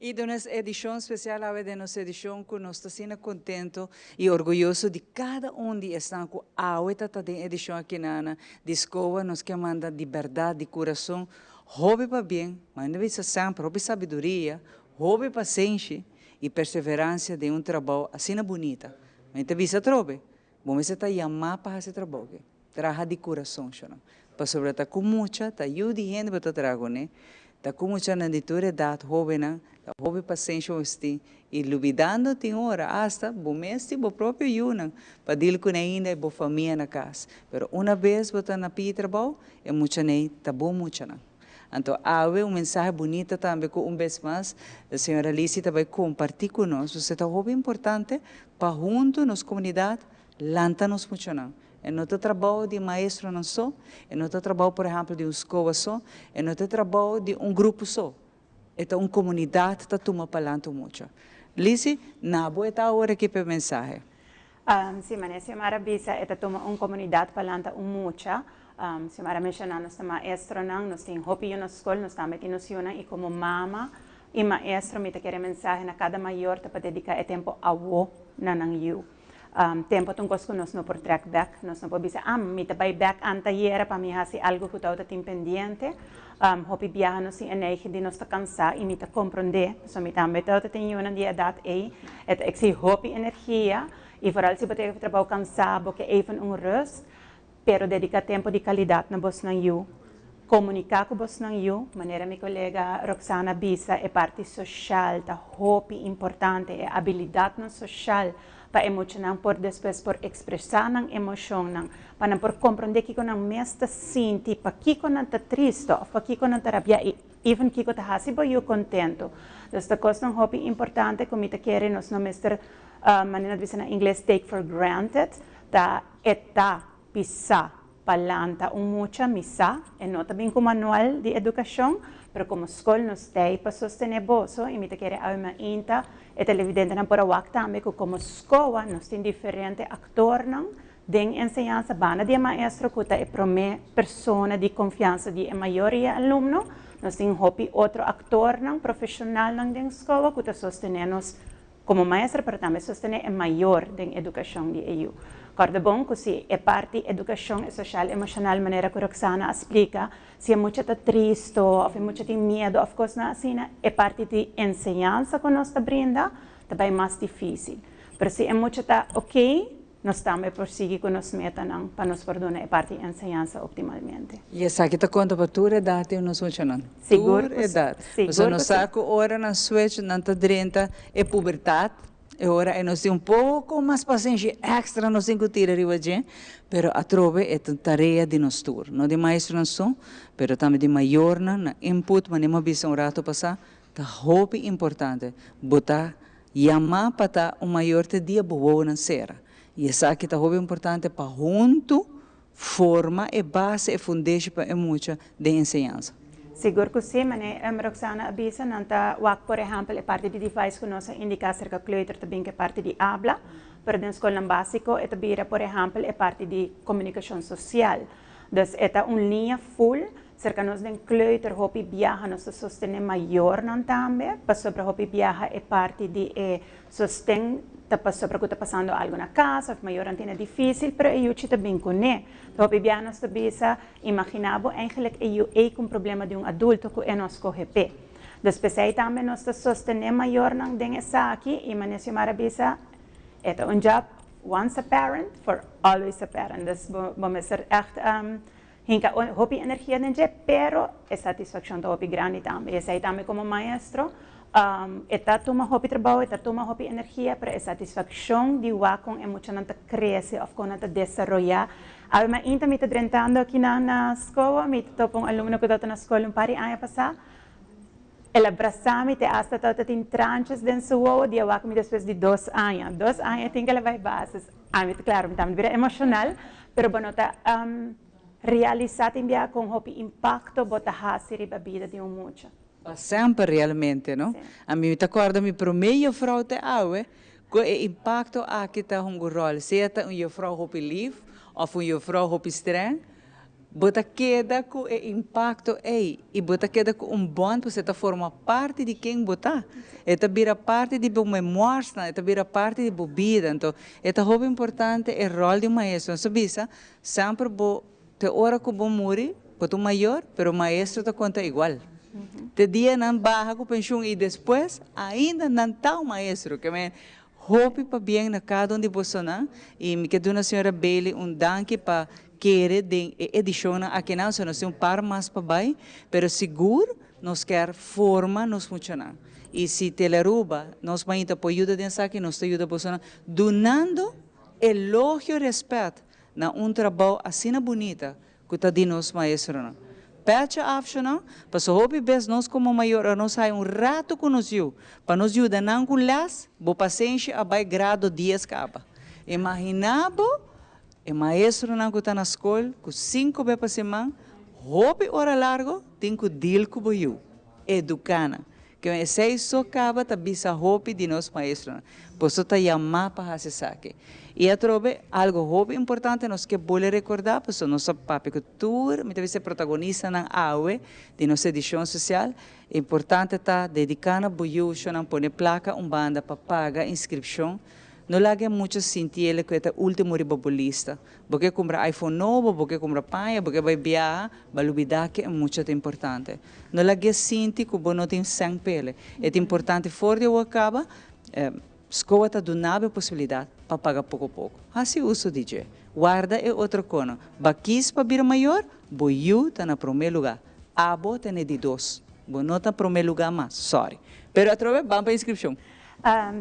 Y den nos edicion special awe den nos edicion cu nos ta asina contento y orguyoso di cada un di esnan cu awe ta ta den edicion aki na di SCOA nos ke manda di berdad di curason hopi pabien, ma no bisa semper hopi sabiduria, hopi pasenshi y perseverancia den un trabou asina bunita. Mi ta bisa atrobe, bo mester ta yamá pa hasi trabou ke. Traha di kurason, shonnan. Pasobra ta ku mucha, ta yu di hende bo ta traha kuné. Ta ku muchanan di tur edat, hóbennan, ta hopi pasensha bo mester tin. I lubidando tin ora asta bo mes tin bo propio yunan pa dil kuné ainda i bo famia na kas. Pero una bes bo ta na pidi trabou, e muchanei ta bo muchanan. Anto awe un mensahe bunita tambe ku un bes mas señora Lisi ta bai kompartí ku nos, pasobra ta hopi importante pa huntu nos komunidat lanta nos muchanan. E no ta trabou di maestronan so, e no ta trabou por ehèmpel di un skoa so, e no ta trabou di un grupo so, e ta un komunidat ta tuma pa lanta un mucha. Lisi, na bo e ta awor aki pa e mensahe. Si, manera Xiomara bisa, e ta tuma un comunidad pa lanta un mucha. Xiomara menciona nos ta maestronan, nos tin hopi yu na scol, nos tambe tin nos yunan y como mama y maestro mi ta kere mensahe na cada mayor ta pa dedica e tempo awo na nan yu. Tempo ta un cos cu nos no por trek bek, nos no por bisa, ah, mi ta bay bek antayera pa mi haci algo cu tawata tin pendiente. Hopi biaha nos tin e neiging di nos ta cansa y mi ta comprende, pasobra mi tambe tawata tin yunan di e edad ey, e ta exigi hopi energia y vooral si bo ta yega for trabao cansa, bo ke even un rust, pero dedica tempo di calidad na bosnan yu, comunica cu bosnan yu, manera mi colega Roxana a bisa, e parti social ta hopi importante, e habilidadnan social pa e muchanan por despues por expresa nan emocionnan, pa nan por comprende kico nan mes ta sinti, pakico nan ta tristo of pakico nan ta rabia y even kico ta haci bo yu contento. Dus ta cosnan hopi importante cu mi ta kere nos no mester, manera nan ta bisa na ingles, take for granted, ta e ta pisa pa lanta un mucha, mi sa, e no ta bin cu manual di educacion, pero como scol nos t'ey pa sostene boso y mi ta kere awe mainta e televidentenan por a wak tambe cu como scoa nos tin diferente actornan den enseñansa banda di e maestro cu ta e prome persona di confiansa di e mayor y e alumno, nos tin hopi otro actornan profesionalnan den scoa cu ta sostene nos Komo maestra pero tambe sostené e mayor den edukashon di e yu. Kòrda bon ku si e parti edukashon e soshal emoshonal manera ku Roxana a splika, si e mucha ta tristo òf e mucha tin miedu òf kosnan asina, e parti di enseñansa ku nos ta brinda ta bai mas difísil. Pero si e mucha ta oké, Nos tambe por sigui ku nos metanan pa nos por duna e parti enseñansa optimalmente. I esaki ta konta pa tur edat di nos muchanan. Sigur Tur edat. Pasobra nos sa ku ora nan switch nan ta drenta e pubertat, e ora ei nos tin un poko mas pasenshi èkstra nos tin ku tira riba dje, pero atrobe e ta un tarea di nos tur, no di maestronan so, pero tambe di mayornan, nan input, manera mi a bisa un rato pasá, Ta hopi importante. Bo ta yamá pa ta un mayor te dia bo wowonan sera. I esaki ta hopi importante pa huntu forma e base, e fundeshi pa e mucha den enseñansa. Sigur ku si, manera Roxana a bisa, nan ta wak por ehèmpel e parti di device ku nos a indiká serka kleuter ta bin ku e parti di abla, pero den skolnan básiko e ta bira por ehèmpel e parti di komunikashon sosial. Dus e ta un liña full. Serka nos den kleuter hopi biaha nos ta sostené mayornan tambe, pasobra hopi biaha e parti di e sosten ta pasobra ku ta pasando algu na kas òf mayornan tene difísil, pero e yuchi ta bin kuné. Hopi biaha nos ta bisa, imaginá bo eigenlijk e yu ei ku un problema di un adulto ku e no a skohe p'e. Dus p'esei tambe nos ta sostené mayornan den esaki i manera Xiomara a bisa, e ta un job once a parent for always a parent. Dus bo mester ègt Hinka hopi energia den dje, pero e satisfakshon ta hopi grandi tambe. I esei tambe komo maestro, e ta tuma hopi trabou, e ta tuma hopi energia, pero e satisfakshon di wak kon e muchanan ta krese òf kon nan ta desaroyá. Awe mainta mi ta drentando akinan na skoa, mi ta topa un alumno ku tabata na skol un par di aña pasá. El a brasá mi te asta tabata tin tranches den su wowo di a wak mi despues di dos aña. Dos aña e tin ku el a bai basis. Ami ta klaro, mi tambe bira emoshonal, pero bo no ta realisá tin bia kon hopi impakto bo ta hasi riba bida di un mucha. Pa semper realmente, no? Ami mi ta kòrda mi promé jufrou te awe ku e impakto aki ta hunga un ròl, sea ta un jufrou hopi lif òf un jufrou hopi strèng, Bo ta keda ku e impakto ei i bo ta keda ku un bond pasobra e ta forma parti di ken bo ta. E ta bira parti di bo memoirsnan, e ta bira parti di bo bida. Anto e ta hopi importante e ròl di un maestro. Nos ta bisa, semper bo te ora ku bo muri, bo ta un mayor, pero maestro ta konta igual. Te dia nan baha ku penshun i despues ainda nan ta un maestro. Ke men Hopi pabien na kada un di bosonan y mi ke duna señora Bailey un danki pa kere den e edicionnan akinan, so nos tin un par mas pa bay, pero sigur nos kier forma nos muchanan y si Telearuba nos mainta por yuda den esaki nos ta yuda bosonan dunando elogio y respet na un trabou asina bunita Ku ta di nos maestronan. Pecha afshonan, paso hopi bes nos komo mayor ora nos haya un ratu ku nos yu pa nos yuda nan ku les, bo pasenshi a bai grado dies kaba. Imaginá bo e maestronan ku ta na skol ku sinku be pa siman, hopi ora largo tin ku deal ku bo yu, eduká nan. Ke esei so kaba ta bisa hopi di nos maestronan. Boso ta yamá pa hasi esaki. I atrobe, algu hopi importante nos ke bole rekordá, pasobra nos a papia ku tur, mi ta bisa e protagonistanan awe di nos edishon sosial, importante ta dediká na bo yushonan, pone plaka un banda pa paga inskripshon. No laga e mucha sinti el ku e ta último riba bo lista. Bo ke kumpra iPhone nobo, bo ke kumpra paña, bo ke bai biaha, ba lubidá ke e mucha ta importante. No lag'é sinti ku bo no tin sèn p'el. E ta importante for di awor kaba, SCOA ta duna bo e posibilidat pa paga poko poko. Hasi uso di dje. Warda e otro kono. Ba kis pa bira mayor, bo yu ta na promé lugá. Abo ta na e di dos. Bo no ta promé lugá mas. Sorry. Pero atrobe ban pa inskripshon.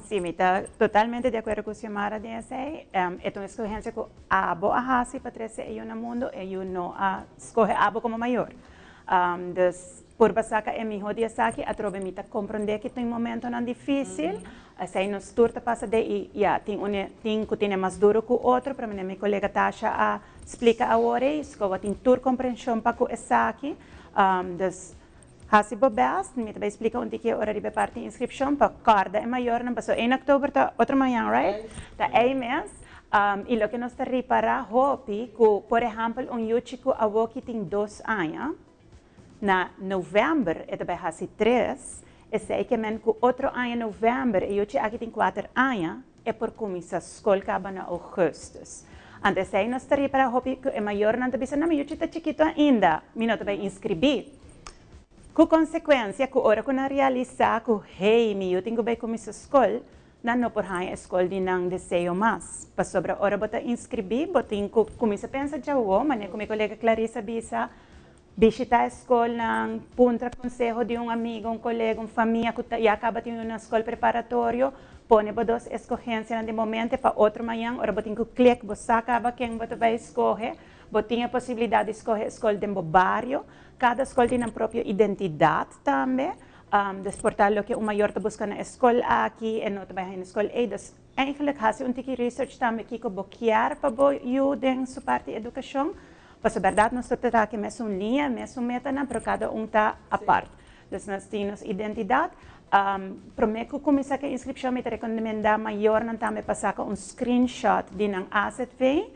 Sí, mi ta totalmente di akuerdo ku Xiomara den esei. E ta un eskohensia ku abo a hasi pa trese e yu na mundu, e yu no a skohe abo komo mayor. Dus purba saka e mihó di esaki, atrobe mi ta komprondé ki tin momentonan difísil, esei nos tur ta pasa den i ya, tin un tin ku tene mas duru ku otro, pero manera mi kolega Tasha a splika awor ei, Skowa tin tur komprenshon pa ku esaki. Dus Hasi bo best, mi ta bai splika un tiki ora riba e parti inskripshon pa kòrda e mayornan pasobra 1 oktober ta otro mañan right? Ta ei mes i loke nos ta ripará hopi ku por ehèmpel un yuchi ku awoki tin dos aña na novèmber e ta bai hasi tres esei ke men ku otro aña novèmber e yuchi aki tin kuater aña e por kuminsá skol kaba na ougùstùs. Anto esei nos ta ripará hopi ku e mayornan ta bisa, No, mi yuchi ta chikitu ainda, mi no ta bai inskribí. Ku konsekuensia ku ora ku nan realisá ku, Hey, mi yu tin ku bai kuminsá skol, nan no por haña e skol di nan deseo mas. Pasobra ora bo ta inskribí, bo tin ku kuminsá pensa djawo, manera ku mi kolega Clarissa a bisa, Bishita e skolnan, puntra konseho di un amigo, un kolega, un famia ku ta ya kaba tin yu na skol preparatorio. Pone bo dos eskohensianan di momente pa otro mañan ora bo tin ku klik bo sa kaba ken bo ta bai skohe. Bo tin e posibilidat di skohe e skol den bo bario. Kada skol tin nan propio identidat tambe. Dus por ta loke un mayor ta buska na e skol aki e no ta bai haña na e skol ei. Dus eigenlijk hasi un tiki research tambe kiko bo kier pa bo yu den su parti edukashon. Pasobra bèrdat nos tur ta traha ku e mesun liña, e mesun metanan, pero kada un ta apart. Dus nos tin nos identidat. Promé ku kuminsá ku e inskripshon mi ta rekomendá mayornan tambe pa saka un screenshot di nan AZV,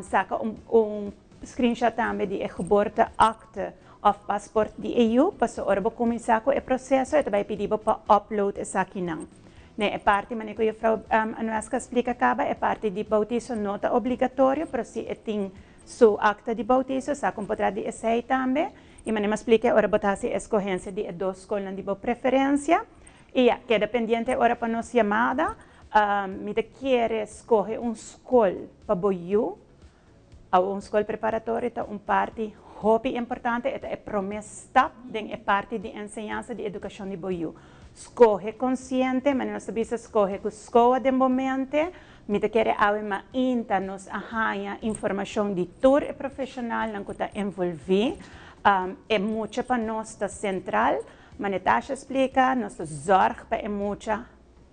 saka un un screenshot tambe di e geboorteakte. òf pasport di e yu, paso ora bo kuminsá ku e proseso e ta bai pidi bo pa upload esakinan. Den e parti manera ku juffrouw Anueska a splika kaba, e parti di bautiso no ta obligatorio, pero si e tin su akta di bautiso, saka un potret di esei tambe. I manera mi a splika e ora bo ta hasi eskohensia di e dos skolnan di bo preferensia. I ya, keda pendiente e ora pa nos yamada. Mi ta kere skohe un skol pa bo yu. Awo un skol preparatorio ta un parti hopi importante, e ta e promé stap den e parti di enseñansa di edukashon di bo yu. Skohe konsiente, manera nos ta bisa skohe ku skoa den bo mente. Mi ta kere awe mainta nos a haña informashon di tur e profeshonalnan ku ta envolví. E mucha pa nos ta sentral. Manera Tasha a splika, nos ta zòrg pa e mucha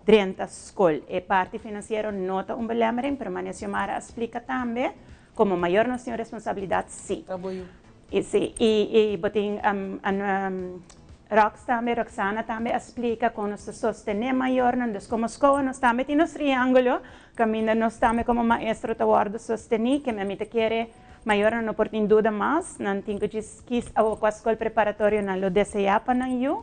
drenta skol. E parti finansiero no ta un belemmering, pero manera Xiomara a splika tambe, komo mayor nos tin un responsabilidat sí. I sí, i bo tin Rox tambe, Roxana tambe a splika kon nos ta sostené mayornan, dus komo skoa nos tambe tin nos triángulo, kaminda nos tambe komo maestro ta wòrdu sostení, ke mi ta kere mayornan no por tin duda mas, nan tin ku djis kis awor kua skol preparatorio nan lo deseá pa nan yu.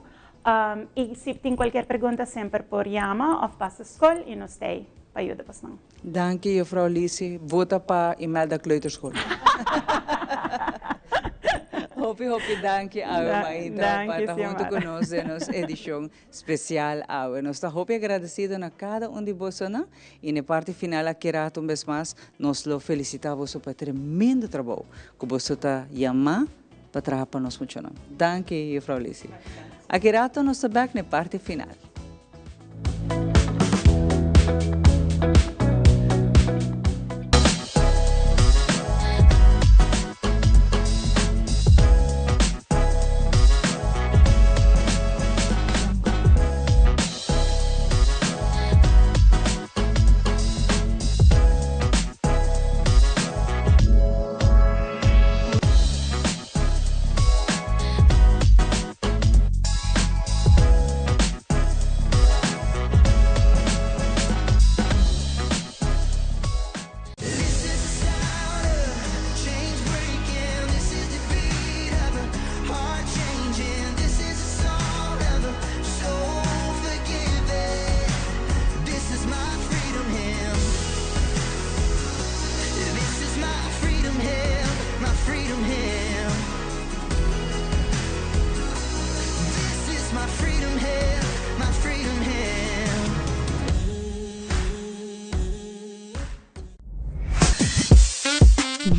I si tin kualkier pregunta semper por yama òf pasa skol i nos ta ei pa yuda bosnan. Danki juffrouw Lisi, vota pa Imelda Kleuterschool. Hopi hopi danki awe Maitra pa ta hunto ku nos den nos edishon spesial awe. Nos ta hopi agradesido na kada un di bosonan i na e parti final aki rato un bes mas nos lo felisita boso pa e tremendo trabou ku boso ta yama pa traha pa nos muchanan. Danki juffrouw Lisi. Aki rato nos ta bek na e parti final.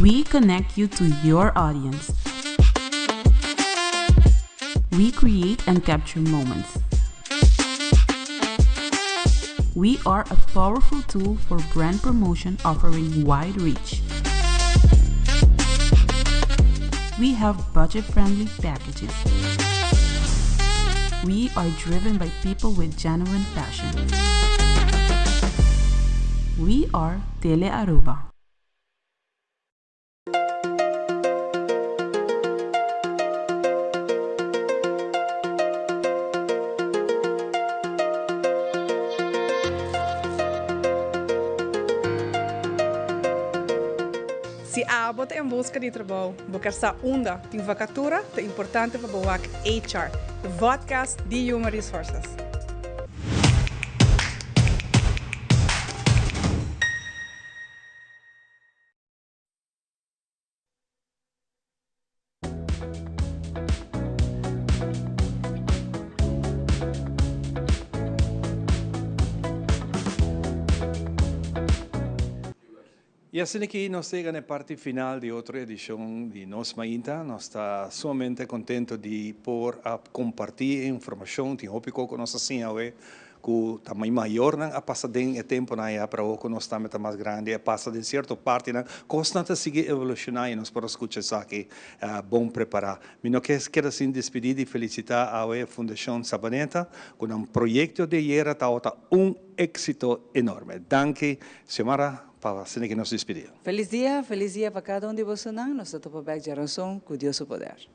We connect you to your audience. We create and capture moments. We are a powerful tool for brand promotion offering wide reach. We have budget-friendly packages. We are driven by people with genuine passion. We are Tele Aruba. Si abo ta en buska di trabou, bo ker sa unda tin vakatura, ta importante pa bo wak HR, e vodcast di Human Resources. Y asina aki nos ta yega na e parti final di otro edicion di Nos Mainta. Nos ta sumamente contento di por a comparti e informacion. Tin hopi co cu nos a siña awe Ku ta mi mayornan a pasa den e tempunan ayá, pero awor ku nos tambe ta mas grandi a pasa den sierto partinan, kosnan ta sigui evolushoná i nos por a skucha esaki bon prepará. Mi no ke keda sin despidí di felisitá awe Fundashon Sabaneta ku nan proyekto di ayera tabata un éksito enorme. Danki Xiomara pa asina ki nos despidí. Felis dia, felis dia pa kada un di bosonan. Nos ta topa bèk djaranson ku Dios su poder.